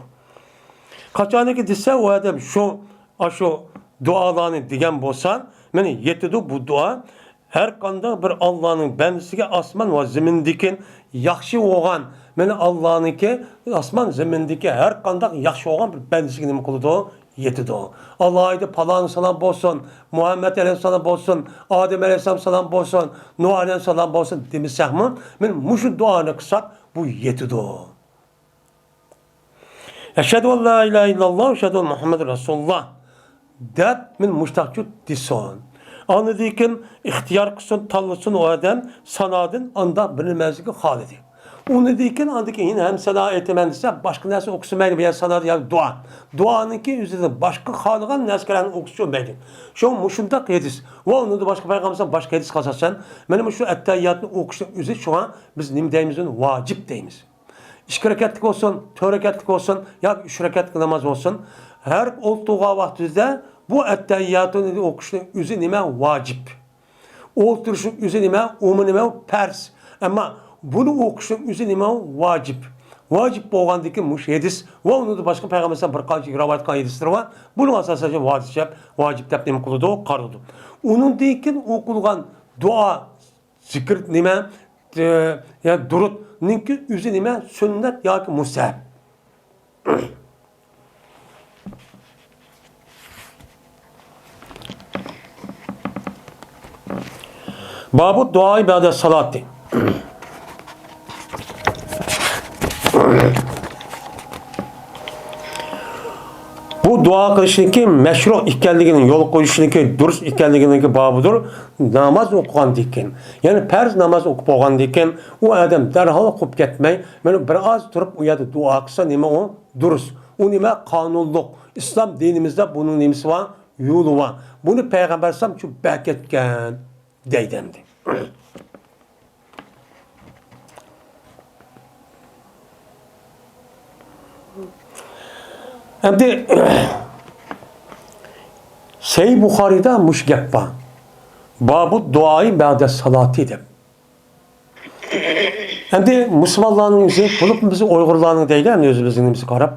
قاچانكى دېسە، ئۇ ئادەم شۇ، ئاشۇ دۇئالارنى دېگەن بولسا، مانا يېتىدۇ بۇ دۇئا. ھەر قانداق بىر ئاللانىڭ بەندىسىگە ئاسمان ۋە زېمىندىكى ياخشى بولغان، مانا ئاللانىڭكى ئاسمان زېمىندىكى ھەر قانداق ياخشى بولغان بىر بەندىسىگە نېمە قىلىدۇ؟ يېتىدۇ. ئالاھىدە پالان سالام بولسۇن، مۇھەممەد ئەلەيھىسسالام بولسۇن، ئادەم ئەلەيھىسسالام سالام بولسۇن، نۇھ ئەلەيھىسسالام بولسۇن دېمىسەكمۇ، مانا مۇشۇ دۇئانى قىلساق، بۇ يېتىدۇ. ئەشھەدۇ ئەن لا ئىلاھە ئىللەللاھ، ئەشھەدۇ ئەننە مۇھەممەدەن رەسۇلۇللاھ دەپ، مانا مۇشتاقچۇ دېسۇن. ئاندىن كېيىن ئىختىيار قىلسۇن، تاللىسۇن ئۇ ئادەم، سانادىن ئانداق بىر نېمىسىگە خالىدى. ئۇنىڭدىن كېيىن، ئاندىن كېيىن ھەم سانا ئېيتىمەن دېسە، باشقا نەرسە ئوقۇسا مەيلى، يا سانا، يا دۇئا. دۇئانىڭكى ئۆزىدىن باشقا خالىغان نەرسە كېرەكنى ئوقۇسا مەيلى. شۇ مۇشۇنداق ھەدىس. ۋە ئۇنىڭدىن باشقا پەيغەمبەر باشقا ھەدىسكە ئاساسەن، مانا مۇشۇ ئەتتەھىياتنى ئوقۇشنىڭ ئۆزى، شۇڭا بىز نېمە دەيمىز ئۇنى؟ ۋاجىپ دەيمىز. ئىككى رەكەتلىك بولسۇن، تۆت رەكەتلىك بولسۇن ياكى ئۈچ رەكەتلىك ناماز بولسۇن، ھەر ئولتۇرغان ۋاقتىمىزدا بۇ ئەتتەھىياتۇنى ئوقۇشنىڭ ئۆزى نېمە؟ ۋاجىپ. ئولتۇرۇشنىڭ ئۆزى نېمە؟ ئۇمۇ نېمە؟ پەرز. ئەمما بۇنى ئوقۇشنىڭ ئۆزى نېمە؟ ۋاجىپ. ۋاجىپ بولغاندىكىن مۇشۇ ھەدىس ۋە ئۇنىڭدىن باشقا پەيغەمبەر بىر قانچە رىۋايەت قىلغان ھەدىسلىرى بار. بۇنىڭ ئاساسىدا ۋاجىپ، ۋاجىپ دەپ نېمە قىلىدۇ؟ قارىلىدۇ. ئۇنىڭدىن كېيىن ئوقۇلغان دۇئا، زىكىر نېمە؟ ئە، يا دۇرۇتنىڭكى ئۆزى نېمە؟ سۈننەت ياكى مۇستەھەب. بابۇ دۇئائى بەدە سالاتى. بۇ دۇئا قىلىشنىڭكى مەشرۇ ئىكەنلىكىنىڭ، يول قويۇشنىڭكى دۇرۇس ئىكەنلىكىنىڭكى بابىدۇر. ناماز ئوقۇغاندىن كېيىن، يەنى پەرز ناماز ئوقۇپ بولغاندىن كېيىن، ئۇ ئادەم دەرھال قوپۇپ كەتمەي، مانا بىر ئاز تۇرۇپ ئۇ يەردە دۇئا قىلسا، نېمە ئۇ؟ دۇرۇس. ئۇ نېمە؟ قانۇنلۇق. ئىسلام دىنىمىزدە بۇنىڭ نېمىسى بار؟ يولى بار. بۇنى پەيغەمبەر ئەلەيھىسسالام شۇ بەركەتكەن دەيدۇ ئەمدى. ئەمدى سەھىھ بۇخارىيدا مۇشۇ گەپ بار. بابۇ دۇئائى بەدە سالاتى دەپ. ئەمدى مۇسۇلمانلارنىڭ ئۆزى، بولۇپمۇ بىز ئۇيغۇرلارنىڭ دەيلى، ئەمدى ئۆزىمىزنىڭ نېمىسىگە قاراپ،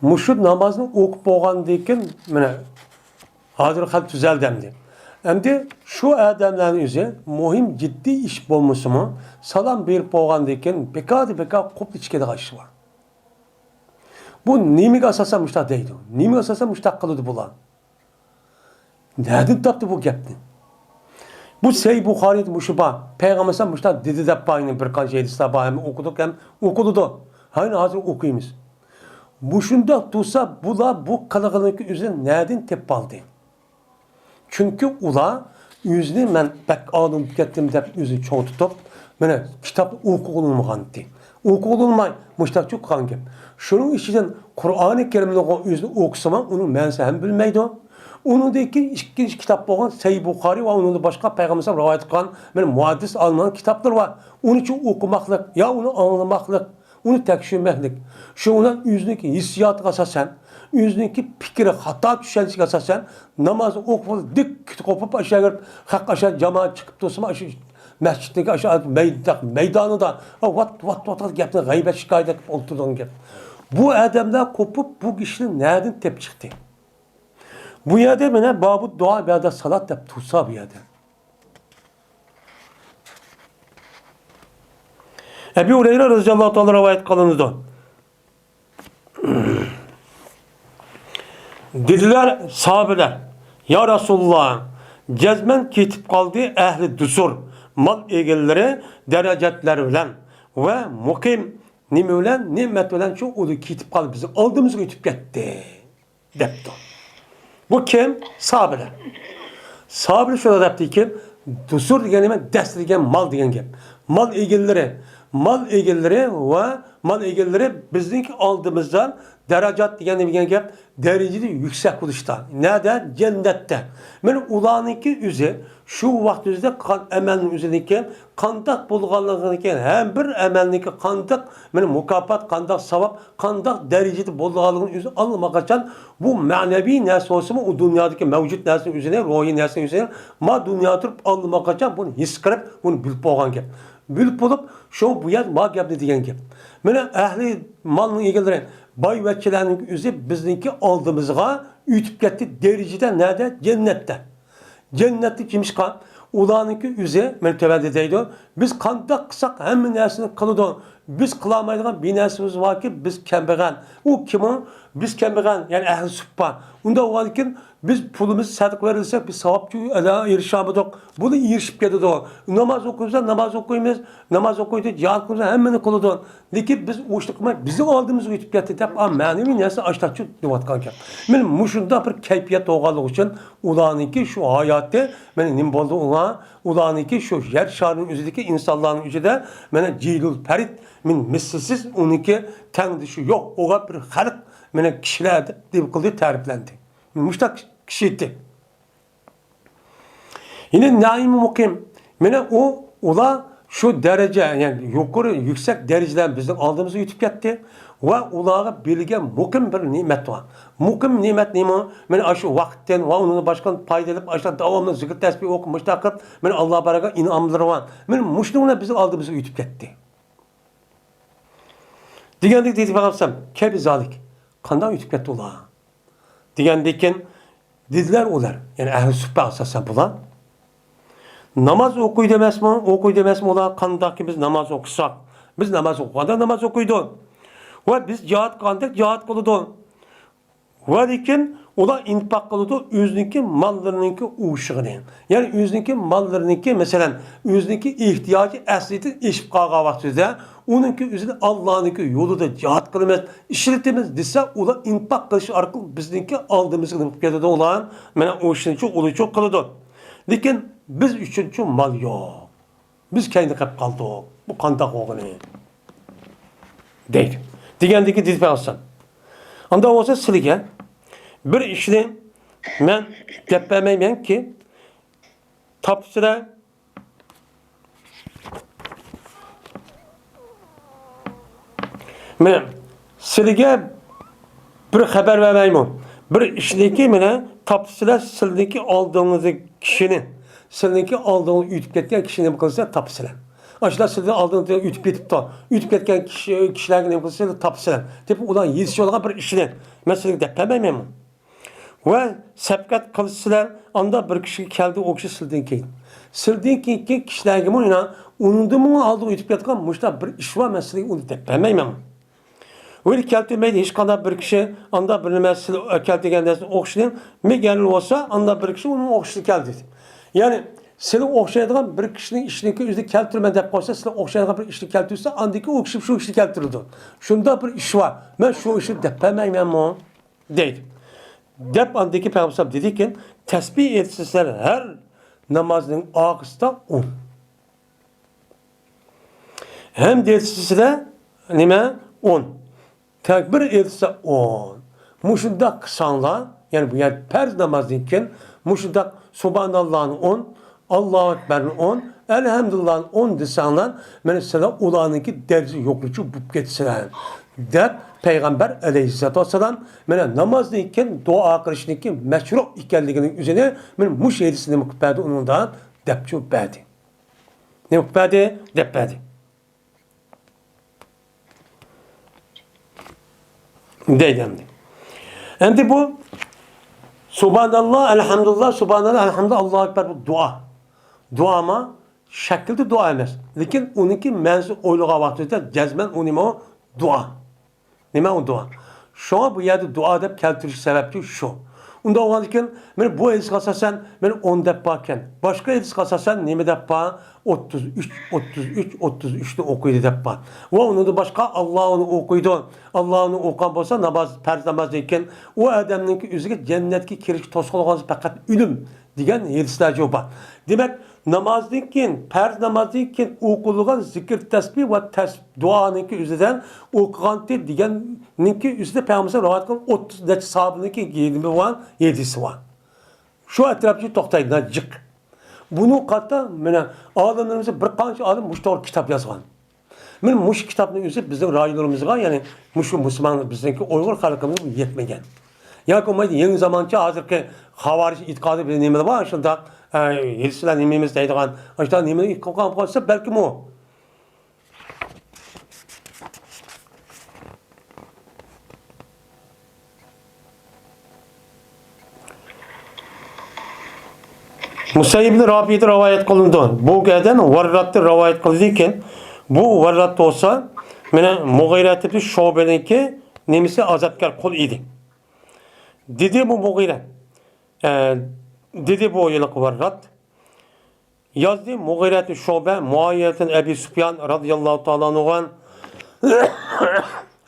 مۇشۇ نامازنى ئوقۇپ بولغاندىن كېيىن، مانا، ھازىر خەل تۈزەلدى ئەمدى. ئەمدى شۇ ئادەملەرنىڭ ئۆزى مۇھىم، جىددىي ئىش بولمىسىمۇ، سالام بېرىپ بولغاندىن كېيىن بىكاردىن بىكار قوپۇپ چىقىدىغان ئىش بار. بۇ نېمىگە ئاساسەن مۇشۇنداق دەيدۇ؟ نېمىگە ئاساسەن مۇشۇنداق قىلىدۇ بۇلار؟ نەدىن تاپتى بۇ گەپنى؟ بۇ سەھىھ بۇخارىيدا مۇشۇ بار. پەيغەمبەر ئەلەيھىسسالام مۇشۇنداق دېدى دەپ بار، يەنە بىر قانچە ھەدىسلەر بار، ھەممە ئوقۇدۇق، ھەم ئوقۇلىدۇ. ھەي، ھازىر ئوقۇيمىز. مۇشۇنداق تۇرسا، بۇلار بۇ قىلغىنىنىڭ ئۆزىنى نەدىن تېپىپ ئالدى؟ چۈنكى ئۇلار ئۆزىنى مەن بەك ئالىم بولۇپ كەتتىم دەپ ئۆزىنى چوڭ تۇتۇپ، مانا كىتابنى ئوقۇغىلى ئۇنىمىغانتى. ئوقۇغىلى ئۇنىماي، مۇشتاق چوققان گەپ. شۇنىڭ ئىچىدىن قۇرئانى كەرىمنىغۇ ئۆزىنى ئوقۇسىمۇ، ئۇنىڭ مەنىسى ھەم بىلمەيدۇ. ئۇنىڭدىن كېيىن ئىككىنچى كىتاب بولغان سەھىھ بۇخارىي ۋە ئۇنىڭدىن باشقا پەيغەمبەر رىۋايەت قىلغان بىر مۇھەددىس ئالىمنىڭ كىتابلىرى بار. ئۇنىچۇ ئوقۇماقلىق يا ئۇنى ئاڭلىماقلىق، ئۇنى تەكشۈرمەكلىك. شۇ بىلەن ئۆزىنىڭكى ھېسسىياتىغا ئاساسەن، ئۆزىنىڭكى پىكرى خاتا چۈشەنچىگە ئاساسەن، ناماز ئوقۇپ دىك كېتىپ قوپۇپ، ئاشۇ يەرگە خەق ئاشۇ جامائەت چىقىپ تۇرسىمۇ، ئاشۇ مەسچىتتىكى ئاشۇ مەيدە-، مەيدانىدا، ۋات، ۋات، ۋات، ۋات گەپنى غەيۋەت شىكايەت قىلىپ ئولتۇرىدىغان گەپ. بۇ ئادەملەر قوپۇپ، بۇ كىشىنى نەدىن تېپىپ چىقتى؟ بۇ يەردە مانا بابۇ دۇئا بەدە سالات دەپ تۇرسا بۇ يەردە. ئەبۇ ھۇرەيرە رەزىياللاھۇ تائالا رىۋايەت قىلىنىدۇ. دېدىلەر ساھابىلەر، يا رەسۇلاللا، جەزمەن كېتىپ قالدى ئەھلى دۇسۇر، مال ئىگىلىرى دەرەجەتلەر بىلەن ۋە مۇقىم نېمە بىلەن، نېمەت بىلەن شۇ ئۇلار كېتىپ قالدى، بىزنىڭ ئالدىمىزغا ئۆتۈپ كەتتى. دەپتۇ. بۇ كىم؟ سابىرە. سابىرە شۇنداق دەپتىكى، دۇسۇر دېگەن نېمە؟ دەستە دېگەن مال دېگەن گەپ. مال ئىگىلىرى، مال ئىگىلىرى ۋە مال ئىگىلىرى بىزنىڭكى ئالدىمىزدا دەرەجات دېگەن نېمە دېگەن گەپ؟ دەرىجىدە يۈكسەك بولۇشتا. نەدە؟ جەننەتتە. مانا ئۇلارنىڭكى ئۆزى شۇ ۋاقىت ئۆزىدە قىلغان ئەمەلنىڭ ئۆزىدىكى قانداق بولغانلىقىنىڭكى، ھەر بىر ئەمەلنىڭكى قانداق، مانا مۇكاپات، قانداق ساۋاب، قانداق دەرىجىدە بولىدىغانلىقىنى ئۆزى ئاللىماقاچان بۇ مەنىۋى نەرسە بولسىمۇ، ئۇ دۇنيادىكى مەۋجۇت نەرسىنىڭ ئۆزىنى، روھىي نەرسىنىڭ ئۆزىنى ما دۇنيادا تۇرۇپ ئاللىماقاچان بۇنى ھېس قىلىپ، بۇنى بىلىپ بولغان گەپ. بىلىپ بولۇپ، شۇ بۇ يەر ما گەپنى دېگەن گەپ. مانا ئەھلى مالنىڭ ئىگىلىرى، بايۋەچچىلەرنىڭ ئۆزى بىزنىڭكى ئالدىمىزغا ئۆتۈپ كەتتى، دەرىجىدە نەدە؟ جەننەتتە. جەننەتتە جىمىشقا ئۇلارنىڭكى ئۆزى، مانا تۆۋەندە دەيدۇ، بىز قانداق قىلساق ھەممە نەرسىنى قىلىدۇ. بىز قىلالمايدىغان بىر نەرسىمىز باركى، بىز كەمبەغەل. ئۇ كىمۇ؟ بىز كەمبەغەل، يەنى ئەھلى سۇپپا. ئۇنداق بولغاندىكىن بىز پۇلىمىزنى سەدىقە بېرىلسە، بىز ساۋابقا ئېرىشەلمىدۇق. بۇنى ئېرىشىپ كېتىدۇ. ناماز ئوقۇيمىز، ناماز ئوقۇيمىز، ناماز ئوقۇيدۇ، جىھاد قىلىمىز، ھەممىنى قىلىدۇ. لېكىن بىز ئۇ ئىشنى قىلماي، بىزنىڭ ئالدىمىزغا ئۆتۈپ كەتتى دەپ، ئا، مەنىۋى نەرسە ئاشتاچۇ دەۋاتقان گەپ. مانا مۇشۇنداق بىر كەيپىيات بولغانلىقى ئۈچۈن ئۇلارنىڭكى شۇ ھاياتى، مانا نېمە بولدى ئۇلار؟ ئۇلارنىڭكى شۇ يەر شارىنىڭ ئۆزىدىكى ئىنسانلارنىڭ ئىچىدە، مانا جىلۇل پەرىد، مانا مىسلىسىز، ئۇنىڭكى تەڭدىشى يوق، ئۇغا بىر خەلق، مانا كىشىلەر دەپ نېمە قىلدى، تەرىپلەندى. مۇشۇنداق كىشى ئىدى. يەنى نەئىم مۇقىم. مانا ئۇ، ئۇلار شۇ دەرىجە، يەنى يۇقىرى، يۈكسەك دەرىجىلەر بىزنىڭ ئالدىمىزغا ئۆتۈپ كەتتى ۋە ئۇلارغا بېرىلگەن مۇقىم بىر نېمەت بار. مۇقىم نېمەت نېمە؟ مانا ئاشۇ ۋاقىتتىن ۋە ئۇنىڭدىن باشقا پايدىلىنىپ، ئاشۇ داۋاملىق زىكىر تەسبىھ ئوقۇپ، مۇشۇنداق قىلىپ، مانا ئاللا بەرگەن ئىنئاملىرى بار. مانا مۇشۇنىڭ بىلەن بىزنىڭ ئالدىمىزغا ئۆتۈپ كەتتى. دېگەندەك دېدى پەيغەمبەر، كەيپى زالىك، قانداق ئۆتۈپ كەتتى ئۇلار؟ دېگەندىن كېيىن دېدىلەر ئۇلار، يەنى ئەھلى سۇپپا ئاساسەن بۇلار. ناماز ئوقۇيدۇ ئەمەسمۇ؟ ئوقۇيدۇ ئەمەسمۇ ئۇلار؟ قانداقكى بىز ناماز ئوقۇساق، بىز ناماز ئوقۇغاندا ناماز ئوقۇيدۇ. ۋە بىز جىھاد قىلغاندەك جىھاد قىلىدۇ. ۋە لېكىن ئۇلار ئىنپاق قىلىدۇ ئۆزىنىڭكى ماللىرىنىڭكى ئوشىقىنى. يەنى ئۆزىنىڭكى ماللىرىنىڭكى، مەسىلەن، ئۆزىنىڭكى ئېھتىياجى ئەسلىدىن ئېشىپ قالغان ۋاقتىدا ئۇنىڭكى ئۆزىنى ئاللانىڭكى يولىدا جىھاد قىلىمىز، ئىشلىتىمىز دېسە، ئۇلار ئىنپاق قىلىش ئارقىلىق بىزنىڭكى ئالدىمىزغا نېمە قىلىپ كېتىدۇ ئۇلار؟ مانا ئوشۇنچۇ ئۇلىچۇ قىلىدۇ. لېكىن بىز ئۈچۈنچۇ مال يوق. بىز كەينىدە قېلىپ قالدۇق. بۇ قانداق بولغىنى؟ دەيدۇ. دېگەندىكى دېدى پەيغەمبەر. ئانداق بولسا سىلىگە بىر ئىشنى مەن دەپ بەرمەيمەنكى، تاپىسىلەر. مەن سىلىگە بىر خەۋەر بەرمەيمۇ؟ بىر ئىشنىكى مانا تاپىسىلەر سىلىنىڭكى ئالدىڭىزدىكى كىشىنى، سىلىنىڭكى ئالدىڭىزدا ئۆتۈپ كەتكەن كىشىنى نېمە قىلسا تاپىسىلەر. ئاشۇلار سىلىنىڭ ئالدىڭىزدا ئۆتۈپ كېتىپتۇ. ئۆتۈپ كەتكەن كىشى، كىشىلەرگە نېمە قىلسا تاپىسىلەر. تېپىپ ئۇلار يېتىشىۋالغان بىر ئىشنى مەن سىلىگە دەپ بەرمەيمەنمۇ؟ ۋە سەپقەت قىلسىلەر، ئاندا بىر كىشى كەلدى، ئۇ كىشى سىلىدىن كېيىن. سىلىدىن كېيىنكى كىشىلەرگىمۇ يەنە ئۇنىڭدىنمۇ ئالدىغا ئۆتۈپ كەتكەن مۇشۇنداق بىر ئىش بار، مەن سىلىگە ئۇنى دەپ بەرمەيمەن. ۋە كەلتۈرمەيدۇ ھېچقانداق بىر كىشى، ئاندا بىر نېمە سىلى كەلتۈرگەن نەرسىنى ئوخشىشىنى مىگەرلى بولسا، ئاندا بىر كىشى ئۇنىڭ ئوخشىشىنى كەلتۈردى. يەنى سىلى ئوخشايدىغان بىر كىشىنىڭ ئىشىنىڭكى ئۆزىدە كەلتۈرمەن دەپ قويسا، سىلى ئوخشايدىغان بىر ئىشنى كەلتۈرسە، ئاندىن كېيىن ئۇ كىشى شۇ ئىشنى كەلتۈرىدۇ. شۇنداق بىر ئىش بار، مەن شۇ ئىشنى دەپ بەرمەيمەنمۇ؟ دەيدۇ. دەپ ئاندىكى پەيغەمبەر دېدىكى، تەسبىھ ئېيتسىلەر ھەر نامازنىڭ ئارقىسىدا ئون. ھەمد ئېيتسىلە نېمە؟ ئون. تەكبىر ئېيتسا ئون. مۇشۇنداق قىلساڭلار، يەنى بۇ يەردە پەرز نامازدىن كېيىن مۇشۇنداق سۇبھاناللانى ئون، ئاللاھۇ ئەكبەرنى ئون، ئەلھەمدۇلىللاھنى ئون دېسەڭلار، مانا سىلەر ئۇلارنىڭكى دەرىجىسى يۇقىرىچۇ بولۇپ كېتىسىلەر، دەپ پەيغەمبەر ئەلەيھىسسالاتۇ ۋەسسالام مانا نامازدىن كېيىن دۇئا قىلىشنىڭكى مەشرۇ ئىكەنلىكىنىڭ ئۆزىنى مانا مۇشۇ ھەدىستە نېمە قىلىپ بەردى ئۇنىڭدا؟ دەپچۇ بەردى. نېمە قىلىپ بەردى؟ دەپ بەردى. دەيدۇ ئەمدى. ئەمدى بۇ سۇبھاناللا، ئەلھەمدۇلىللا، سۇبھاناللا، ئەلھەمدۇلىللا، ئاللاھۇ ئەكبەر، بۇ دۇئا. دۇئاما شەكىلدە دۇئا ئەمەس. لېكىن ئۇنىڭكى مەنىسىنى ئويلىغان ۋاقتىمىزدا جەزمەن ئۇ نېمە ئۇ؟ دۇئا. نېمە ئۇ دۇئا؟ شۇڭا بۇ يەردە دۇئا دەپ كەلتۈرۈش سەۋەبچى شۇ. ئۇنداق بولغاندىكىن، مانا بۇ ھەدىسكە ئاساسەن، مانا ئون دەپ باركەن. باشقا ھەدىسكە ئاساسەن نېمە دەپ بار؟ ئوتتۇز ئۈچ، ئوتتۇز ئۈچ، ئوتتۇز ئۈچنى ئوقۇيدۇ دەپ بار. ۋە ئۇنىڭدىن باشقا ئاللاھۇنى ئوقۇيدۇ. ئاللاھۇنى ئوقۇغان بولسا ناماز، پەرز نامازدىن كېيىن ئۇ ئادەمنىڭكى ئۆزىگە جەننەتكە كىرىشكە توسقۇنلۇق بولغان پەقەت ئۆلۈم دېگەن ھەدىسلەر بار. دېمەك، نامازدىن كېيىن، پەرز نامازدىن كېيىن ئوقۇلغان زىكىر تەسبىھ ۋە تەس-، دۇئانىڭكى ئۆزىدە ئوقۇغانتى دېگەننىڭكى ئۆزىدە پەيغەمبەر رىۋايەت قىلغان ئوتتۇز نەچچە ساھابىنىڭكى ھەدىسى بار. شۇ ئەتراپچە توختايدۇ، جىق. بۇنىڭغا قارىتا مانا ئالىملىرىمىز بىر قانچە ئالىم مۇشۇ توغرا كىتاب يازغان. مانا مۇشۇ كىتابنىڭ ئۆزى بىزنىڭ رايونىمىزغا، يەنى مۇشۇ مۇسۇلمان، بىزنىڭكى ئۇيغۇر خەلقىمىزگە يەتمىگەن. ياكى بولمايدۇ يېڭى زامانچە ھازىرقى خاۋارىج ئېتىقادى بىلەن نېمىلەر بار، شۇنداق، ئە، ھېدىسلەر نېمىمىز دەيدىغان، ئاشۇنداق نېمىنى قىلغان بولسا بەلكىم ئۇ. مۇسەييىب ئىبن رافىدىن رىۋايەت قىلىنىدۇ. بۇ گەدەن ۋەرراتتىن رىۋايەت قىلىدىكەن. بۇ ۋەررات بولسا، مانا مۇغىرەت ئىبن شۇبەنىڭكى نېمىسى، ئازادكار قۇل ئىدى. دېدى بۇ مۇغىرە. ئە، دېدى بۇ ھېلىقى ۋەررات. يازدى مۇغىرەتۇ شۇبە مۇئاۋىيەتۇن ئەبى سۇپيان رازىياللاھۇ تائالا ئەنھۇغا.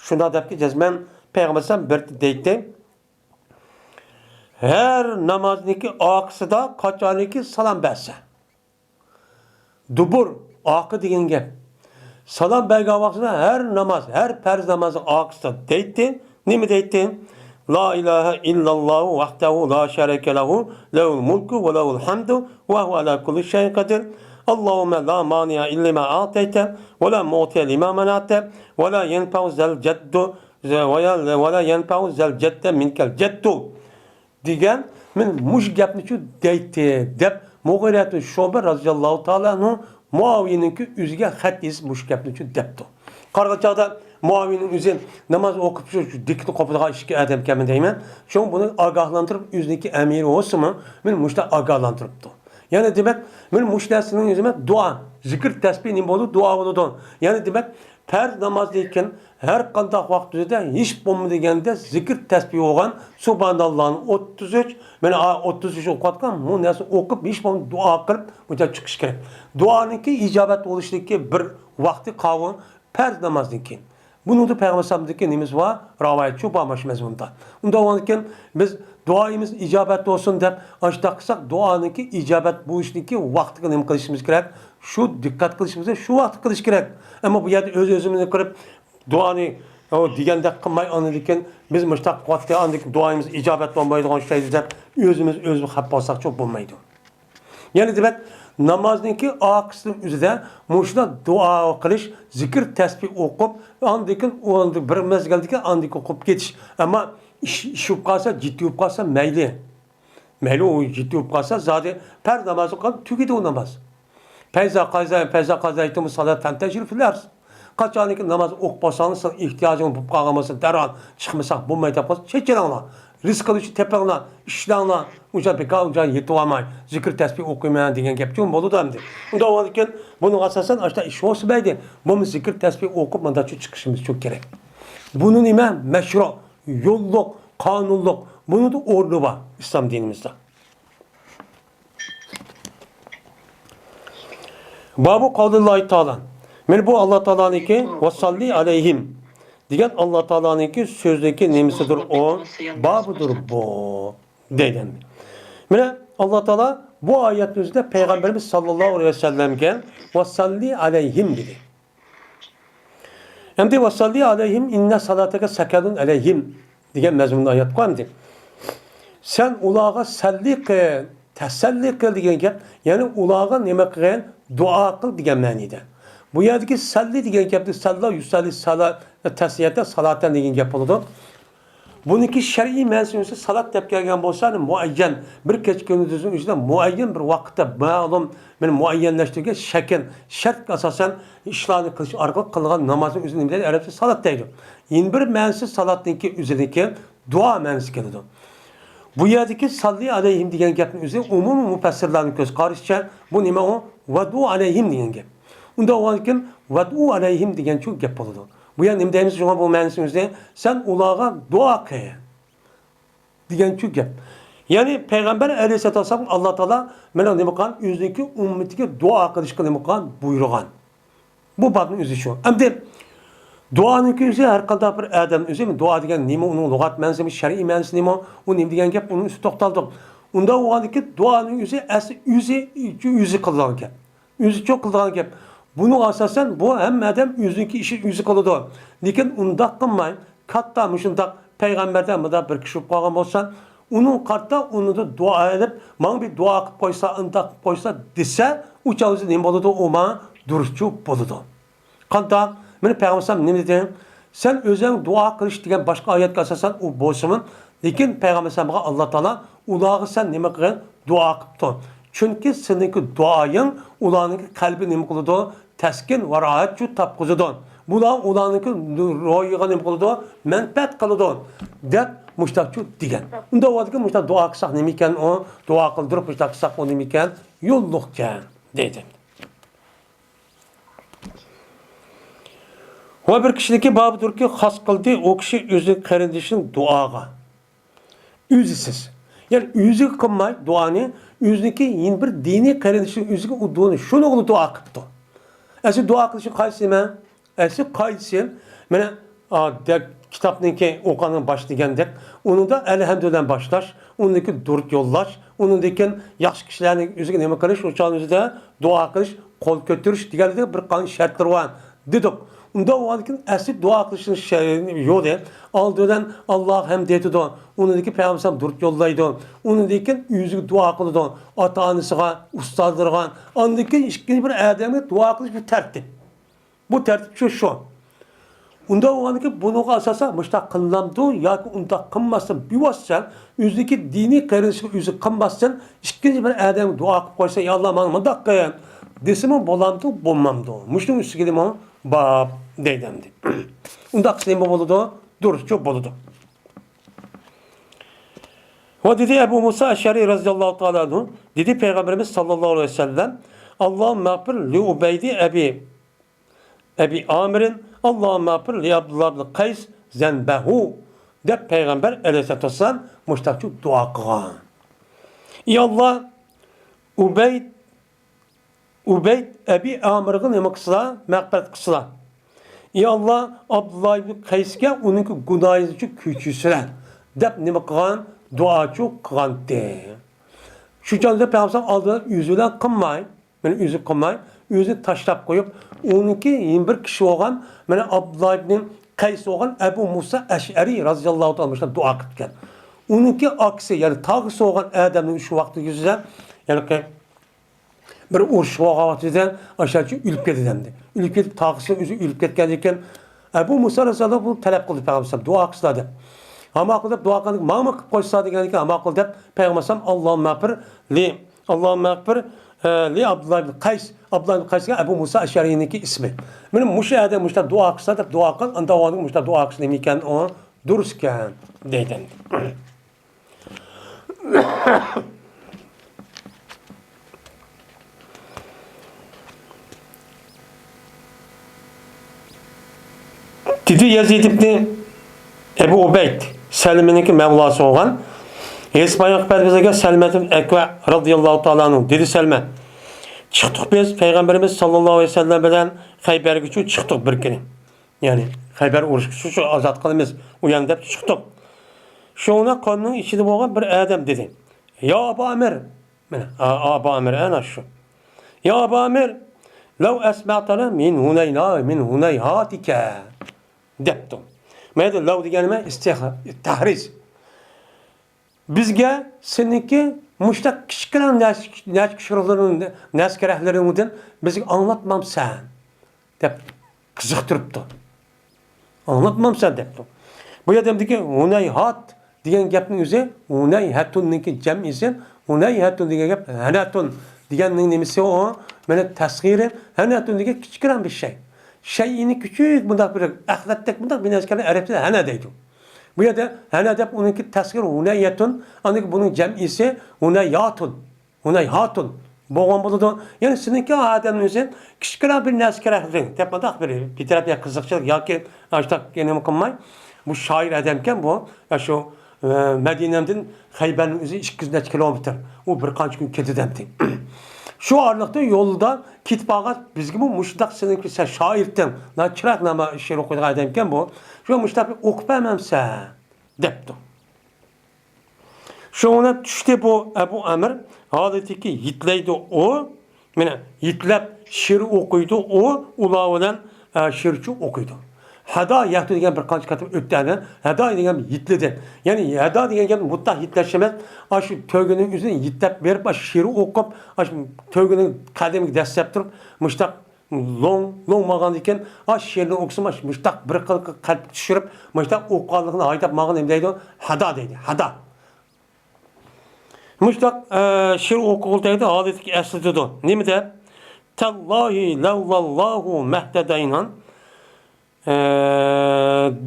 شۇنداق دەپتۇ، جەزمەن پەيغەمبەر بىر دەيتتى. ھەر نامازنىڭكى ئارقىسىدا قاچانكى سالام بەرسە. دۇبۇر، ئارقا دېگەن گەپ. سالام بەرگەن ۋاقتىدا ھەر ناماز، ھەر پەرز نامازنىڭ ئارقىسىدا دەيتتى. نېمە دەيتتى؟ لا إله إلا الله وحده لا شريك له، له الملك وله الحمد وهو على كل شيء قدير. اللهم لا مانع لما أعطيت ولا معطي لما منعت ولا ينفع ذا الجد، ولا ينفع ذا الجد منك الجد. دېگەن، مەن مۇشۇ گەپنىچۇ دەيتتى، دەپ مۇغىرەتۇ شۇبە رازىياللاھۇ تائالا ئەنھۇ مۇئاۋىيەنىڭكى ئۆزىگە خەت يېزىپ مۇشۇ گەپنىچۇ دەپتۇ. قارىغان چاغدا مۇئاۋىيەنىڭ ئۆزى ناماز ئوقۇپ شۇ، شۇ دىككىنى قوپىدىغان ئىككى ئادەمكەنمەن دەيمەن. شۇڭا بۇنى ئاگاھلاندۇرۇپ، ئۆزىنىڭكى ئەمىرى بولسىمۇ، مېنى مۇشۇنداق ئاگاھلاندۇرۇپتۇ. يەنى دېمەك، مەن مۇشۇ نەرسىنىڭ ئۆزى دۇئا، زىكىر، تەسبىھ نېمە بولىدۇ؟ دۇئا بولىدۇ. يەنى دېمەك، پەرز نامازدىن كېيىن ھەر قانداق ۋاقىت ئۆزىدە ھېچ بولمىدى دېگەندە زىكىر تەسبىھ بولغان سۇبھاناللانى ئوتتۇز ئۈچ، مانا ئوتتۇز ئۈچ ئوقۇۋاتقان بۇ نەرسە ئوقۇپ ھېچ بولمىدى دۇئا قىلىپ بۇ يەردە چىقىش كېرەك. دۇئانىڭكى ئىجابەت بولۇشىدىكى بىر ۋاقتى قاۋۇ پەرز نامازدىن كېيىن. بۇنىڭدا پەيغەمبەر ئەلەيھىسسالامدىكى نېمىسى بار؟ رىۋايەتچۇ بار مۇشۇ مەزمۇندا. ئۇنداق بولغاندىكىن بىز دۇئايىمىز ئىجابەت بولسۇن دەپ ئاشۇنداق قىلساق، دۇئانىڭكى ئىجابەت بولۇشىنىڭكى ۋاقتىغا نېمە قىلىشىمىز كېرەك؟ شۇ دىققەت قىلىشىمىز كېرەك، شۇ ۋاقىتتا قىلىش كېرەك. ئەمما بۇ يەردە ئۆز-ئۆزىمىزنى قىلىپ، دۇئانى، ئۇ دېگەندەك قىلماي، ئاندىن كېيىن بىز مۇشۇنداق قىلىۋاتتى، ئاندىن كېيىن دۇئايىمىز ئىجابەت بولمايدىغان ئوخشايدۇ دەپ ئۆزىمىز ئۆزىمىز خەپ بولساقچۇ بولمايدۇ. يەنى دېمەك، نامازنىڭكى ئارقىسىنىڭ ئۆزىدە مۇشۇنداق دۇئا قىلىش، زىكىر، تەسبىھ ئوقۇپ، ئاندىن كېيىن ئۇ بىر مەزگىلدىكى ئاندىن كېيىن ئوقۇپ كېتىش. ئەمما ئىش، ئىش بولۇپ قالسا، جىددىي بولۇپ قالسا مەيلى. مەيلى ئۇ جىددىي بولۇپ قالسا، زادى پەرز ناماز ئوقۇغان تۈگىدى ئۇ ناماز. فەيزا قازا-، فەيزا قازايتۇمۇس سالات فەنتەشىرۇ فىل ئەرز. قاچانكى ناماز ئوقۇپ بولساڭلار، سىلەر ئېھتىياجىڭلار بولۇپ قالغان بولسا، دەرھال چىقمىساق بولمايدۇ دەپ قالسا، چېچىلىڭلار، رىزقىنى تېپىڭلار، ئىشلەڭلار، ئۇ جاي بىكار، ئۇ جاي يېتىۋالماي، زىكىر تەسبىھ ئوقۇيمەن دېگەن گەپچۇ بولىدۇ ئەمدى. ئۇنداق بولغاندىكىن، بۇنىڭغا ئاساسەن ئاشۇنداق ئىش بولسا مەيلى، بولمىسا زىكىر تەسبىھ ئوقۇپ مۇنداقچۇ چىقىشىمىزچۇ كېرەك. بۇنى نېمە؟ مەشرۇ، يوللۇق، قانۇنلۇق، بۇنىڭدا ئورنى بار ئىسلام دىنىمىزدا. بابۇ قەۋلىللاھى تائالا. مانا بۇ ئاللا تائالانىڭكى ۋەسەللى ئەلەيھىم دېگەن ئاللا تائالانىڭكى سۆزىنىڭكى نېمىسىدۇر ئۇ؟ بابىدۇر بۇ. دەيدۇ ئەمدى. مانا ئاللا تائالا بۇ ئايەتنىڭ ئۆزىدە پەيغەمبىرىمىز ساللاللاھۇ ئەلەيھى ۋەسەللەمگە «ۋەسەللى ئەلەيھىم» دېدى. ئەمدى «ۋەسەللى ئەلەيھىم ئىننە سالاتەكە سەكەنۇن ئەلەيھىم» دېگەن مەزمۇندا ئايەت بار ئەمدى. «سەن ئۇلارغا سەللى قىل، تەسەللى قىل» دېگەن گەپ، يەنى ئۇلارغا نېمە قىلغىن؟ دۇئا قىل دېگەن مەنىدە. بۇ يەردىكى سەللى دېگەن گەپتە سەللا يۇسەللى سالا تەسلىيەتە سالاتەن دېگەن گەپ بولىدۇ. بۇنىڭكى شەرئىي مەنىسى بولسا سالات دەپ كەلگەن بولسا، يەنى مۇئەييەن، بىر كەچ كۈندۈزنىڭ ئىچىدە مۇئەييەن بىر ۋاقىتتا مەلۇم، مەن مۇئەييەنلەشتۈرگەن شەكىل، شەرتكە ئاساسەن ئىشلارنى قىلىش ئارقىلىق قىلغان نامازنىڭ ئۆزىنى نېمە دەيدۇ؟ ئەرەبچە سالات دەيدۇ. يەنە بىر مەنىسى سالاتنىڭكى ئۆزىنىڭكى دۇئا مەنىسى كېلىدۇ. بۇ يەردىكى ساللى ئەلەيھىم دېگەن گەپنىڭ ئۆزى ئومۇمىي مۇپەسسىرلارنىڭ كۆز قارىشىچە بۇ نېمە ئۇ؟ ۋەدۇ ئەلەيھىم دېگەن گەپ. ئۇنداق بولغاندىكىن ۋەدۇ ئەلەيھىم دېگەنچۇ گەپ بولىدۇ. بۇ يەردە نېمە دەيمىز؟ شۇڭا بۇ مەنىسى ئۆزى سەن ئۇلارغا دۇئا قىل دېگەنچۇ گەپ. يەنى پەيغەمبەر ئەلەيھىسسالاتۇ ۋەسسالام ئاللا تائالا مانا نېمە قىلغان؟ ئۆزىنىڭكى ئۈممىتىگە دۇئا قىلىشقا نېمە قىلغان؟ بۇيرۇغان. بۇ بابنىڭ ئۆزى شۇ. ئەمدى دۇئانىڭكى ئۆزى ھەر قانداق بىر ئادەم ئۆزى دۇئا دېگەن نېمە، ئۇنىڭ لۇغەت مەنىسى، شەرئىي مەنىسى نېمە، ئۇ نېمە دېگەن گەپ، ئۇنىڭ ئۈستىدە توختالدۇق. ئۇنداق بولغاندىكىن دۇئانىڭ ئۆزى ئەسلى ئۆزى، ئۆزى قىلىدىغان گەپ. ئۆزىچۇ قىلىدىغان گەپ. بۇنىڭغا ئاساسەن بۇ ھەممە ئادەم ئۆزىنىڭكى ئىشىنى ئۆزى قىلىدۇ. لېكىن ئۇنداق قىلماي، كاتتا مۇشۇنداق پەيغەمبەردە مۇنداق بىر كىشى بولۇپ قالغان بولسا، ئۇنىڭ قارىتا ئۇنىڭدىن دۇئا ئېلىپ، ماڭا بىر دۇئا قىلىپ قويسا، ئۇنداق قىلىپ قويسا دېسە، ئۇ چاغدا نېمە بولىدۇ؟ ئۇ ماڭا دۇرۇسچۇ بولىدۇ. قانداق؟ مېنى پەيغەمبەر نېمە دېدى؟ سەن ئۆزۈڭ دۇئا قىلىش دېگەن باشقا ئايەتكە ئاساسەن ئۇ بولسىمۇ، لېكىن پەيغەمبەر ئەلەيھىسسالامغا ئاللا تائالا ئۇلارغا سەن نېمە قىلغىن؟ دۇئا قىپتۇ. چۈنكى سېنىڭكى دۇئايىڭ ئۇلارنىڭكى قەلبى نېمە قىلىدۇ؟ تەسكىن ۋە راھەتچۇ تاپقۇزىدۇ. بۇلار ئۇلارنىڭكى روھىغا نېمە قىلىدۇ؟ مەنپەئەت قىلىدۇ، دەپ مۇشتاقچۇ دېگەن. ئۇنداق بولغاندىكىن مۇشتاق دۇئا قىلساق نېمە ئىكەن ئۇ؟ دۇئا قىلدۇرۇپ مۇشتاق قىلساق ئۇ نېمە ئىكەن؟ يوللۇقكەن، دەيدۇ. ۋە بىر كىشىنىڭكى بابىدۇركى خاس قىلدى، ئۇ كىشى ئۆزىنىڭ قېرىندىشىنىڭ دۇئاغا ئۆزىسىز. يەنى ئۆزىگە قىلماي دۇئانى، ئۆزىنىڭكى يەنە بىر دىنىي قېرىندىشىنىڭ ئۆزىگە ئۇ دۇئانى، شۇنىڭغىلا دۇئا قىپتۇ. ئەسلى دۇئا قىلىشى قايسى نېمە؟ ئەسلى قايسى؟ مانا، ئا، دەك، كىتابنىڭكى ئوقۇغاننىڭ باشى دېگەندەك، ئۇنىڭدا ئەلھەمدۇلىللا باشلاش، ئۇنىڭدىن كېيىن دۇرۇت يوللاش، ئۇنىڭدىن كېيىن ياخشى كىشىلەرنىڭ ئۆزىگە نېمە قىلىش، ئۇ چاغنىڭ ئۆزىدە دۇئا قىلىش، قول كۆتۈرۈش دېگەندەك بىر قانچە شەرتلىرى بار دېدۇق. ئۇنداق بولغاندىكىن ئەسلى دۇئا قىلىشنىڭ شە-، يولى، ئالدى بىلەن ئاللاغا ھەمد ئېيتىدۇ، ئۇنىڭدىن كېيىن پەيغەمبەر دۇرۇت يوللايدۇ، ئۇنىڭدىن كېيىن ئۆزىگە دۇئا قىلىدۇ، ئاتا-ئانىسىغا، ئۇستازلىرىغا، ئاندىن كېيىن ئىككىنچى بىر ئادەمگە دۇئا قىلىش بىر تەرتىپ. بۇ تەرتىپ شۇ، شۇ. ئۇنداق بولغاندىكىن بۇنىڭغا ئاساسەن مۇشۇنداق قىلىنامدۇ ياكى ئۇنداق قىلماستىن بىۋاسىتە ئۆزىنىڭكى دىنىي قېرىندىشىغا ئۆزى قىلماستىن ئىككىنچى بىر ئادەمگە دۇئا قىلىپ قويسا، يا ئاللا، ماڭا مۇنداق قىل دېسىمۇ بولامدۇ، بولمامدۇ؟ مۇشۇنىڭ ئۈستىگىمۇ باب دەيدۇ ئەمدى. ئۇنداق قىلسا نېمە بولىدۇ؟ دۇرۇسچۇ بولىدۇ. ۋە دېدى ئەبۇ مۇسا ئەشئەرى رەزىياللاھۇ تائالا ئەنھۇ، دېدى پەيغەمبىرىمىز ساللاللاھۇ ئەلەيھى ۋەسەللەم، «ئاللاھۇممەغفىر لىئۇبەيدى ئەبى، ئەبى ئامىرىن، ئاللاھۇممەغفىر لىئابدۇللا ئىبنى قەيس زەنبەھۇ» دەپ پەيغەمبەر ئەلەيھىسسالاتۇ ۋەسسالام مۇشتاقچۇ دۇئا قىلغان. ئى ئاللا، ئۇبەيد ئۇبەيد ئەبى ئامىرغا نېمە قىلسىلا، مەغپىرەت قىلسىلا. ئى ئاللا، ئابدۇللا ئىبنى قەيسكە ئۇنىڭكى گۇناھىنى كۆچۈرسىلە، دەپ نېمە قىلغان؟ دۇئاچۇ قىلغانتى. شۇ چاغدا پەيغەمبەر ئالدىدا ئۆزى بىلەن قىلماي، مانا ئۆزى قىلماي، ئۆزىنى تاشلاپ قويۇپ، ئۇنىڭكى يەنە بىر كىشى بولغان، مانا ئابدۇللا ئىبنى قەيس بولغان ئەبۇ مۇسا ئەشئەرى رازىياللاھۇ تائالا مۇشۇنداق دۇئا قىپتىكەن. ئۇنىڭكى ئاكىسى، يەنى تاغىسى بولغان ئادەمنىڭ شۇ ۋاقىتتا يۈزىدە، يەنى بىر ئۇرۇش بولغان ۋاقتىدا ئاشۇ ئۆلۈپ كەتتى دەمدى. ئۆلۈپ كېتىپ، تاغىسى ئۆزى ئۆلۈپ كەتكەندىن كېيىن، ئەبۇ مۇسا رەزىياللاھۇ بۇنى تەلەپ قىلدى، پەيغەمبەر دۇئا قىلسىلا دەپ. ھاما قىل دەپ دۇئا قىلدى، ماڭىمۇ قىلىپ قويسا دېگەندىن كېيىن، ھاما قىل دەپ پەيغەمبەر ئاللاھۇممەغفىر لى، ئاللاھۇممەغفىر، ئە، لى ئابدۇللا ئىبن قەيس. ئابدۇللا ئىبن قەيسكە ئەبۇ مۇسا ئەشئەرىنىڭكى ئىسمى. مانا مۇشۇ ئادەم مۇشۇنداق دۇئا قىلسا دەپ دۇئا قىل، ئاندىن ئۇنىڭ مۇشۇنداق دۇئا قىلسا نېمە ئىكەن ئۇ؟ دۇرۇس ئىكەن، دەيدۇ. دېدى يەزىد ئىبنى ئەبۇ ئۇبەيد، سەلمىنىڭكى مەۋلاسى بولغان، ھېس بايان قىلىپ بەردى بىزگە سەلمەت ئىبن ئەكۋە رازىياللاھۇ تائالا ئەنھۇ. دېدى سەلمە، چىقتۇق بىز پەيغەمبىرىمىز ساللاللاھۇ ئەلەيھى ۋەسەللەم بىلەن خەيبەرگىچۇ چىقتۇق بىر كۈنى. يەنى خەيبەر ئۇرۇشقا شۇ، شۇ ئازاد قىلىمىز ئۇ يەرنى دەپ چىقتۇق. شۇڭا قومنىڭ ئىچىدە بولغان بىر ئادەم دېدى، يا ئەبۇ ئامىر، مانا، ئا-، ئابۇ ئامىر ئەنە شۇ. يا ئابۇ ئامىر، لو ئەسمەتەنە مىن ھۇنەينا، مىن ھۇنەيھاتىكە، دەپتۇ. مانا لو دېگەن نېمە؟ ئىستىغ-، تەھرىز. بىزگە سېنىڭكى مۇشۇنداق كىچىككىنە نەچ-، نەچچە شۇرۇلىرىڭ-، نەسكەرەكلىرىڭدىن بىزگە ئاڭلاتمامسەن؟ دەپ قىزىقتۇرۇپتۇ. ئاڭلاتمامسەن دەپتۇ. بۇ يەردە دېدىكى، ھۇنەيھات دېگەن گەپنىڭ ئۆزى، ھۇنەيھەتۇننىڭكى جەمئىسى، ھۇنەيھەتۇن دېگەن گەپ، ھەنەتۇن دېگەننىڭ نېمىسى ئۇ؟ مانا تەسغىرى، ھەنەتۇن دېگەن كىچىككىنە بىر شەي. شەيئىنى كىچىك، بۇنداق بىر ئەخلەتتەك، بۇنداق بىر نەرسىگە ئەرەبچىدە ھەنە دەيدۇ. بۇ يەردە ھەنە دەپ ئۇنىڭكى تەسغىرى ھۇنەيھەتۇن، ئاندىن بۇنىڭ جەمئىسى ھۇنەيھاتۇن. ھۇنەيھاتۇن بولغان بولىدۇ. يەنى سېنىڭكى ئادەمنىڭ ئۆزى كىچىككىنە بىر نەرسىگە رەھمىتىڭ دەپ مۇنداق بىر بىتەرەپ يا قىزىقچىلىق ياكى ئاشتاق نېمە قىلماي، بۇ شائىر ئادەمكەن بۇ. يا شۇ، ئە، مەدىنەدىن خەيبەرنىڭ ئۆزى ئىككى يۈز نەچچە كىلومېتىر. ئۇ بىر قانچە كۈن كېتىدەمتى. شۇ ئارىلىقتا يولدا كېتىپ بارغاچ، بىزگىمۇ مۇشۇنداق سېنىڭكى سەن شائىرتىڭ، نا چىرايلىق نامە شېئىر ئوقۇيدىغان ئادەمكەن بۇ. شۇ مۇشۇنداق بىر ئوقۇپ بەرمەمسەن؟ دەپتۇ. شۇڭا چۈشتى بۇ ئەبۇ ئەمىر ھالىتىكى يىتلەيدۇ ئۇ، مانا يىتلەپ شېئىر ئوقۇيدۇ ئۇ، ئۇلار بىلەن، ئە، شېئىرچۇ ئوقۇيدۇ. ھەدا يەھدۇ دېگەن بىر قانچە قېتىم ئۆتتى ئەنە، ھەدا دېگەن يىتلىدى. يەنى ھەدا دېگەن گەپ مۇتلەق يىتلەش ئەمەس، ئاشۇ تۆگىنىڭ ئۆزىنى يىتلەپ بېرىپ، ئاشۇ شېئىر ئوقۇپ، ئاشۇ تۆگىنىڭ قەدىمىگە دەسسەپ تۇرۇپ، مۇشتاق لوڭ، لوڭ ماڭغاندىكىن، ئاش شېئىرنى ئوقۇسىمۇ، مۇشتاق بىر قىلىققا قەلب چۈشۈرۈپ، مۇشتاق ئوقۇغانلىقىنى ھايداپ ماڭغان نېمە دەيدۇ؟ ھەدا دەيدۇ، ھەدا. مۇشتاق، ئە، شېئىر ئوقۇغىلى دەيدۇ، ھالىتىكى ئەسلىتىدۇ. نېمە دەپ؟ تاللاھى لەۋلاللاھۇ مەھتەدەينا، ئە،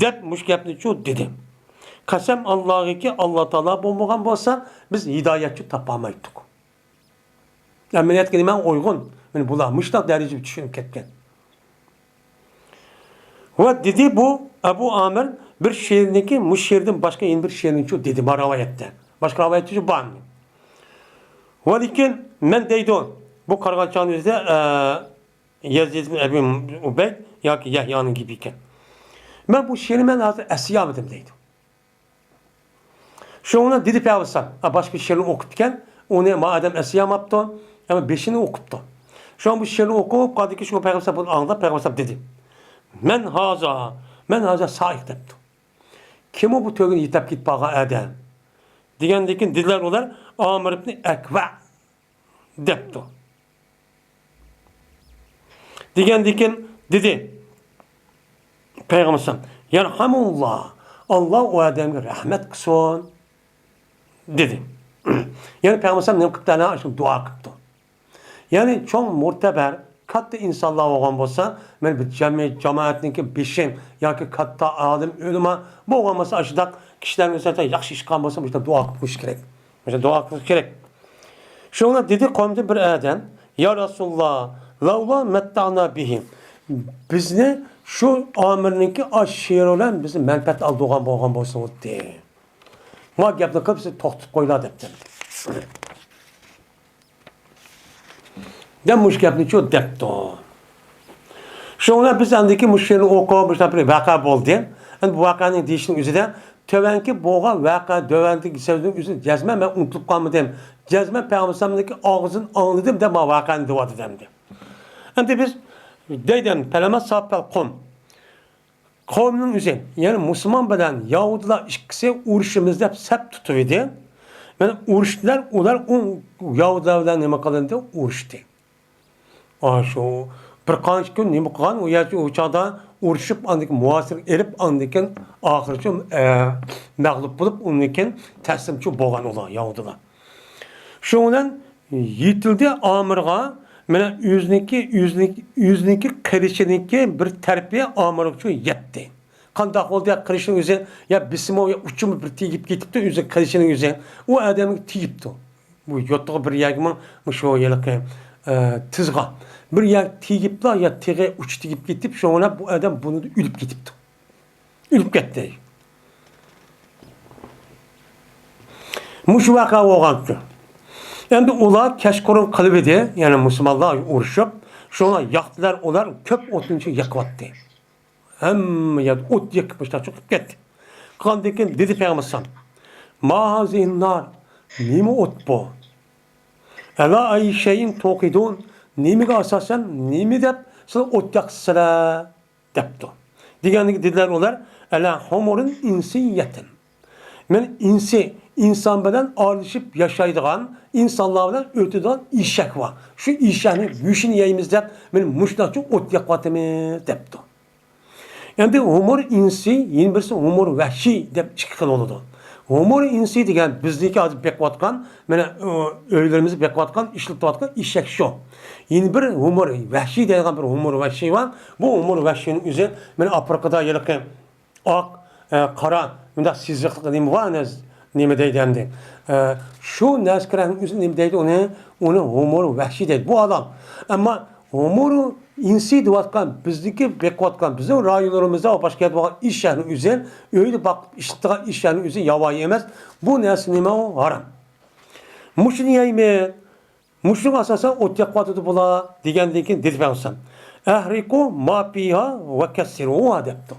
دەپ مۇشۇ گەپنىچۇ دېدى. قەسەم ئاللاغىكى، ئاللا تائالا بولمىغان بولسا، بىز ھىدايەتچۇ تاپالمايتتۇق. ئەمەلىيەتكە نېمە ئۇيغۇن؟ مانا بۇلار مۇشۇنداق دەرىجىگە چۈشۈپ كەتكەن. ۋە دېدى بۇ ئەبۇ ئامىر بىر شېئىرنىكى، مۇشۇ شېئىردىن باشقا يەنە بىر شېئىرنىچۇ دېدى، ما رىۋايەتتە. باشقا رىۋايەتچۇ بارمۇ؟ ۋە لېكىن مەن دەيدۇ، بۇ قارىغان چاغنىڭ ئۆزىدە، ئە، يەزىد ئىبن ئەبى ئۇبەيد ياكى يەھيانىڭ گېپى ئىكەن. مەن بۇ شېئىرنى مەن ھازىر ئەسلىيەلمىدىم دەيدۇ. شۇڭا دېدى پەيغەمبەر، ئا، باشقا بىر شېئىرنى ئوقۇپتىكەن، ئۇنى ما ئادەم ئەسلىيەلمەپتۇ، ئەمما بېشىنى ئوقۇپتۇ. شۇڭا بۇ شېئىرنى ئوقۇپ قالدىكى، شۇ پەيغەمبەر بۇنى ئاڭلاپ، پەيغەمبەر دېدى، مەن ھازا، مەن ھازا سائىق دەپتۇ. كىمۇ بۇ تۆگىنى يېتەپ كېتىپ بارغان ئادەم؟ دېگەندىكىن دېدىلەر ئۇلار، ئامىر ئىبنى ئەكۋە دەپتۇ. دېگەندىكىن دېدى پەيغەمبەر، يەرھەمۇللا، ئاللا ئۇ ئادەمگە رەھمەت قىلسۇن، دېدى. يەنى پەيغەمبەر نېمە قىپتۇ؟ ئەنە شۇ دۇئا قىپتۇ. يەنى چوڭ مۆتىبەر، كاتتا ئىنسانلار بولغان بولسا، مانا بىر جەمئىيەت، جامائەتنىڭكى بېشى ياكى كاتتا ئالىم، ئۆلىما بولغان بولسا، ئاشۇنداق كىشىلەرگە نىسبەتەن ياخشى ئىش قىلغان بولسا، مۇشۇنداق دۇئا قىلىپ قويۇش كېرەك. مۇشۇنداق دۇئا قىلىش كېرەك. شۇڭا دېدى قومدىن بىر ئادەم، يا رەسۇلاللا، لەۋلا مەتتەئنا بىھى. بىزنى شۇ ئامىرنىڭكى ئاش شېئىرى بىلەن بىزنى مەنپەئەت ئالدۇرغان بولغان بولسا بولدى. ما گەپنى قىلىپ، سىز توختىتىپ قويلا دەپتۇ. دەپ مۇشۇ گەپنىچۇ دەپتۇ. شۇڭا بىز ئاندىكى مۇشۇ شېئىرنى ئوقۇپ، مۇشۇنداق بىر ۋەقە بولدى. ئەمدى بۇ ۋەقەنىڭ دېيىشىنىڭ ئۆزىدە تۆۋەنكى بولغان ۋەقە، تۆۋەندىكى سۆزنىڭ ئۆزىنى جەزمەن مەن ئۇنتۇپ قالمىدىم. جەزمەن پەيغەمبەرنىڭكى ئاغزىدىن ئاڭلىدىم دەپ ما ۋەقەنى دەۋاتىدۇ ئەمدى. ئەمدى بىز دەيدۇ، پەلەمما سافەل قوم. قەۋمنىڭ ئۆزى، يەنى مۇسۇلمان بىلەن يەھۇدىيلار ئىككىسى ئۇرۇشىمىز دەپ سەپ تۇتۇۋىدى. مانا ئۇرۇشتىلار، ئۇلار ئۇ يەھۇدىيلار بىلەن نېمە قىلىندى؟ ئۇرۇشتى. ئاشۇ بىر قانچە كۈن نېمە قىلغان؟ ئۇ يەر، ئۇ چاغدا ئۇرۇشۇپ، ئاندىن كېيىن مۇھاسىرە ئېلىپ، ئاندىن كېيىن ئاخىرىچە، ئە، مەغلۇپ بولۇپ، ئۇندىن كېيىن تەسلىمچۇ بولغان ئۇلار، يەھۇدىيلار. شۇنىڭ بىلەن يېتىلدى ئامىرغا، مانا ئۆزىنىڭكى، ئۆزىنىڭكى، ئۆزىنىڭكى قىلىچىنىڭكى بىر تەرىپى ئامىرغىچۇ يەتتى. قانداق بولدى؟ يا قىلىچنىڭ ئۆزى، يا بېسىمۇ، يا ئۇچىمۇ بىر تېگىپ كېتىپتۇ، ئۆزى قىلىچىنىڭ ئۆزى. ئۇ ئادەمگە تېگىپتۇ. بۇ يوتىغا بىر يەرگىمۇ، مۇشۇ ھېلىقى، ئە، تىزغا بىر يەر تېگىپلا، يا تېغى ئۇچى تېگىپ كېتىپ، شۇڭا بۇ ئادەم بۇنى ئۆلۈپ كېتىپتۇ. ئۆلۈپ كەتتى. مۇشۇ ۋەقە بولغانتى. ئەمدى ئۇلار كەچقۇرۇن قىلىۋىدى، يەنى مۇسۇلمانلار ئۇرۇشۇپ، شۇڭا ياقتىلار ئۇلار كۆپ ئوتۇنچۇ يېقىۋەتتى. ھەممە يەردە ئوت يېقىپ مۇشۇنداق چىقىپ كەتتى. قىلغاندىن كېيىن دېدى پەيغەمبەر ئەلەيھىسسالام، ما ھازىھىن نار، نېمە ئوت بۇ؟ ئەلا ئەي شەيئىن توقىدۇن، نېمىگە ئاساسەن، نېمە دەپ سىلەر ئوت ياقىسىلەر؟ دەپتۇ. دېگەندىكىن دېدىلەر ئۇلار، ئەلا ھۇمۇرىن ئىنسىيەتىن. مەن ئىنسىي، ئىنسان بىلەن ئارىلىشىپ ياشايدىغان، ئىنسانلار بىلەن ئۆتىدىغان ئېشەك بار. شۇ ئېشەكنىڭ گۆشىنى يەيمىز دەپ، مەن مۇشۇنداقچە ئوت ياقىۋاتىمىز دەپتۇ. ئەمدى ھۇمۇر ئىنسىي، يەنە بىرسى ھۇمۇر ۋەھشىي دەپ ئىككى خىل بولىدۇ. ھۇمۇر ئىنسىي دېگەن بىزنىڭكى ھازىر بېقىۋاتقان، مانا، ئۆ-، ئۆيلىرىمىزدە بېقىۋاتقان، ئىشلىتىۋاتقان ئېشەك شۇ. يەنە بىر ھۇمۇر ۋەھشىي دەيدىغان بىر ھۇمۇر ۋەھشىي بار. بۇ ھۇمۇر ۋەھشىينىڭ ئۆزى، مانا، ئافرىقىدا ھېلىقى ئاق، ئە، قارا، مۇنداق سىزىقلىق نېمە بار، ئەنە، نېمە دەيدۇ ئەمدى؟ ئە، شۇ نەرسە كىرەڭنىڭ ئۆزى نېمە دەيدۇ ئۇنى؟ ئۇنى ھۇمۇر ۋەھشىي دەيدۇ. بۇ ھالال. ئەمما ھۇمۇر ئىنسىي دەۋاتقان، بىزنىڭكى بېقىۋاتقان، بىزنىڭ رايونلىرىمىزدا ۋە باشقا يەردە بولغان ئېشەكنىڭ ئۆزى، ئۆيدە باقىپ ئىشلىتىدىغان ئېشەكنىڭ ئۆزى ياۋايى ئەمەس. بۇ نەرسە نېمە ئۇ؟ ھارام. مۇشۇنى يەيمەن. مۇشۇنىڭغا ئاساسەن ئوت ياقىۋاتىدۇ بۇلار دېگەندىن كېيىن دېدى پەيغەمبەر، ئەھرىقۇ ما فىھا ۋە كەسسىرۇھا دەپتۇ.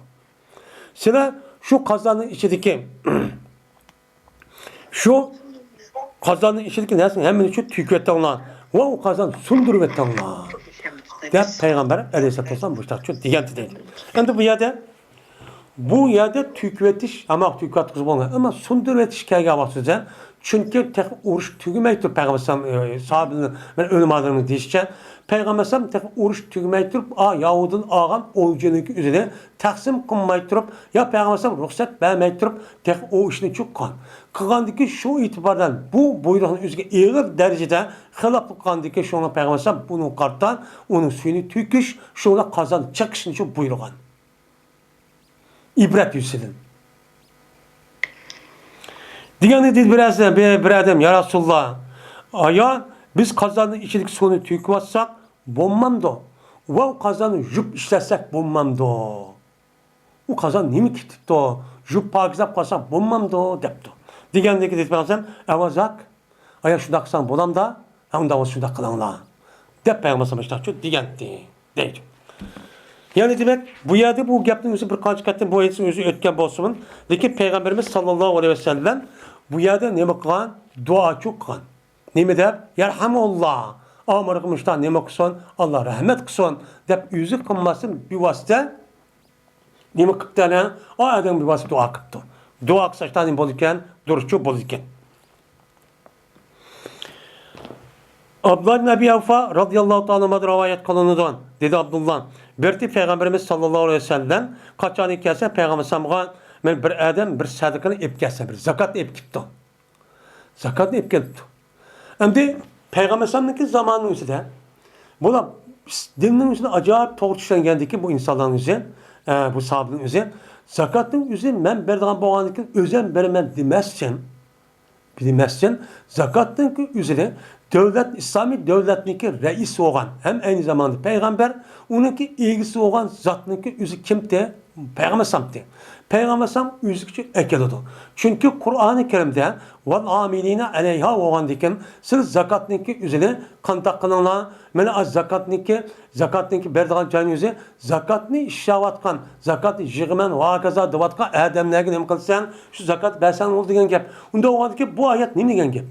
سىلەر شۇ قازاننىڭ ئىچىدىكى، شۇ قازاننىڭ ئىچىدىكى نەرسىنىڭ ھەممىنى شۇ تۆكۈۋېتىڭلار ۋە ئۇ قازاننى سۇندۇرۇۋېتىڭلار دەپ پەيغەمبەر ئەلەيھىسسالاتۇ ۋەسسالام مۇشۇنداقچە دېگەنتى دەيدۇ. ئەمدى بۇ يەردە بۇ يەردە تۆكۈۋېتىش، ئاماق تۆكۈۋاتقۇزۇپ بولمايدۇ. ئەمما سۇندۇرۇۋېتىش كەلگەن ۋاقتىدا، چۈنكى تېخى ئۇرۇش تۈگىمەي تۇرۇپ، پەيغەمبەر ئەلەيھىسسالام، ئى، ساھابىلەر، مەن ئۆلىمالىرىمىز دېيىشىچە، پەيغەمبەر ئەلەيھىسسالام تېخى ئۇرۇش تۈگىمەي تۇرۇپ، ئا، ياھۇدىدىن ئالغان ئولجىنىڭكى ئۆزىنى تەقسىم قىلماي تۇرۇپ، يا پەيغەمبەر ئەلەيھىسسالام رۇخسەت بەرمەي تۇرۇپ، تېخى ئۇ ئىشنى چۈ قىلغان. قىلغاندىكى شۇ ئېتىباردىن بۇ بۇيرۇقنى ئۆزىگە ئېغىر دەرىجىدە خىلاپلىق قىلغاندىكى شۇڭا پەيغەمبەر ئەلەيھىسسالام بۇنىڭغا قارىتا ئۇنىڭ سۈيىنى تۆكۈش، شۇڭا قازان چېقىشنى شۇ بۇيرۇغان. ئىبرەت يۈزىسىدىن. دېگەندە دېدى بىر ئەز-، بىر، بىر ئادەم، يا رەسۇلاللا، ئايا، بىز قازاننىڭ ئىچىدىكى سۇنى تۆكۈۋاتساق بولمامدۇ؟ ۋە ئۇ قازاننى يۇيۇپ ئىشلەتسەك بولمامدۇ؟ ئۇ قازان نېمە كېتىپتۇ؟ يۇيۇپ پاكىزلاپ قالساق بولمامدۇ؟ دەپتۇ. دېگەندىكى دېدى پەيغەمبەر، ئەۋەزاك، ئايا، شۇنداق قىلساڭ بولامدا؟ ھە، ئۇنداق بولسا شۇنداق قىلىڭلار، دەپ پەيغەمبەر ئەلەيھىسسالام شۇنداق دېگەنتى، دەيدۇ. يەنى دېمەك، بۇ يەردە بۇ گەپنىڭ ئۆزى بىر قانچە قېتىم بۇ ھەدىسنىڭ ئۆزى ئۆتكەن بولسىمۇ، لېكىن پەيغەمبىرىمىز ساللاللاھۇ ئەلەيھى ۋەسەللەم بۇ يەردە نېمە قىلغان؟ دۇئاچۇ قىلغان. نېمە دەپ؟ يەرھەمۇللا. ئامىرغا مۇشتا نېمە قىلسۇن؟ ئاللا رەھمەت قىلسۇن، دەپ ئۆزى قىلماستىن بىۋاسىتە نېمە قىپتۇ ئەنە؟ ئا ئادەم بىۋاسىتە دۇئا قىپتۇ. دۇئا قىلسا ئىشتا نېمە بولىدىكەن؟ دۇرۇسچۇ بولىدىكەن. ئابدۇللا ئىبن ئەبى ئەۋفا رازىياللاھۇ تائالا ئەنھۇدىن رىۋايەت قىلىنىدۇ. دېدى ئابدۇللا، بىر قېتىم پەيغەمبىرىمىز ساللاللاھۇ ئەلەيھى ۋەسەللەم قاچان كەلسە، پەيغەمبەر ئەلەيھىسسالامغا، مەن بىر ئادەم بىر سەدىقىنى ئېلىپ كەلسە، بىر زاكاتنى ئېلىپ كېلىپتۇ. زاكاتنى ئېلىپ كېلىپتۇ. ئەمدى پەيغەمبەر ئەلەيھىسسالامنىڭكى زامانىنىڭ ئۆزىدە بۇلار دىننىڭ ئۆزىدە ئاجايىپ توغرا چۈشەنگەندىكى بۇ ئىنسانلارنىڭ ئۆزى، ئە، بۇ ساھابىنىڭ ئۆزى، زاكاتنىڭ ئۆزى مەن بېرىدىغان بولغاندىكىن ئۆزۈم بېرىمەن دېمەستىن، دېمەستىن، زاكاتنىڭكى ئۆزىنى دۆلەت، ئىسلامىي دۆلەتنىڭكى رەئىسى بولغان ھەم ئەينى زاماندا پەيغەمبەر، ئۇنىڭكى ئىگىسى بولغان زاتنىڭكى ئۆزى كىمتى؟ پەيغەمبەر ئەلەيھىسسالامتى. پەيغەمبەر ئەلەيھىسسالام ئۆزىگىچە ئەكېلىدۇ. چۈنكى قۇرئانى كەرىمدە ۋەل ئامىلىنە ئەلەيھا بولغاندىكىن، سىلەر زاكاتنىڭكى ئۆزىنى قانداق قىلىڭلار؟ مانا ئاز زاكاتنىڭكى، زاكاتنىڭكى بېرىدىغان جاينىڭ ئۆزى، زاكاتنى ئىشلەۋاتقان، زاكاتنى يىغىمەن ۋە ھاكازا دەۋاتقان ئادەملەرگە نېمە قىلىسەن؟ شۇ زاكات بەرسەڭ بولدى دېگەن گەپ. ئۇنداق بولغاندىكىن بۇ ئايەت نېمە دېگەن گەپ؟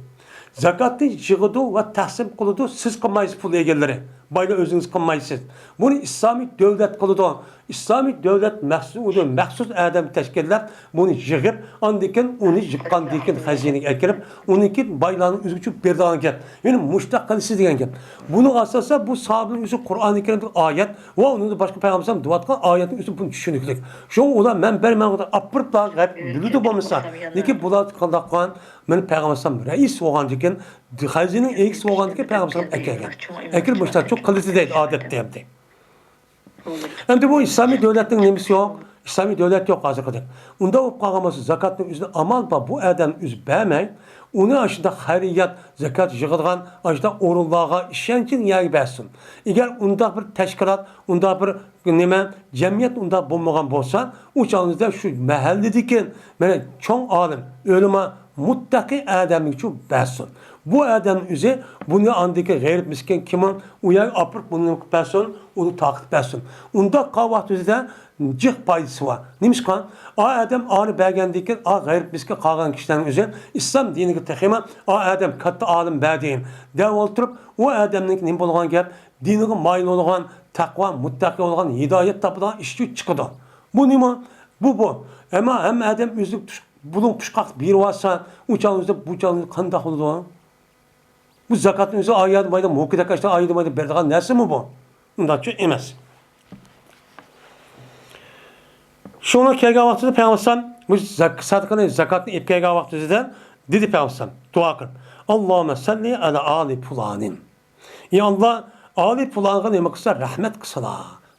زاكاتنى يىغىدۇ ۋە تەقسىم قىلىدۇ، سىز قىلمايسىز پۇل ئىگىلىرى. بايلار ئۆزىڭىز قىلمايسىز. بۇنى ئىسلامىي دۆلەت قىلىدۇ. ئىسلامىي دۆلەت مەخسۇس، مەخسۇس ئادەم تەشكىللەپ، بۇنى يىغىپ، ئاندىن كېيىن ئۇنى يىغقاندىن كېيىن خەزىنىگە ئەكىرىپ، ئۇنىڭ كېيىن بايلارنىڭ ئۆزىگە چۈشۈپ بېرىدىغان گەپ. يەنى مۇشتاق قىلىسىز دېگەن گەپ. بۇنىڭغا ئاساسەن بۇ ساھابىنىڭ ئۆزى قۇرئانى كەرىمدىكى ئايەت ۋە ئۇنىڭدا باشقا پەيغەمبەر دېۋاتقان ئايەتنىڭ ئۆزى بۇنى چۈشىنىكلىك. شۇڭا ئۇلار مەن بەرمەن ئاپىرىپلا غەيب بىلىدۇ بولمىسا. لېكىن بۇلار قانداق قىلغان؟ مەن پەيغەمبەر ئەلەيھىسسالام رەئىس بولغاندىكىن، خەزىنىنىڭ ئىگىسى بولغاندىكىن پەيغەمبەر ئەلەيھىسسالام ئەكەلگەن. ئەكىرىپ مۇشتاق چوق قىلىسى دەيدۇ ئادەتتە ئەمدى. ئەمدى بۇ ئىسلامىي دۆلەتنىڭ نېمىسى يوق؟ ئىسلامىي دۆلەت يوق ھازىرقىدەك. ئۇنداق بولۇپ قالغان بولسا، زاكاتنىڭ ئۆزىنى ئامال بار، بۇ ئادەم ئۆزى بەرمەي، ئۇنى ئاشۇنداق خەيرىيەت، زاكات يىغىدىغان، ئاشۇنداق ئورۇنلارغا ئىشەنچلىك يەرگە بەرسۇن. ئەگەر ئۇنداق بىر تەشكىلات، ئۇنداق بىر نېمە، جەمئىيەت ئۇنداق بولمىغان بولسا، ئۇ چاغىڭىزدا شۇ مەھەللىدىكى، مانا، چوڭ ئالىم، ئۆلىما، مۇتتەقىي ئادەمگىچۇ بەرسۇن. بۇ ئادەم ئۆزى بۇنى ئاندىكى غېرىب مىسكىن كىمۇ ئۇ يەرگە ئاپىرىپ بۇنى نېمە قىلىپ بەرسۇن، ئۇنى تارقىتىپ بەرسۇن. ئۇنداق قالغان ۋاقتىدا جىق پايدىسى بار. نېمىشقا؟ ئا ئادەم ئانى بەرگەندىن كېيىن، ئا غېرىب مىسكىن قالغان كىشىلەرنىڭ ئۆزى ئىسلام دىنىگە تېخىمۇ ئا ئادەم كاتتا ئالىم بەردى دەۋ ئولتۇرۇپ، ئۇ ئادەمنىڭكى نېمە بولغان گەپ؟ دىنىغا مايىل بولغان، تەقۋا، مۇتتەقىي بولغان، ھىدايەت تاپىدىغان ئىشچى چىقىدۇ. بۇ نېمە؟ بۇ، بۇ. ئەمما ھەممە ئادەم ئۆزىگە تۇش-، بۇلۇڭ پۇشقاق بېرىۋالسا، ئۇ چاغ ئۆزى، بۇ چاغ ئۆزى قانداق بولىدۇ؟ بۇ زاكاتنى ئۆزى ئايادا مايدا، موكىدەك ئاشتا ئايادا مايدا بېرىدىغان نەرسىمۇ بۇ؟ ئۇنداقچۇ ئېمەس. شۇڭا كەلگەن ۋاقتىدا پەيغەمبەر بۇ زاك-، سەدىقىنى، زاكاتنى ئېلىپ كەلگەن ۋاقتىدا دېدى پەيغەمبەر، دۇئا قىل. اللهم صل على آل فلان. يا ئاللا، ئالى پۇلانغا نېمە قىلسا، رەھمەت قىلسىلا،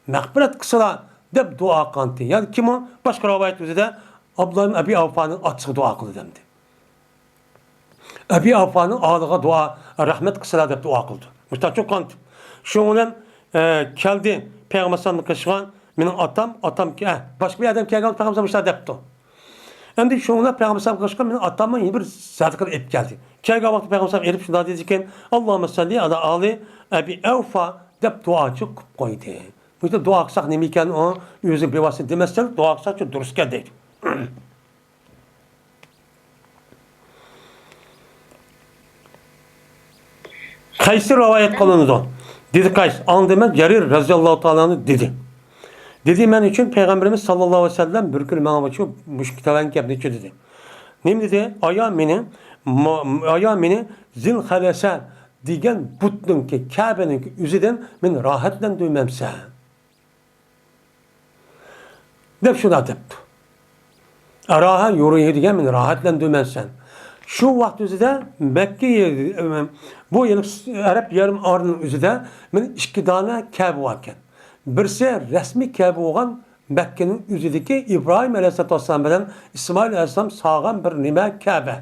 مەغپىرەت قىلسىلا، دەپ دۇئا قىلغانتى. يەنى كىمۇ؟ باشقا رىۋايەت ئۆزىدە ئابدۇللا ئىبن ئەبى ئەۋفانىڭ ئاتىسىغا دۇئا قىلدى دەمدى. ئەبى ئەۋفانىڭ ئالىغا دۇئا، رەھمەت قىلسىلا دەپ دۇئا قىلدى. مۇشتاق چوققانتى. شۇنىڭ بىلەن، ئە، كەلدى پەيغەمبەر ساللاللاھۇ ئەلەيھى ۋەسەللەمنى قېشىغا، مېنىڭ ئاتام، ئاتامكى، ئە، باشقا بىر ئادەم كەلگەن پەيغەمبەر مۇشۇنداق دەپتۇ. ئەمدى شۇنىڭ بىلەن پەيغەمبەر ساللاللاھۇ ئەلەيھى ۋەسەللەم مېنىڭ ئاتاممۇ يەنە بىر سەدىقىنى ئېلىپ كەلدى. كەلگەن ۋاقىتتا پەيغەمبەر ساللاللاھۇ ئەلەيھى ۋەسەللەم ئېلىپ شۇنداق دېدىكەن، اللهم صل على آل أبي أوفى دەپ دۇئاچۇ قىلىپ قويدى. بۇ يەردە دۇئا قىلساق نېمە ئىكەن ئۇ؟ ئۆزى بىۋاسىتە دېمەستىن دۇئا قىلساقچۇ دۇرۇس ئىكەن دەيدۇ. قەيسى رىۋايەت قىلىنىدۇ. دېدى قەيس، ئاڭلىدىم مەن جەرىر رەزىياللاھۇ تائالا ئەنھۇ دېدى. دېدى، مەن ئۈچۈن پەيغەمبىرىمىز ساللاللاھۇ ئەلەيھى ۋەسەللەم بىر كۈنى ماڭا شۇ مۇشۇ تۆۋەنكى گەپنى ئېيتتى دېدى. نېمە دېدى؟ ئايا مېنى، ما-، ئايا مېنى زىلخەلەسە دېگەن بۇتنىڭكى، كەبىنىڭكى ئۆزىدىن مېنى راھەتلەندۈرمەمسەن؟ دەپ شۇنداق دەپتۇ. ئەراھە يۇرىھى دېگەن مېنى راھەتلەندۈرمەن سەن. شۇ ۋاقىت ئۆزىدە مەككە، بۇ يەنى ئەرەب يېرىم ئارىلىنىڭ ئۆزىدە مېنى ئىككى دانە كەبە باركەن. بىرسى رەسمىي كەبە بولغان مەككىنىڭ ئۆزىدىكى ئىبراھىم ئەلەيھىسسالاتۇ ۋەسسالام بىلەن ئىسمائىل ئەلەيھىسسالام سالغان بىر نېمە كەبە.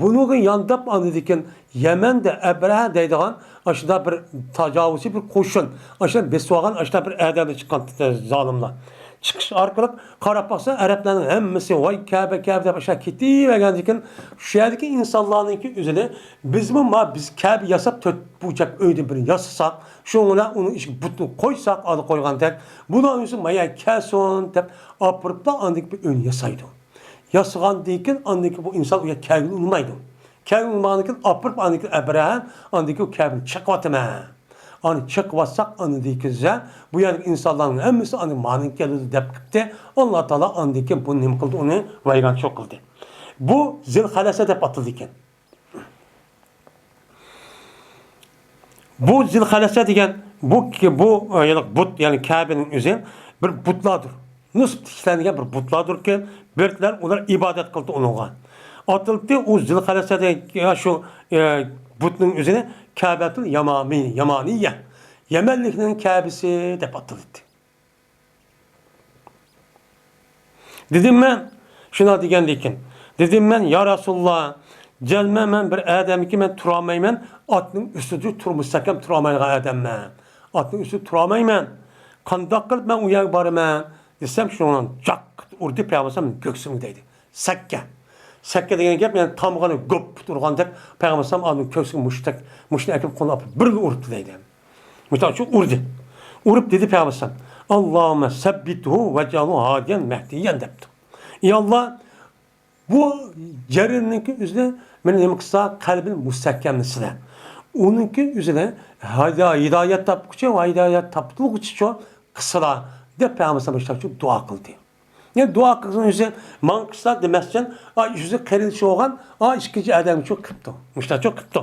بۇنىڭغا يانداپ ئاندىن كېيىن يەمەندە ئەبرەھە دەيدىغان ئاشۇنداق بىر تاجاۋۇزچى بىر قوشۇن، ئاشۇنداق بېسىۋالغان ئاشۇنداق بىر ئادەمدىن چىققان زالىملار. چىقىش ئارقىلىق قاراپ باقسا، ئەرەبلەرنىڭ ھەممىسى ۋاي كەبە، كەبە دەپ ئاشۇنداق كېتىۋەرگەندىن كېيىن، شۇ يەردىكى ئىنسانلارنىڭكى ئۆزىنى بىزمۇ ما بىز كەبە ياساپ، تۆت بۇرجەك ئۆيدىن بىرنى ياسىساق، شۇنىڭ بىلەن ئۇنىڭ ئىچىگە بۇتنى قويساق، ئالدى قويغاندەك، بۇلار ئۆزى مايا كەلسۇن دەپ ئاپىرىپلا ئاندىن كېيىن بىر ئۆينى ياسايدۇ. ياسىغاندىن كېيىن ئاندىن كېيىن بۇ ئىنسان ئۇ يەرگە كەلگىلى ئۇنىمايدۇ. كەلگىلى ئۇنىمىغاندىن كېيىن ئاپىرىپ ئاندىن كېيىن ئەبرەھە ئاندىن كېيىن ئۇ كەبىنى چېقىۋاتىمەن. ئانى چېقىۋاتساق ئاندىن كېيىن بۇ يەردىكى ئىنسانلارنىڭ ھەممىسى ئاندىن مانىڭ كەلدى دەپ قىپتى. ئاللا تائالا ئاندىن كېيىن بۇنى نېمە قىلدى، ئۇنى ۋەيرانچىلىق قىلدى. بۇ زىلخەلەسە دەپ ئاتىلىدىكەن. بۇ زىلخەلەسە دېگەن بۇ، بۇ، ئە، يەنى بۇت، يەنى كەبىنىڭ ئۆزى بىر بۇتلاردۇر. نۇسب تىكلەنگەن بىر بۇتلاردۇركەن. بىرلەر ئۇلار ئىبادەت قىلدى ئۇنىڭغا. ئاتىلدى ئۇ زىلخەلەسە دېگەن شۇ، ئە، بۇتنىڭ ئۆزىنى كەبەتۇل يامامى-، يامانىيە، يەمەنلىكنىڭ كەبىسى دەپ ئاتىلىدۇ. دېدىم مەن، شۇنداق دېگەندىكىن، دېدىم مەن، يا رەسۇلاللا، جەزمەن مەن بىر ئادەمكى مەن تۇرالمايمەن، ئاتنىڭ ئۈستىدە تۇرمۇساكەم تۇرالمايدىغان ئادەممەن. ئاتنىڭ ئۈستىدە تۇرالمايمەن. قانداق قىلىپ مەن ئۇ يەرگە بارىمەن؟ دېسەم، شۇنىڭ جاق ئۇردى پەيغەمبەر كۆكسۈمگە دەيدى. سەككە. سەككە دېگەن گەپ، يەنى تامغىنى گوپ ئۇرغاندەك، پەيغەمبەر ئالدىن كۆكسىگە مۇشتەك، مۇشتنى ئەكىپ قولىنى ئاپىرىپ بىرلا ئۇرۇپتۇ دەيدۇ. مۇشتاق شۇ ئۇردى. ئۇرۇپ دېدى پەيغەمبەر، ئاللاھۇممە سەببىتھۇ ۋەجئەلھۇ ھادىيەن مەھدىيەن دەپتۇ. ئى ئاللا، بۇ جەرىرنىڭكى ئۆزىنى مېنى نېمە قىلسا، قەلبىنى مۇستەھكەملىسىلە. ئۇنىڭكى ئۆزىنى ھىدا-، ھىدايەت تاپقۇچى ۋە ھىدايەت تاپتۇرغۇچىچۇ قىلسىلا دەپ پەيغەمبەر مۇشتاق دۇئا قىلدى. يەنى دۇئا قىلغان ئۆزى ماڭا قىلسا دېمەستىن، ئا، ئۆزى قېرىندىشى بولغان، ئا، ئىككىنچى ئادەمگىچۇ قىپتۇ. مۇشتاچۇ قىپتۇ.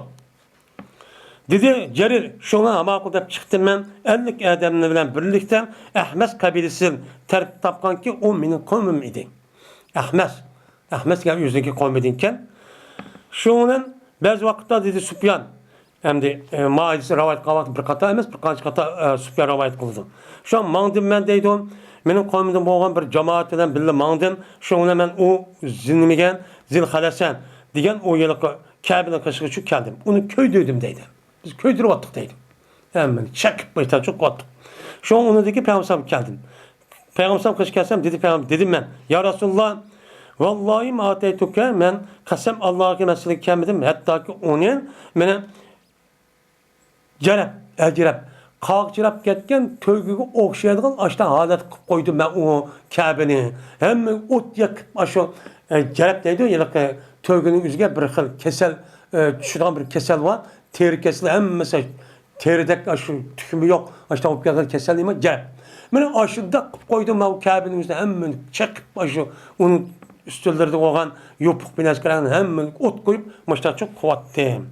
دېدى جەرىر، شۇڭا ماقۇل دەپ چىقتىم مەن. ئەللىك ئادەمنى بىلەن بىرلىكتە ئەھمەس قەبىلىسىدىن تەركىب تاپقانكى، ئۇ مېنىڭ قوۋمۇم ئىدى. ئەھمەس. ئەھمەس دېگەن ئۆزىنىڭكى قوۋمىدىكەن. شۇنىڭ بىلەن بەزى ۋاقىتتا دېدى سۇپيان، ئەمدى، ئە، مائىدىسى رىۋايەت قىلغان ۋاقىتتا بىر قاتا ئەمەس، بىر قانچە قاتا، ئە، سۇپيان رىۋايەت قىلىدۇ. شۇڭا ماڭدىم مەن دەيدۇ، مېنىڭ قوۋمىدىن بولغان بىر جامائەت بىلەن بىللە ماڭدىم. شۇنىڭ بىلەن مەن ئۇ زىننىمىگەن زىلخەلەسە دېگەن ئۇ ھېلىقى كەبىنىڭ قېشىغا چۈشۈپ كەلدىم. ئۇنى كۆيدۈردۈم دەيدۇ. بىز كۆيدۈرۈۋاتتۇق دەيدۇ. ھەممىنى چېقىپ مەيدان چوقۇۋاتتۇق. شۇڭا ئۇنىڭدىكى پەيغەمبەر كەلدىم. پەيغەمبەر قېشىغا كەلسەم، دېدى پەيغەمبەر، دېدىم مەن، يا رەسۇلاللا، ۋاللاھى ما ئاتەيتۇكە، مەن قەسەم ئاللاغا، مەن سىزگە كەلمىدىم، ھەتتاكى ئۇنى مېنى جەرەپ، ئەجرەپ، قاغجىراپ كەتكەن تۆگىگە ئوخشايدىغان ئاشۇنداق ھالەت قىلىپ قويدۇم مەن ئۇ كەبىنى. ھەممە ئوت يېقىپ، ئاشۇ، ئە، جەرەپ دەيدۇ، ھېلىقى تۆگىنىڭ ئۆزىگە بىر خىل كېسەل، ئە، چۈشىدىغان بىر كېسەل بار. تېرە كېسىلى ھەممىسى تېرىدەك، ئاشۇ تۈكۈمى يوق، ئاشۇنداق بولۇپ كەلگەن كېسەل نېمە؟ جەرەپ. مانا ئاشۇنداق قىلىپ قويدۇم مەن ئۇ كەبىنىڭ ئۆزىنى ھەممىنى چېقىپ، ئاشۇ ئۇنىڭ ئۈستەللىرىدە بولغان يوپۇق بىنەسكىلەرنى ھەممىنى ئوت قويۇپ، مۇشۇنداق قىلىۋەتتىم.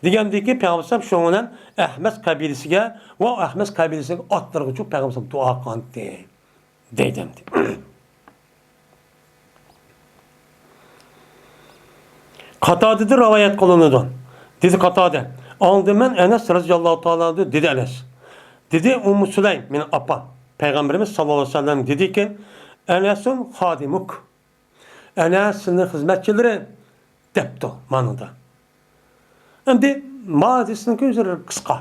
دېگەندىكىن پەيغەمبەر ئەلەيھىسسالام شۇنىڭ بىلەن ئەھمەس قەبىلىسىگە ۋە ئەھمەس قەبىلىسىنىڭ ئاتلىرىغىچۇ پەيغەمبەر ئەلەيھىسسالام دۇئا قىلغانتى، دەيدۇ ئەمدى. قاتادىدىن رىۋايەت قىلىنىدۇ. دېدى قاتادە، ئاڭلىدىم مەن ئەنەس رەزىياللاھۇ تائالا ئەنھۇ، دېدى ئەنەس. دېدى ئۇممۇ سۇلەيم، مېنىڭ ئاپام، پەيغەمبىرىمىز ساللاللاھۇ ئەلەيھى ۋەسەللەم دېدىكەن، ئەنەسۇن خادىمۇك. ئەنە سىزنىڭ خىزمەتچىلىرى، دەپتۇ مانىدا. ئەمدى ما ھەدىسنىڭكى ئۆزى قىسقا.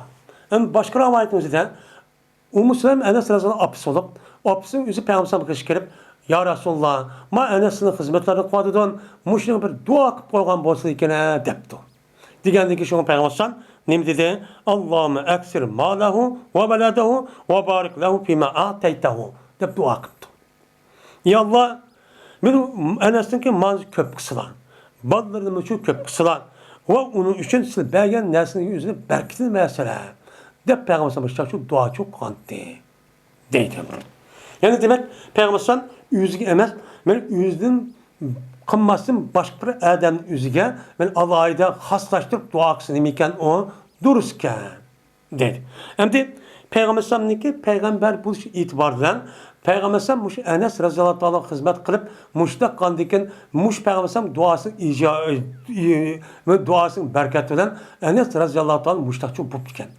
ئەمدى باشقا رىۋايەتنىڭ ئۆزىدە ئۇممۇ سۇلەيم ئەنەس رەزىياللاھۇ ئاپىسى بولۇپ، ئاپىسىنىڭ ئۆزى پەيغەمبەر ئەلەيھىسسالامغا كېلىپ، يا رەسۇلاللا، ما ئەنەس سىزنىڭ خىزمەتلىرىنى قىلىۋاتىدۇ، مۇشۇنىڭغا بىر دۇئا قىلىپ قويغان بولسىدىكەن، دەپتۇ. دېگەندىن كېيىن شۇڭا پەيغەمبەر ئەلەيھىسسالام نېمە دېدى؟ ئاللاھۇممە ئەكسىر مالەھۇ ۋە ۋەلەدەھۇ ۋە بارىك لەھۇ فىما ئاتەيتەھۇ، دەپ دۇئا قىپتۇ. يا ئاللا، مېنىڭ ئەنەسنىڭكى مالىنى كۆپ قىلسىلا، بالىلىرىنىمۇ شۇ كۆپ قىلسىلا، ۋە ئۇنىڭ ئۈچۈن سىلەر بەرگەن نەرسىنىڭ ئۆزىنى بەرىكىتىنى بەرسىلە، دەپ پەيغەمبەر ئەلەيھىسسالام مۇشۇنداق دۇئا قىلغانتى، دەيدۇ. يەنى دېمەك، پەيغەمبەر ئەلەيھىسسالام ئۆزىگە ئەمەس، مەن ئۆزىدىن قىلماستىن باشقا بىر ئادەمنى ئۆزىگە مەن ئالاھىدە خاسلاشتۇرۇپ دۇئا قىلسا نېمىكەن ئۇ؟ دۇرۇسكەن. دەيدۇ. ئەمدى پەيغەمبەر ئەلەيھىسسالامنىڭكى پەيغەمبەر بولۇش ئېتىبارى بىلەن پەيغەمبەر ئەلەيھىسسالام مۇشۇ ئەنەس رەزىياللاھۇ تائالا خىزمەت قىلىپ، مۇشۇنداق قىلغاندىكىن، مۇشۇ پەيغەمبەر ئەلەيھىسسالام دۇئاسىنىڭ ئىجا-، ئى-، ئى-، دۇئاسىنىڭ بەرىكەتى بىلەن ئەنەس رەزىياللاھۇ تائالا مۇشۇنداقچە بوپتىكەن.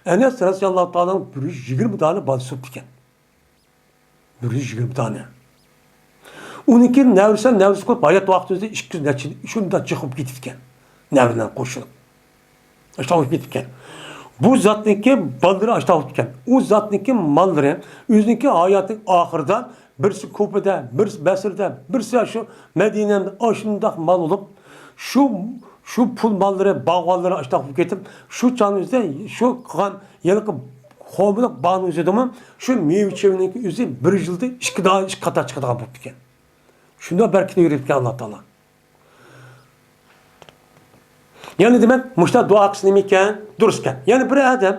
ئەنەس رەزىياللاھۇ تائالانىڭ بىر يۈز يىگىرمە دانە بالىسى بوپتىكەن. بىر يۈز يىگىرمە دانە. ئۇنىڭكى نەۋرىسى، نەۋرىسى قويۇپ، ھايات ۋاقتىمىزدا ئىككى يۈز نەچچە، شۇنداق جىق بولۇپ كېتىپتىكەن. نەۋرە بىلەن قوشۇلۇپ. ئاشۇنداق بولۇپ كېتىپتىكەن. بۇ زاتنىڭكى بالىلىرى ئاشۇنداق بولۇپتىكەن. ئۇ زاتنىڭكى ماللىرى ئۆزىنىڭكى ھاياتىنىڭ ئاخىرىدا بىرسى كۇفىدە، بىرسى بەسرىدە، بىرسى شۇ مەدىنەدە ئاشۇنداق مال بولۇپ، شۇ، شۇ پۇل ماللىرى، باغۋانلىرى ئاشۇنداق بولۇپ كېتىپ، شۇ چاغنىڭ ئۆزىدە شۇ قىلغان ھېلىقى قوملۇق باغنىڭ ئۆزىدىمۇ شۇ مېۋە چېۋىنىڭكى ئۆزى بىر يىلدا ئىككى دا-، ئىككى قاتار چىقىدىغان بوپتىكەن. شۇنداق بەرىكىتىنى يۈرگۈزگەن ئاللا تائالا. يەنى دېمەك، مۇشۇنداق دۇئا قىلسا نېمە ئىكەن؟ دۇرۇس ئىكەن. يەنە بىر ئادەم،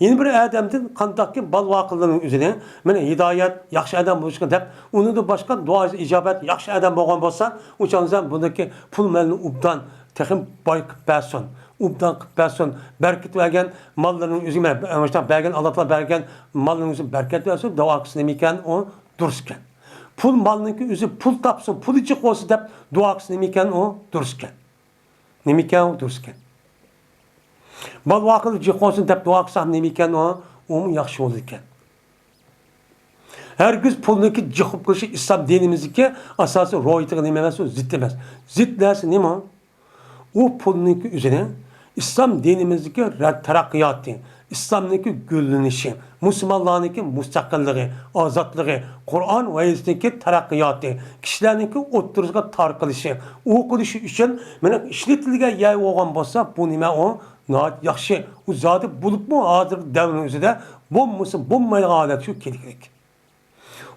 يەنە بىر ئادەمدىن قانداقكى بال ۋاقىللىرىنىڭ ئۆزىنى، مانا ھىدايەت، ياخشى ئادەم بولۇشقا دەپ، ئۇنىڭدىن باشقا دۇئا ئىجابەت، ياخشى ئادەم بولغان بولسا، ئۇ چاغدا بۇندىكى پۇل مالنى ئوبدان، تېخىمۇ باي قىلىپ بەرسۇن، ئوبدان قىلىپ بەرسۇن، بەرىكىت بەرگەن ماللىرىنىڭ ئۆزىگە، مانا مۇشۇنداق بەرگەن، ئاللا تائالا بەرگەن مالنىڭ ئۆزىگە بەرىكەت بەرسۇن، دۇئا قىلسا نېمە ئىكەن؟ ئۇ دۇرۇس ئىكەن. پۇل مالنىڭكى ئۆزى پۇل تاپسۇن، پۇلى جىق بولسا دەپ دۇئا قىلسا نېمە ئىكەن ئۇ؟ دۇرۇس ئىكەن. نېمە ئىكەن ئۇ؟ دۇرۇس ئىكەن. بال ۋاقىللىرى جىق بولسۇن دەپ دۇئا قىلساق نېمە ئىكەن ئۇ؟ ئۇمۇ ياخشى بولىدىكەن. ھەرگىز پۇلنىڭكى جىق بولۇپ قېلىشى ئىسلام دىنىمىزدىكى ئاساسىي روھىيىتىگە نېمە ئەمەس، ئۇ زىت ئەمەس. زىت نەرسە نېمە؟ ئۇ پۇلنىڭكى ئۆزىنى ئىسلام دىنىمىزدىكى رە-، تەرەققىياتى، ئىسلامنىڭكى گۈللىنىشى، مۇسۇلمانلارنىڭكى مۇستەقىللىقى، ئازادلىقى، قۇرئان ۋە ھەدىستىكى تەرەققىياتى، كىشىلەرنىڭكى ئوتتۇرىسىغا تارقىلىشى، ئوقۇلۇشى ئۈچۈن مانا ئىشلىتىلگەن يەر بولغان بولسا، بۇ نېمە ئۇ؟ ناھايىتى ياخشى. ئۇ زادى بولۇپمۇ ھازىرقى دەۋرنىڭ ئۆزىدە بولمىسا بولمايدىغان ھالەت شۇ كېلىكلىك.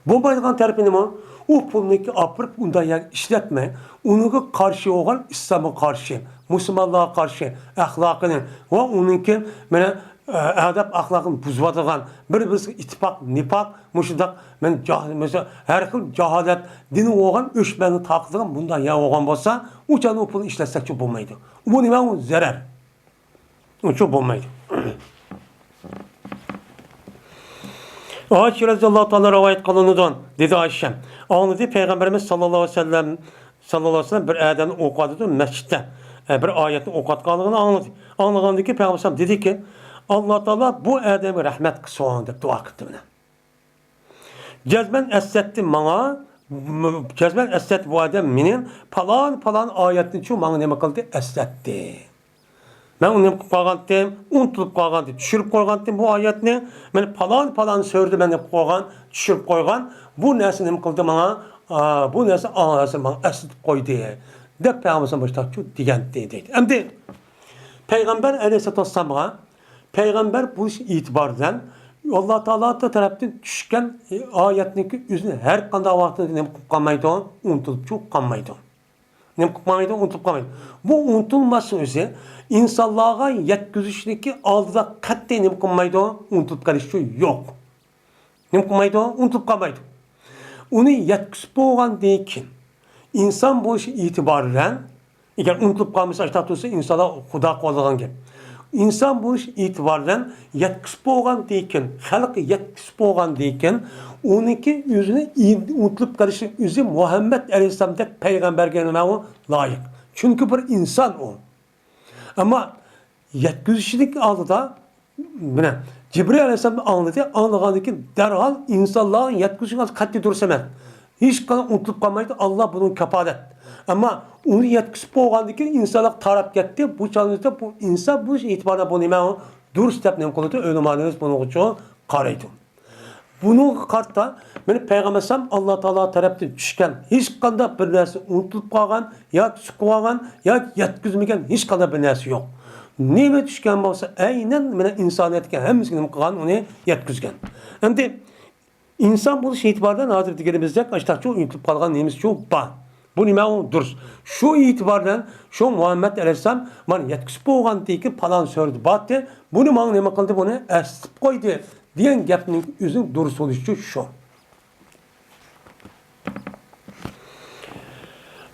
بولمايدىغان تەرىپى نېمە؟ ئۇ پۇلنىڭكى ئاپىرىپ ئۇنداق يەرگە ئىشلەتمەي، ئۇنىڭغا قارشى بولغان، ئىسلامغا قارشى، مۇسۇلمانلارغا قارشى ئەخلاقىنى ۋە ئۇنىڭكى مانا، ئە، ئادەپ ئەخلاقىنى بۇزۇۋاتىدىغان، بىر-بىرسىگە ئىتتىپاق، نىپاق، مۇشۇنداق مانا جاھ-، مۇشۇ ھەر خىل جاھالەت، دىنى بولغان ئۆچمەننى تارقىتىدىغان بۇنداق يەر بولغان بولسا، ئۇ چاغدا ئۇ پۇلنى ئىشلەتسەكچۇ بولمايدۇ. بۇ نېمە؟ ئۇ زەرەر. ئۇچۇر بولمايدۇ. ئائىشە رەزىياللاھۇ تائالا رىۋايەت قىلىنىدۇ، دېدى ئائىشە. ئاڭلىدى، پەيغەمبىرىمىز ساللاللاھۇ ئەلەيھى ۋەسەللەم، ساللاللاھۇ ئەلەيھى ۋەسەللەم بىر ئادەمنى ئوقۇۋاتىدۇ مەسچىتتە. ئە، بىر ئايەتنى ئوقۇۋاتقانلىقىنى ئاڭلىدى. ئاڭلىغاندىن كېيىن پەيغەمبەر ئەلەيھىسسالام دېدىكى، ئاللا تائالا بۇ ئادەمگە رەھمەت قىلسۇن دەپ دۇئا قىپتۇ مانا. جەزمەن ئەسلەتتى ماڭا، م-، جەزمەن ئەسلەتتى بۇ ئادەم مېنى، پالان، پالان ئايەتنىچۇ ماڭا نېمە قىلدى؟ ئەسلەتتى. مەن ئۇنى نېمە قىلىپ قالغانتىم؟ ئۇنتۇلۇپ قالغانتىم، چۈشۈرۈپ قويغانتىم بۇ ئايەتنى. مەن پالان، پالان سۈرىدە مەن نېمە قىلىپ قويغان؟ چۈشۈرۈپ قويغان. بۇ نەرسە نېمە قىلدى ماڭا؟ ئا، بۇ نەرسە ئاڭلىسا ماڭا ئەسلىتىپ قويدى، دەپ پەيغەمبەر مۇشۇنداق دېگەنتى دەيدۇ. ئەمدى پەيغەمبەر ئەلەيھىسسالاتۇ ۋەسسالامغا پەيغەمبەر بولۇش ئېتىبارى بىلەن ئاللا تائالا تەرەپتىن چۈشكەن ئايەتنىڭكى ئۆزىنى ھەر قانداق ۋاقىتتا نېمە قىلىپ قالمايدۇ؟ ئۇنتۇلۇپ چۇ قالمايدۇ. نېمە قىلىپ قالمايدۇ؟ ئۇنتۇلۇپ قالمايدۇ. بۇ ئۇنتۇلماسنىڭ ئۆزى ئىنسانلارغا يەتكۈزۈشنىڭكى ئالدىدا قەتئىي نېمە قىلمايدۇ؟ ئۇنتۇلۇپ قېلىشى يوق. نېمە قىلمايدۇ؟ ئۇنتۇلۇپ قالمايدۇ. ئۇنى يەتكۈزۈپ بولغاندىن كېيىن، ئىنسان بولۇش ئېتىبارى بىلەن، ئەگەر ئۇنتۇلۇپ قالمىسا، ئاشۇنداق تۇرسا، ئىنسانلار خۇدا قىلىۋالىدىغان گەپ. ئىنسان بولۇش ئېتىبارى بىلەن يەتكۈزۈپ بولغاندىن كېيىن، خەلق يەتكۈزۈپ بولغاندىن كېيىن، ئۇنىڭكى ئۆزىنى ئۇنتۇلۇپ قېلىشى ئۆزى مۇھەممەد ئەلەيھىسسالامدەك پەيغەمبەرگە نېمە ئۇ؟ لايىق. چۈنكى بىر ئىنسان ئۇ. ئەمما يەتكۈزۈشنىڭ ئالدىدا، مانا، جىبرىل ئەلەيھىسسالام ئاڭلىدى، ئاڭلىغاندىن كېيىن دەرھال ئىنسانلارغا يەتكۈزۈشنىڭ ئالدىدا قەتئىي دۇرۇس ئەمەس. ھېچقانداق ئۇنتۇلۇپ قالمايدۇ، ئاللا بۇنىڭ كاپالەت. ئەمما ئۇنى يەتكۈزۈپ بولغاندىن كېيىن ئىنسانلار تاراپ كەتتى، بۇ چاغدا بۇ ئىنسان بولۇش ئېتىبارى بىلەن بۇ نېمە ئۇ؟ دۇرۇس دەپ نېمە قىلىدۇ؟ ئۆلىمالىرىمىز بۇنىڭغىچۇ قارايدۇ. بۇنىڭغا قارىتا، مانا پەيغەمبەر ئەلەيھىسسالام ئاللا تائالا تەرەپتىن چۈشكەن ھېچقانداق بىر نەرسە ئۇنتۇلۇپ قالغان ياكى سۇقۇپ قالغان ياكى يەتكۈزمىگەن ھېچقانداق بىر نەرسە يوق. نېمە چۈشكەن بولسا، ئەينەن مانا ئىنسانىيەتكە ھەممىسىگە نېمە قىلغان، ئۇنى يەتكۈزگەن. ئەمدى ئىنسان بولۇش ئېتىبارىدىن ھازىر دېگىنىمىزدەك ئاشتاقچۇ ئۇنتۇلۇپ قالغان نېمىسىچۇ بار. بۇ نېمە ئۇ؟ دۇرۇس. شۇ ئېتىبار بىلەن شۇ مۇھەممەد ئەلەيھىسسالام مانا يەتكۈزۈپ بولغاندىن كېيىن پالان سۈرىدە بارتتى. بۇنى ماڭا نېمە قىلدى؟ بۇنى ئەسلىتىپ قويدى. دېگەن گەپنىڭ ئۆزىنىڭ دۇرۇس بولۇشىچۇ شۇ.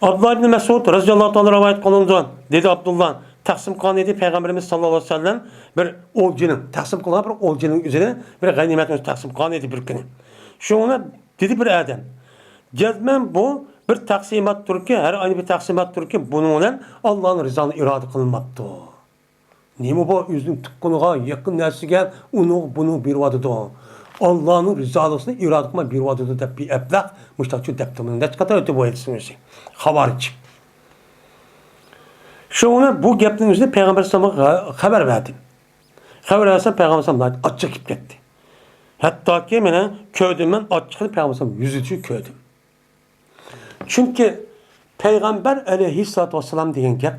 ئابدۇللا ئىبنى مەسئۇد رەزىياللاھۇ تائالا رىۋايەت قىلىنىدۇ. دېدى ئابدۇللا، تەقسىم قىلغان ئىدى پەيغەمبىرىمىز ساللاللاھۇ ئەلەيھى ۋەسەللەم بىر ئولجىنىڭ، تەقسىم قىلغان بىر ئولجىنىڭ ئۆزىنى بىر غەنىيمەتنى تەقسىم قىلغان ئىدى بىر كۈنى. شۇڭا دېدى بىر ئادەم، جەزمەن بۇ بىر تەقسىماتتۇركى، ھەر ئاينى بىر تەقسىماتتۇركى، بۇنىڭ بىلەن ئاللانىڭ رىزالىقى ئىرادە قىلىنماپتۇ. نېمە بۇ؟ ئۆزىنىڭ تۇغقىنىغا، يېقىن نەرسىگە، ئۇنىڭغا، بۇنىڭغا بېرىۋاتىدۇ. ئاللانىڭ رىزالىقىنى ئىرادە قىلماي بېرىۋاتىدۇ دەپ بىر ئەبلەخ مۇشۇنداق دەپتۇ. مۇنى نەچچە قېتىم ئۆتۈپ بۇ ھەدىسنىڭ ئۆزى. خاۋارىج. شۇڭا بۇ گەپنىڭ ئۆزىنى پەيغەمبەر ئەلەيھىسسالامغا خەۋەر بەردىم. خەۋەر بەرسەم، پەيغەمبەر ئەلەيھىسسالام ناھايىتى ئاچچىقى كېلىپ كەتتى. ھەتتاكى مانا كۆردۈم، مەن ئاچچىقىنى پەيغەمبەر ئەلەيھىسسالام يۈزىدىچۇ كۆردۈم. چۈنكى پەيغەمبەر ئەلەيھىسسالاتۇ ۋەسسالام دېگەن گەپ،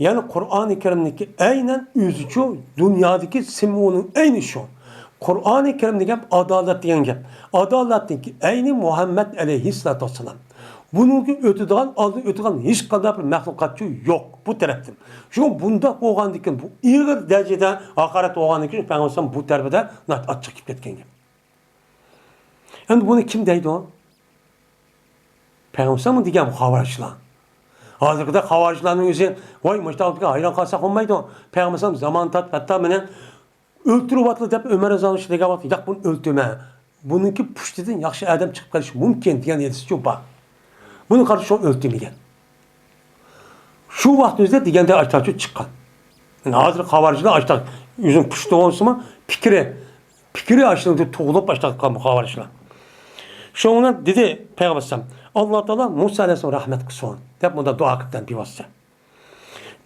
يەنى قۇرئانى كەرىمنىڭكى ئەينەن ئۆزىچۇ، دۇنيادىكى سىمۋولىنىڭ ئەينى شۇ. قۇرئانى كەرىم دېگەن گەپ ئادالەت دېگەن گەپ. ئادالەتنىڭكى ئەينى مۇھەممەد ئەلەيھىسسالاتۇ ۋەسسالام. بۇنىڭدىن ئۆتىدىغان، ئالدىن ئۆتىدىغان ھېچقانداق بىر مەخلۇقاتچۇ يوق بۇ تەرەپتىن. شۇڭا بۇنداق بولغاندىكىن، بۇ ئېغىر دەرىجىدە ھاقارەت بولغاندىكىن، پەيغەمبەر بۇ تەرىپىدە ناھايىتى ئاچچىقى كېلىپ كەتكەن گەپ. ئەمدى بۇنى كىم دەيدۇ؟ پەيغەمبەر دېگەن خاۋارىجلار. ھازىرقىدەك خاۋارىجلارنىڭ ئۆزى، ۋاي، مۇشۇنداق ھايران قالساق بولمايدۇ. پەيغەمبەر زامان تارتىپ، ھەتتا مېنى ئۆلتۈرۈۋاتىدۇ دەپ ئۆمەر رەزىياللاھۇ ئەنھۇ دېگەن ۋاقىتتا، ياق، بۇنى ئۆلتۈرمە. بۇنىڭكى پۇشتىدىن ياخشى ئادەم چىقىپ قېلىشى مۇمكىن دېگەن ھەدىسچۇ بار. بۇنى قارىسا شۇ ئۆلتۈرمىگەن. شۇ ۋاقىتنىڭ ئۆزىدە دېگەندە ئاشتاقچۇ چىققان. يەنى ھازىر خاۋارىجلار ئاشتاق ئۆزىنىڭ پۇشتى بولسىمۇ، پىكرى، پىكرى ئاشتاق تۇغۇلۇپ ئاشتاق قالغان بۇ خاۋارىجلار. شۇڭا دېدى پەيغەمبەر ئەلەيھىسسالام، ئاللا تائالا مۇسا ئەلەيھىسسالامغا رەھمەت قىلسۇن دەپ مۇنداق دۇئا قىلىپتىن بىۋاسىتە.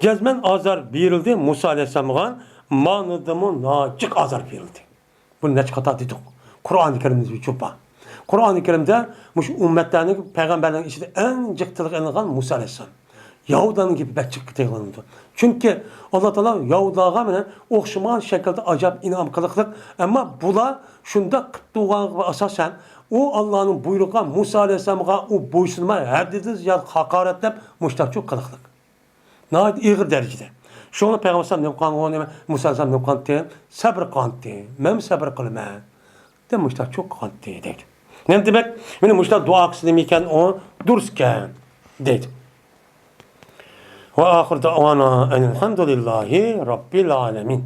جەزمەن ئازار بېرىلدى مۇسا ئەلەيھىسسالامغا، مانىدىمۇ ناچىق ئازار بېرىلدى. بۇنى نەچچە قېتىم دېدۇق. قۇرئانى كەرىمدە جۇپا. قۇرئانى كەرىمدە مۇشۇ ئۈممەتلەرنىڭ، پەيغەمبەرلەرنىڭ ئىچىدە ئەڭ جىق تىلغا ئېلىنغان مۇسا ئەلەيھىسسالام. يەھۇدىيلارنىڭ گېپى بەك جىق تىلغا ئېلىنىدۇ. چۈنكى ئاللا تائالا يەھۇدىيلارغا مانا ئوخشىمىغان شەكىلدە ئاجايىپ ئىنئام قىلىقلىق. ئەمما بۇلار شۇنداق قىلىپ تۇرغانغا ئاساسەن، ئۇ ئاللانىڭ بۇيرۇقىغا، مۇسا ئەلەيھىسسالامغا ئۇ بويسۇنماي، ھەددىدىن زىيادە ھاقارەتلەپ، مۇشۇنداقچۇ قىلىقلىق. ناھايىتى ئېغىر دەرىجىدە. شۇڭا پەيغەمبەر ئەلەيھىسسالام نېمە قىلغان، ئۇ نېمە، مۇسا ئەلەيھىسسالام نېمە قىلغانتى؟ سەبرى قىلغانتى. مەنمۇ سەبرى قىلىمەن، دەپ مۇشۇنداق چوق قىلغانتى، دەيدۇ. نېمە دېمەك؟ مانا مۇشۇنداق دۇئا قىلسا نېمە ئىكەن، ئۇ دۇرۇس ئىكەن، دەيدۇ. ۋە ئاخىر دەئۋانا ئەنىلھەمدۇلىللاھى رەببىل ئالەمىن.